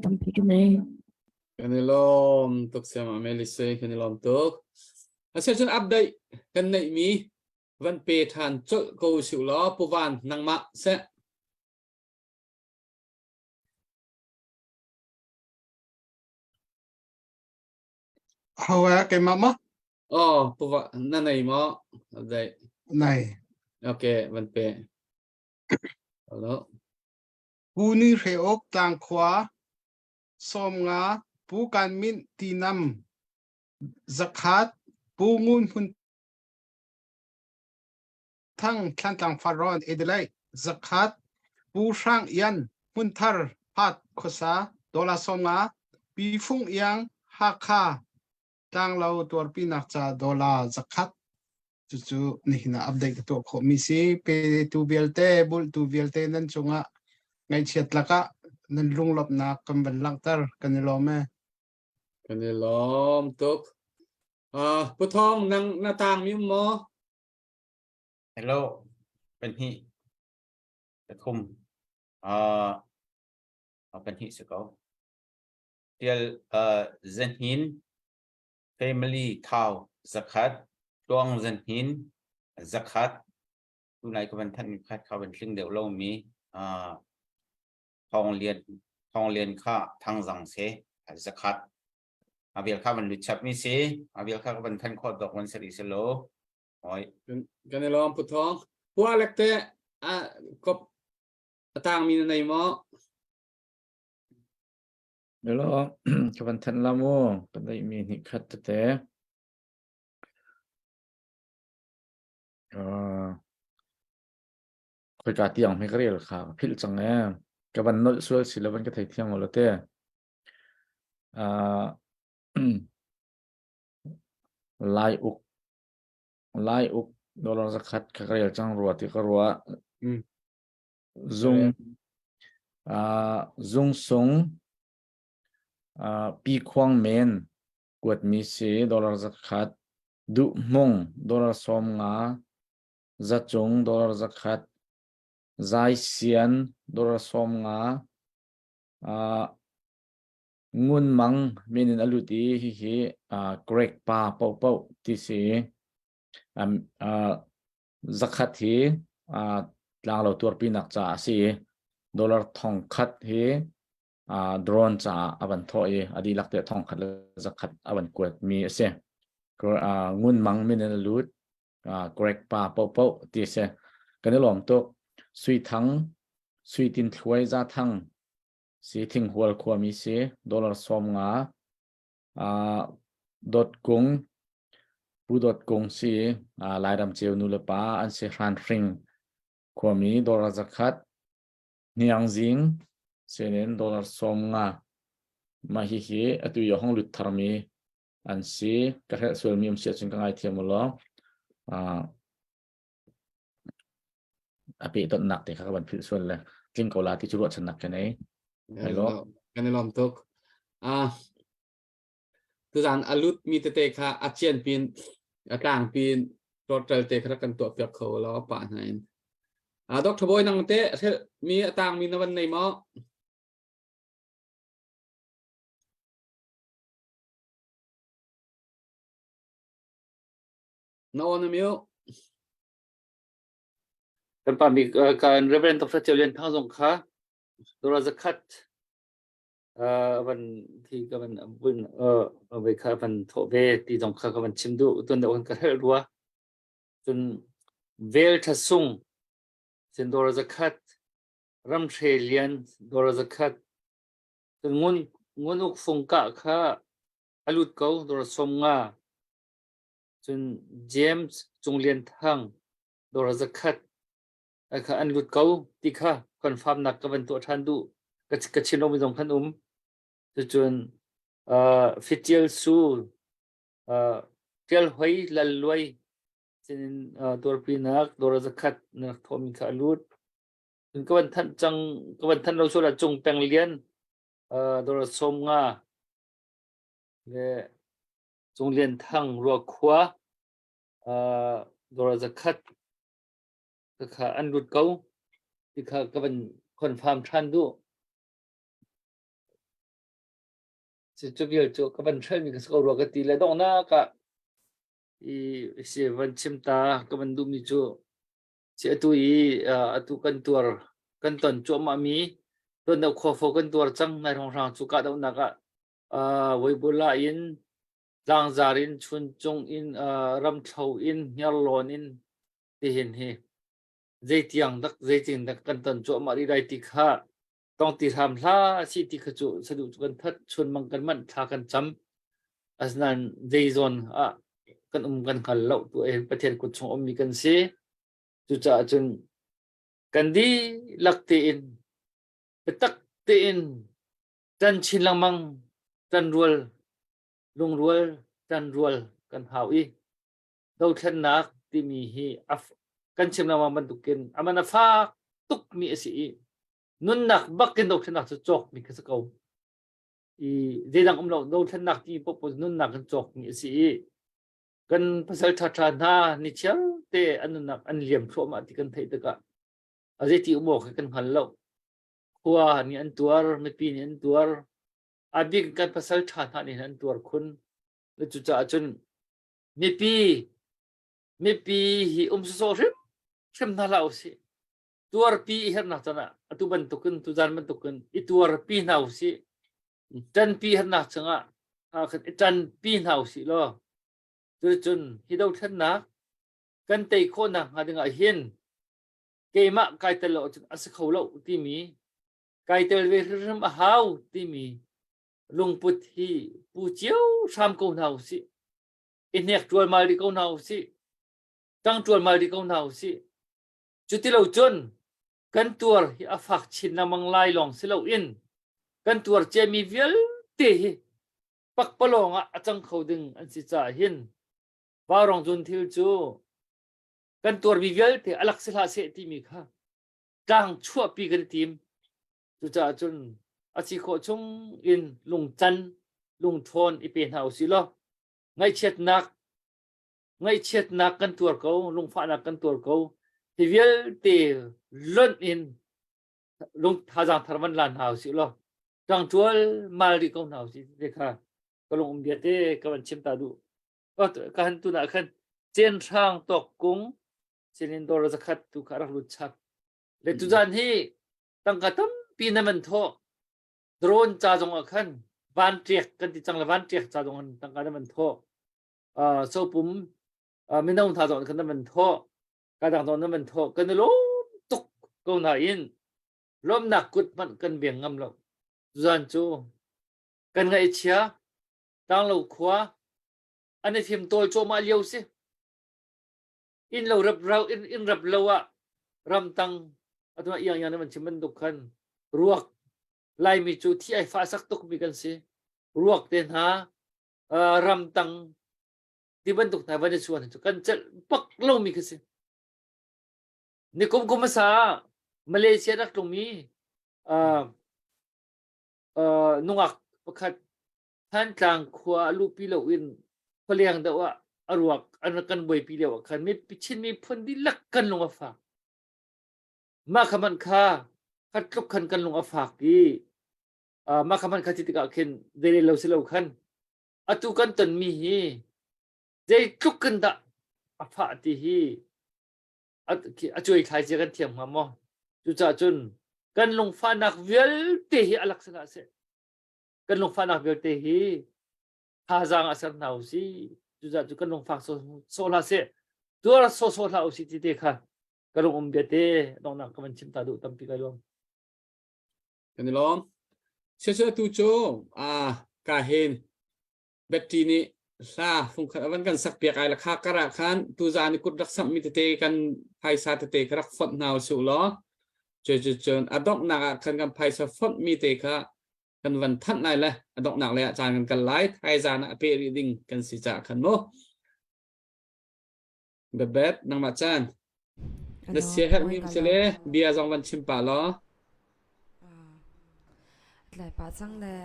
tampi ka nei. Kan i lawm tuk siam Melissa kan i lawm tuk. Asiah cun update kan neih mi van pe ṭhan colh ko usih law Pu Van nangmah seh. Hawa keimah maw? Oh, Pu Van na nei maw? Update. Nei. Okay, van pe. Hello. Pu Ni Hre Uk Tlangkhua 50 Pu Kan Minh Tinam 100 Pu Ngun Hmun Thang Thlantlang Farrawn Adelaide 100 Pu Hrang Ian Hmunthar Pat Khuasa Dollar 50 Pi Fung Iang Hakha Tlanglo tuarpinak ca dollar 100 cucu nihin ah update ka tuah khawhmi si petu vialte bultu vialte nan cungah ngaihchiat lakah nan lunglawmhnak kan van langhter kan i lawm e Kan i lawm tuk. Uh, Pu Thawng, nang na tang mi um maw? Hello, pahnih, pathum, uh, pahnih si ko. Tial uh, Zanhin family thau zakhat, tuang Zanhin zakhat, tunai ka van thanh mi khat kha van tling deuh lo mi uh, Thawng Lian Thawng Lian kha Thangzang se zakhat. A vial kha van lut chap mi si, a vial kha ka van thanh khawt dok van sari se lo. Oi. Kan i lawm Pu Thawng. Pu Alek te a kop a tang mi na nei maw? Hello, ka van thanh la mu. Kan dei mi hnih khat tete. Uh, khoika tiang hme ka rel kha ka philh cang e. Ka van nolh sual si lo van ka thei thiam lo te. Uh, Lai uk Lai uk dollar zakhat ka rel cang rua ti ka rua. Mm. Zung uh, zung sung uh, pi khuang men kuatmi si dollar zakhat duh hmung dollar 50 zacung dollar zakhat zai sian dollar 50 uh, Ngun Mang min in a lut i hihi uh, Greg pa paohpaoh ti si. Um, uh, zakhat hi uh, tlanglo tuarpinak caah a si i dollar thong khat hi uh, drone caah a van thawh i a dihlak te thong khat le zakhat a van kuat mi a si. Uh, Ngun Mang min in a lut uh, Greg pa paohpaoh ti a si. Kan i lawm tuk. Sui Thang, Sui Tin Thluai Za Thang, si Thinghual khuami si dollar 50 uh, dot kung pu dot kung si uh, Lairam ceu nu le pa an si hran hring khuami dollar zakhat hniang zing sinin dollar 50 ma hi hi atu yo hong lut tharmi an si ka hrelh sual mi um si ahcun ka ngaithiam u law uh, a pehtonhnak te kha ka van philh sual le tling ko la ti cu ruahchannak ka nei. Hello. Kan i lawm tuk. Ah tuzan a lut mi tete kha a cian pin a tlang pin total te kha kan tuah piak kho lo pa hna in. Ah Dr. Boy nang te mi a tang mi na van nei maw? Na on amiu? Kan pa mi kan Reverend Dr. Cheu Lian Thang zong kha dora zakhat van thi ka van bun ve kha van thawh ve ti zong kha ka van chim duh tun deuh kan ka helh rua cun vel tha sung sin dora zakhat ram hre lian dora zakhat cun ngun ngun uk fung ka kha alut ko dora som nga Cun James Cung Lian Thang dawr zakhat kha an lut ko ti kha confirm nak ka van tuah ṭhan duh. Ka, ka chin lomi zong khan um. Cucun uh, Fitial Su uh, Tial Hoi Lal Luai sinin uh, dawrpinak dawr zakhat na rak thawhmi kha a lut. Cun ka van thanh cang ka van thanh lo sual ah Cung Peng Lian uh, dawr 50 le Cung Lian Thang Ruakhua uh, dawr zakhat kha an lut ko ti kha ka van confirm ṭhan duh. Cu cu vial cu ka van hrelmi ka si ko rua ka ti le donghnak ah i si van chim ta ka van duhmi cu si atu i atu kan tuar kan ton cuahmah mi tuan deuh khuafo kan tuar cang nai hrawnghrang cu kahdohnak ah voibula in tlangzar in chuncung in ramthlo in hniarlawn in tihin hi zeitiang dak zeitin dak kan ton cuahmah rih lai ti kha tong ti hram hla si ti kha cu saduh cu kan that chun mang kan manh thla kan cam asinain zeizawn ah kan um kan hngal lo tu eh Pathian kut chung ummi kan si cucaah cun kan dihlak tein biatak tein tan chin lengmang tan rual lungrual tan rual kan hau i dothlennak timi hi kan chim lengmang bantukin aman a fak tukmi a si i nunnak bak in dothlennak cu cawkmi kha si ko i zeidang um lo dothlennak ti popo nunnak kan cawkmi a si i kan pasal ṭhaṭha hna ni chiar te an nunnak an liam thluahmah ti kan theih tikah a zeiti um awk kan hngal lo khua nih an tuar mipi nih an tuar a bik kan pasal ṭha hna nih an tuar khun cucaah cun mipi mipi hi um sawsawh hrim hrim hna hlah usih tuarpi i hernak can ah atu bantukin tuzan bantukin i tuarpi hna usih ṭanpi hernak chungah khan i ṭanpi hna usih law cuticun hi dothlennak kan tei khawhnak hnga dingah hin keimah kai tel lo ahcun a si kho lo timi kai tel ve hrimhrim a hau timi lungput hi pu cio hram ko hna usih i hnek ṭualmal rih ko hna usih ṭang ṭualmal rih ko hna usih Cutilo cun kan tuar hi a fak chin lengmang lai lawng si loin kan tuar ciami vialte hi pakpalawng ah a cang kho ding an si caah hin vaurawng zun thil cu kan tuarmi vialte a lak si hlah seh timi kha tlang chuahpi kan i tim. Cucaah cun a si khawh chung in lungcan lungṭhawn i pe hna usih law ngaihchiatnak ngaihchiatnak kan tuar ko lungfahnak kan tuar ko hi vialte lonh in lung thazaang thar van la hna usih law ṭangṭual mal rih ko hna usih te kha ka lung um bia te ka van chim ta duh ka han tu nah khan cen hrang tok kung sinin dor zakhat tu kha rak lut chap le tuzan hi tangka tampi na man thawh drone ca zong ah khan van ṭiak kan ti cang le van ṭiak ca zong tangka na man thawh sopum mino hna zong khan nan thawh ka dang zong nan thawh kan i lawm tuk ko nain lawmnak kut hmanh kan beng ngam lo zan cu kan ngaihchia tanglo khua an i fim tawl cuahmah lio si inn lo rap rau in in rap lo ah ramtang atu iang iang nan chim bantuk khan ruak laimi cu thi ai fa sak tuk mi kan si ruak te hna ramtang ti bantuk hna van i chuan cu kan celh bak lomi khi si ni kum kum hmasa Malaysia rak tlungmi uh, uh, nungak pakhat Thantlang khua a luhpi loin khualeng deuh ah a ruak an kan buaipi lio ah khan mi Chin miphun dihlak kan lung a fak mah kha man kha khat tluk khan kan lung a fak i mah kha hmanh kha ti tikah khin zei lo si lo khan atu kan tonmi hi zeitluk kan dah a fah ti hi a cuai thlai cia kan thiam hnga maw cucaah cun kan lungfahnak vialte hi a lak si hlah seh kan lungfahnak vialte hi thazaang a ser hna usih cucaah cu kan lungfak sawh hlah seh tuar sawhsawh hlah usih ti te kha ka lung um bia te donghnak ka van chim ta duh tampi kai lawm Kan i lawm. Siaseh tu cu ah ka hin Betty nih hla fungkhat a van kan sak piak ai la kha kar ah khan tuzaan i kut rak samh mi tete kan phaisa tete kha rak fonh hna usih law cu cu cun a donghnak ah khan kan phaisa fonh mi te kha kan van thanh lai le a donghnak lei ah caan kan kal lai thaizaan ah a peh rih ding kan si caah khan mu Bebet nangmah caan Na siaherhmi si le bia zong van chim pah law. Tlai pah cang le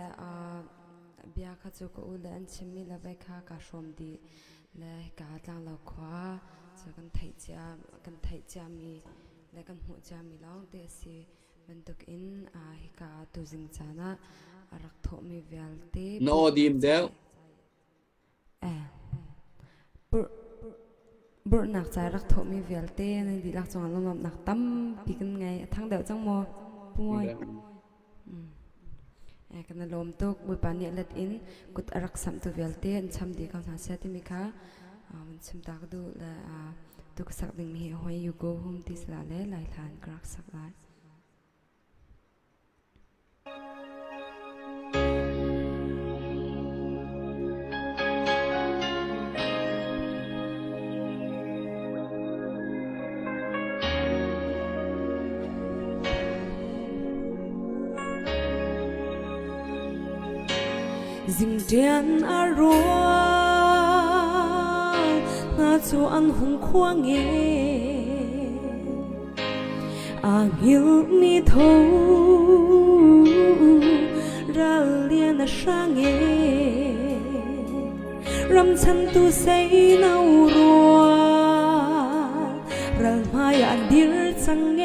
bia kha cu ka u le an chimmi le vai kha kaa hrawm dih le hika tlanglo khua cu kan theih cia kan theih ciami le kan hmuh ciami lawng te a si bantukin hika tuzing caan ah. A rak thawhmi vialte Na aw dim deuh. Eh. Burhnak ca rak thawhmi vialte nan dihlak cungah lunglawmhnak tampi kan ngei. A thang deuh cang maw? Pu Mawi. Eh, kan i lawm tuk. Bawipa nih let in kut a rak samhtu vialte an cham dih ko hna seh timi kha van chim ta ka duh le tu ka sak dingmi hi When You Go Home ti sila le Lai hla in ka rak sak lai. Zingṭian a rual hna cu an hung khuang i a hngilhmi tho ral lian a hrang e ramchantu seino rual ral hmai ah an dir cang e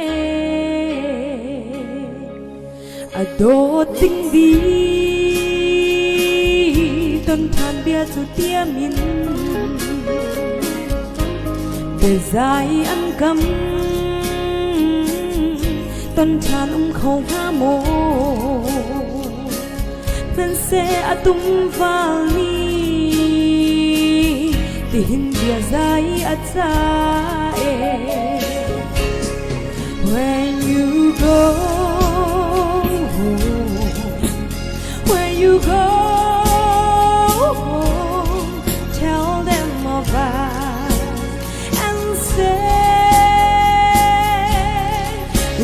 a dawt ding di ton ṭhan bia cu tiamin biazai an kam ton ṭhan um kho hnga maw hmanhseh a tum val ni tihin biazai a ca e When you go home, when you go home, tell them of us and say,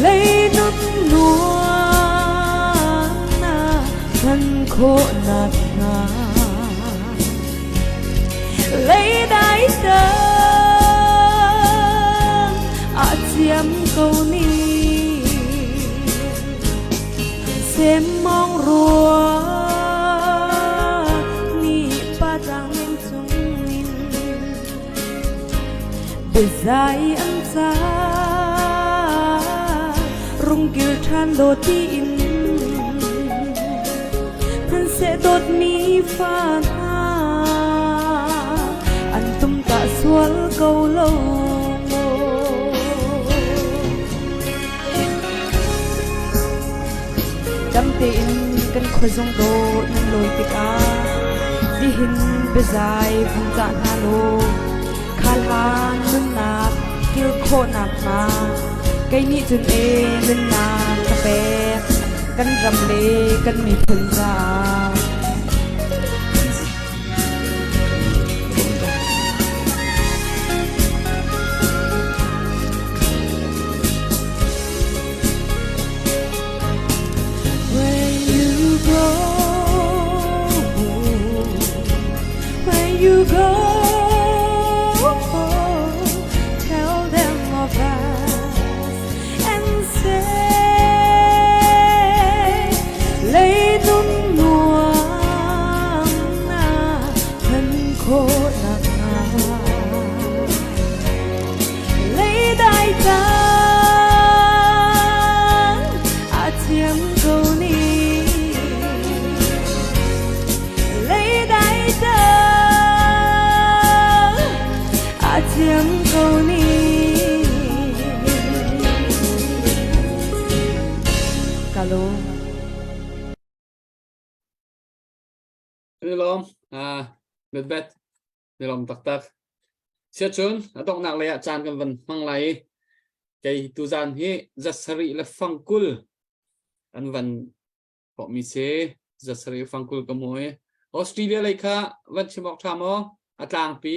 Leinun nuam na kan khawh nak hnga. Leidai tang a ciam ko ni Semmawng rua ni patang nem chungin Biazai an ca rungkil ṭhan law tiin Hmanhseh dawtmi fa hna an tum ta sual ko lo maw? Dam tein kan khuazung dawh nan lawi tikah nihin biazai vung cah hna law khalhan nunnak kil khawhnak hnga kei nih cun e nunnak ka pek kan ram le kan miphun caah. When you go, when you go, tell them of us and say, Leinun nuam na kan khawhnak hnga. Leidai tang a thiam ko ni. Leidai tang a thiam ko ni. Kalo. Kan i lawm. Ah, bet Nilawm taktak. Siacun a donghnak lei ah caan kan van hmang lai i kei tuzaan hi zasarih le fangkul an van mi si zasarih fangkul ka hmu i Australia lei kha van chim awk ṭha maw a tlangpi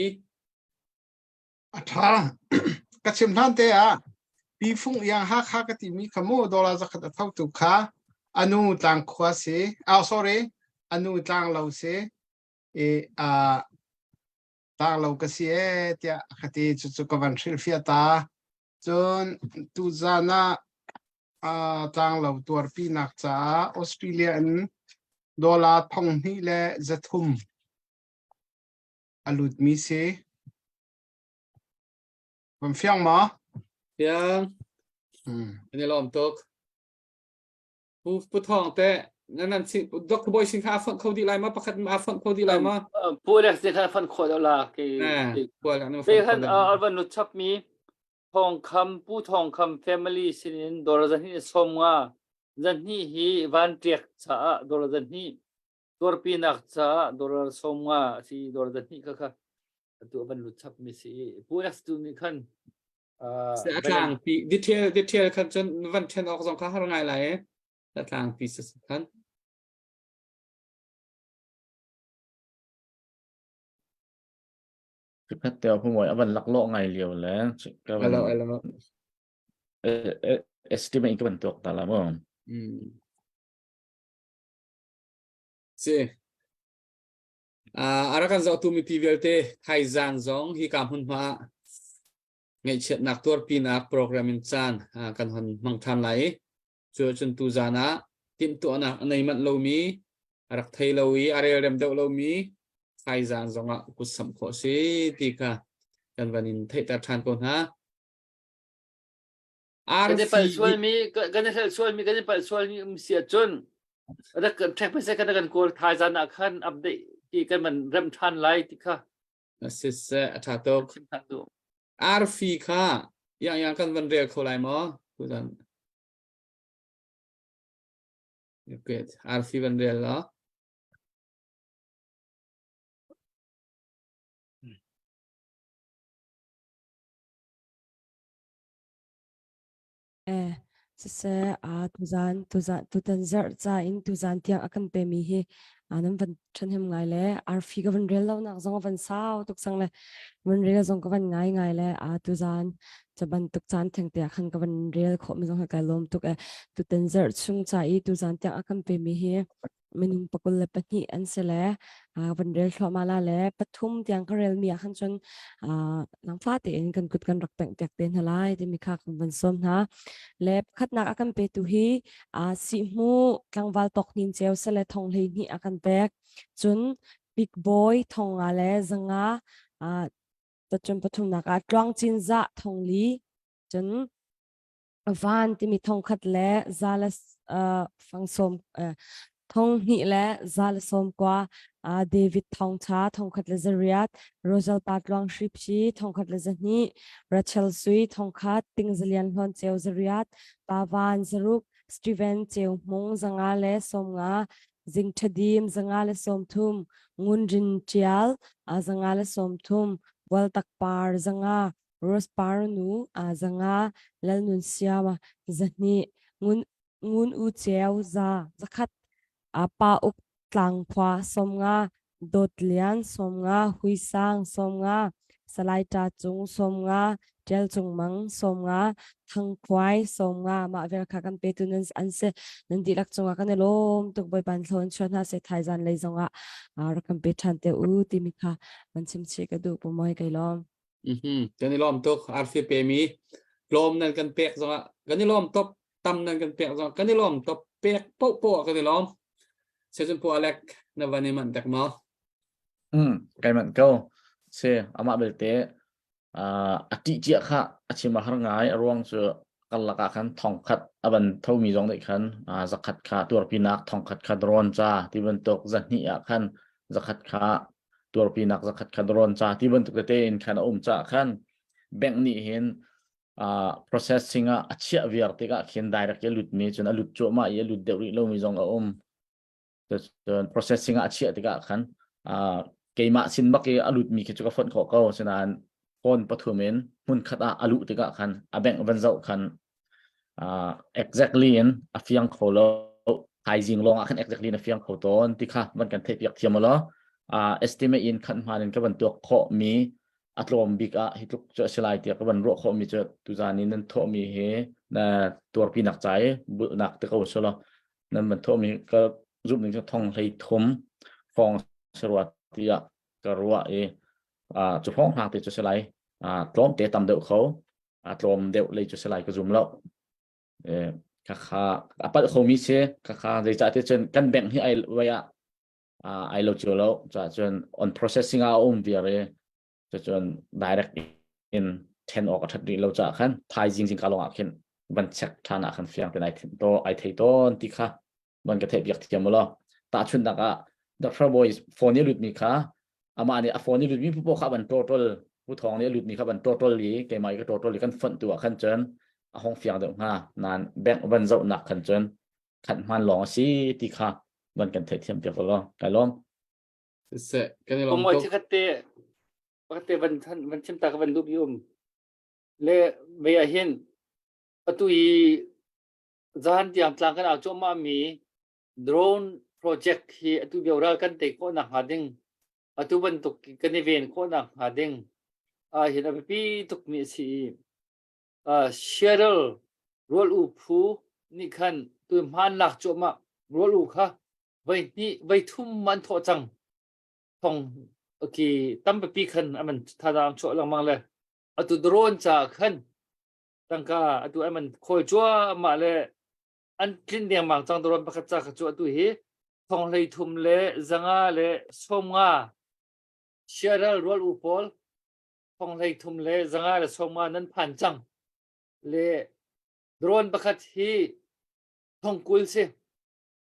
A ṭha. Ka chim hlan te ah Pi Fung Iang Hakha ka timi kha mu dollar zakhat a thotu kha anu tlang khua si. Oh sorry, anu tlang lo si. I uh, tlang lo ka si e tiah a ka ti cucu ka van hrilhfiah ta. Cun tuzan ah uh, tlanglo tuarpinak caah Australia in dollar 2000 le 300 a lutmi si. Van fiang maw? Fiang. Hmm. An i lawm tuk. Pu Pu Thawng te Nan nan si Dr. Boy sin kha a fonh kho dih lai ma pakhat ma a fonh kho dih lai ma? Pu Alex te kha fonh khawh deuh la ke. Eh, Pu Alex ne Te khan a van nu chap mi Thong Kham Pu Thong Kham family sinin dollar zan hnih som nga zan hnih hi van ṭiak caah dollar zan hnih tuarpinak caah dollar som nga si dollar zan hnih kha kha atu van lut chap mi si Pu Alex tu nih khan a tlangpi detail detail khan cun van ṭhen awk zong kha har ngai lai e a tlangpi si khan Khat te pu moi avan laklawh ngai lio le ka van alo alo estimate ka van tuak ta la mo mm si Arakan zohtu mipi vialte thaizang zong hi ka hmunhma ah ngaihchiatnak tuarpinak program in caan kan hon hmang ṭhan lai i cu cun tuzaan ah timhtuahnak a nei manh lomi a rak thei lo i a relrem deuh lomi thaizang zongah kutsamh khawh si ti kha kan van in theihter ṭhan ko hna. Kan i palh sualmi kan i hrelh sualmi kan i palh sualmi um si ahcun rak kan ṭhek hmasa kan kan kawl thaizan ah khan update ti kan van rem ṭhan lai ti kha siseh a ṭha tuk arfi kha yang yang kan van rel kho lai maw tuzan okay arfi van rel la Eh, siseh, aa tuzan tuzan tutan zarh ca in tuzan tiang a kan pemi hi aa nan van ṭhahnem ngai le arfi ka van rel lonak zong a van sau tuk cang le van rel zong ka van ngai ngai le aa tuzan ca bantuk caan theng te ah khan ka van rel khawh mi zong hi kai lawm tuk eh. Tutan zarh chung ca i tuzan tiang a kan pemi hi minung 22 an si le van rel thluahmah la le pathum tiang ka relmi ah khan cun langfa tein kan kut kan rak tengh piak te hna lai timi kha kan van sawm hna le pakhatnak a kan petu hi sihmu tlangval tok hnin ceu sele thong hlei hnih a kan pek cun big boy thong nga le zanga cun pathumnak ah tluang cin za thong li cun Van timi thongkhat le za le fangsawm thonghnih le za le sawmkua David Thawngṭha thongkhat le zariat Rosal Pa Tluang Hriphi thongkhat le zahnih Rachel Sui thongkhat Tingzalian Hlawn Ceu zariat Pa Van zaruk Steven Ceu Hmung zanga le sawmnga Zing Ṭhadim zanga le sawmthum Ngun Rin Ṭial zanga le sawmthum Bualtak Par zanga Rose Par nu zanga Lalnun Siama zahnih Ngun Ngun U Ceu za zakhat Pa Uk Tlang Khua sawmnga Dawt Lian sawmnga Hui Sang sawmnga Salai Ṭa Cung sawmnga Ṭial Cung Mang sawmnga Thang Khuai sawmnga mah vel kha kan petu nan an si nan dihlak cungah kan i lawm tuk Bawipa in thlawn chuah hna seh thaizan lei zongah rak kan pe ṭhan te u timi kha van chim chih ka duh pu Moi kai lawm. Kan i lawm tuk. Arfi pemi tlawm nan kan pek zongah kan i lawm tuk. Tam nan kan pek zongah kan i lawm tuk. Pek paohpaoh ah kan i lawm. Sezun pu Alec na van i manh dek maw? Kai manh ko. Si, amah belte a ṭih cia kha a chim a har ngai. A ruang cu karlak ah khan thongkhat a van thomi zong nih khan zakhat kha tuarpinak thongkhat kha drone ca ti bantuk zahnih ah khan zakhat kha tuarpinak zakhat kha drone ca ti bantuk tete in khan a um caah khan bank nih hin uh, processing ah a chiah viar tikah khin direct a lut mi cun a lut cuahmah i a lut deuh rih lomi zong a um cun processing ah a chiah tikah khan uh, keimah sin bak i a lut mi khi cu ka fonh khawh ko sinain phone pathum in hmun khat ah a luh tikah khan a bank van zoh khan uh, exactly in a fiang kho lo thaizing lawng ah khan exactly in a fiang kho tawn ti kha van kan theih piak thiam law uh, estimate in khan hman in ka van tuak khawh mi a tlawm bik ah hi tluk cu a si lai tiah ka van ruah khawh mi cu tuzan in nan thawh mi hi na tuarpi nak cai bulnak te ko solo nan van thawh mi ka zumh ning cu thong hlei thum fong sarua tiah ka ruah i uh, cu hrawng hlang te cu si lai uh, tlawm te tam deuh kho a tlawm deuh lei cu si lai ka zum lo kha kha a palh khomi si kha kha zeicah ti cun kan bank hi ai vai ah ai lo cio lo ca cun on processing ah a um viar i cun direct in then awk a that rih lo ca khan thaizing zing ka lawng ah khin van check than ah khan fiang ten ai to ai thei tawn ti kha. Van ka theih piak thiam law. Tahchunhnak ah Dr. Boy phone i lutmi kha amah nih a phone i lutmi popo kha van total Pu Thawng nih a lutmi kha van total i keimah i ka total i kan fonh tu ah khan cun a hong fiang deuh hnga. Nain bank van zohnak khan cun khat hman lawng a si ti kha van kan theihthiam piak law. Kai lawm. Siseh, kan i lawm Pu Mawi tuk. chikkhat te pakhat te van van chim ta ka van duh mi um. Le vei ah hin atu i zahan tiang tlang kan au cuahmah mi drone project hi atu bio ral kan tei khawh nak hnga ding atu bantuk kan i ven khawh nak hnga ding ah hin a biapi tuk mi a si i uh, Cheryl rual u phu nih khan tu hmaan lak cuahmah rual u kha voi hnih voi thum an thawh cang thong ki tampi khan aman thazang chuah lengmang le atu drone ca khan tangka atu aman khawl cuahmah le an tlin dengmang cang drone pakhat ca kha cu atu hi thong hlei thum le zanga le sawmnga siaral rual u pawl thong hlei thum le zanga le sawmnga nan phan cang le drone pakhat hi thong kul si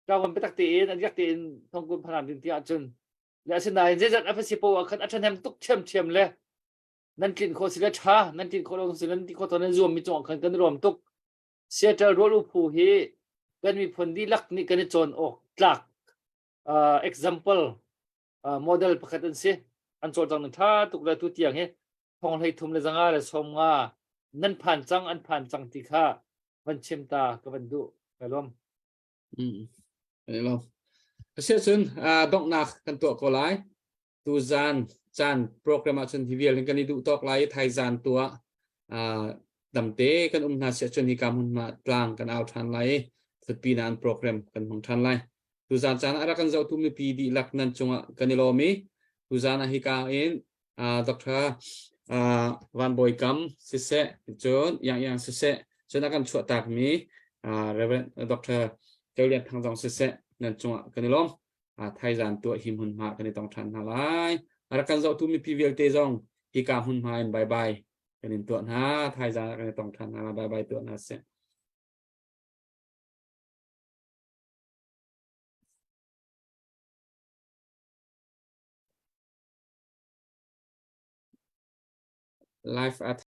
ṭawan biatak tein an biak tein thongkun phanam ding ti ahcun le asinain zeizat a si poah khan a ṭhahnem tuk ṭhiamṭhiam le nan tlin khawh si le ṭha nan tlin khawh lo si nan ti khawh nan zuam mi cungah khan kan ruam tuk Seattle rual u phu hi kan miphun dihlak nih kan i cawn awk tlak uh, example uh, model pakhat an si an cawlcang ning ṭha tuk le tu tiang hi thong hlei thum le zanga le som nga nan phan cang an phan cang ti kha van chim ta ka van duh ka lawm Mm. Kan i lawm. Asiahcun donghnak kan tuah ko lai. Tu zan caan program ahcun hi vial in kan i duh tawk lai i thaizan tu ah damte kan um hna siahcun hika hmunhma tlang kan au ṭhan lai i thutpi na an program kan hmang ṭhan lai. Tu zan caan ah rak kan zohtu mipi dihlak nan cungah kan i lawm i tu zan ah hika in Dr. Van Bawi Kam siseh cun Yang Yang siseh cun a kan chuahtakmi Reverend Dr. Ceu Lian Thang zong siseh nan cungah kan i lawm. Thaizan tuah hi hmunhma kan i tong ṭhan hna lai. A rak kan zohtu mipi vialte zong hika hmunhma in bye bye kan in tuah hna. Thaizan ah kan i tong ṭhan hna lai. Bye bye tuah hna sih. Live at.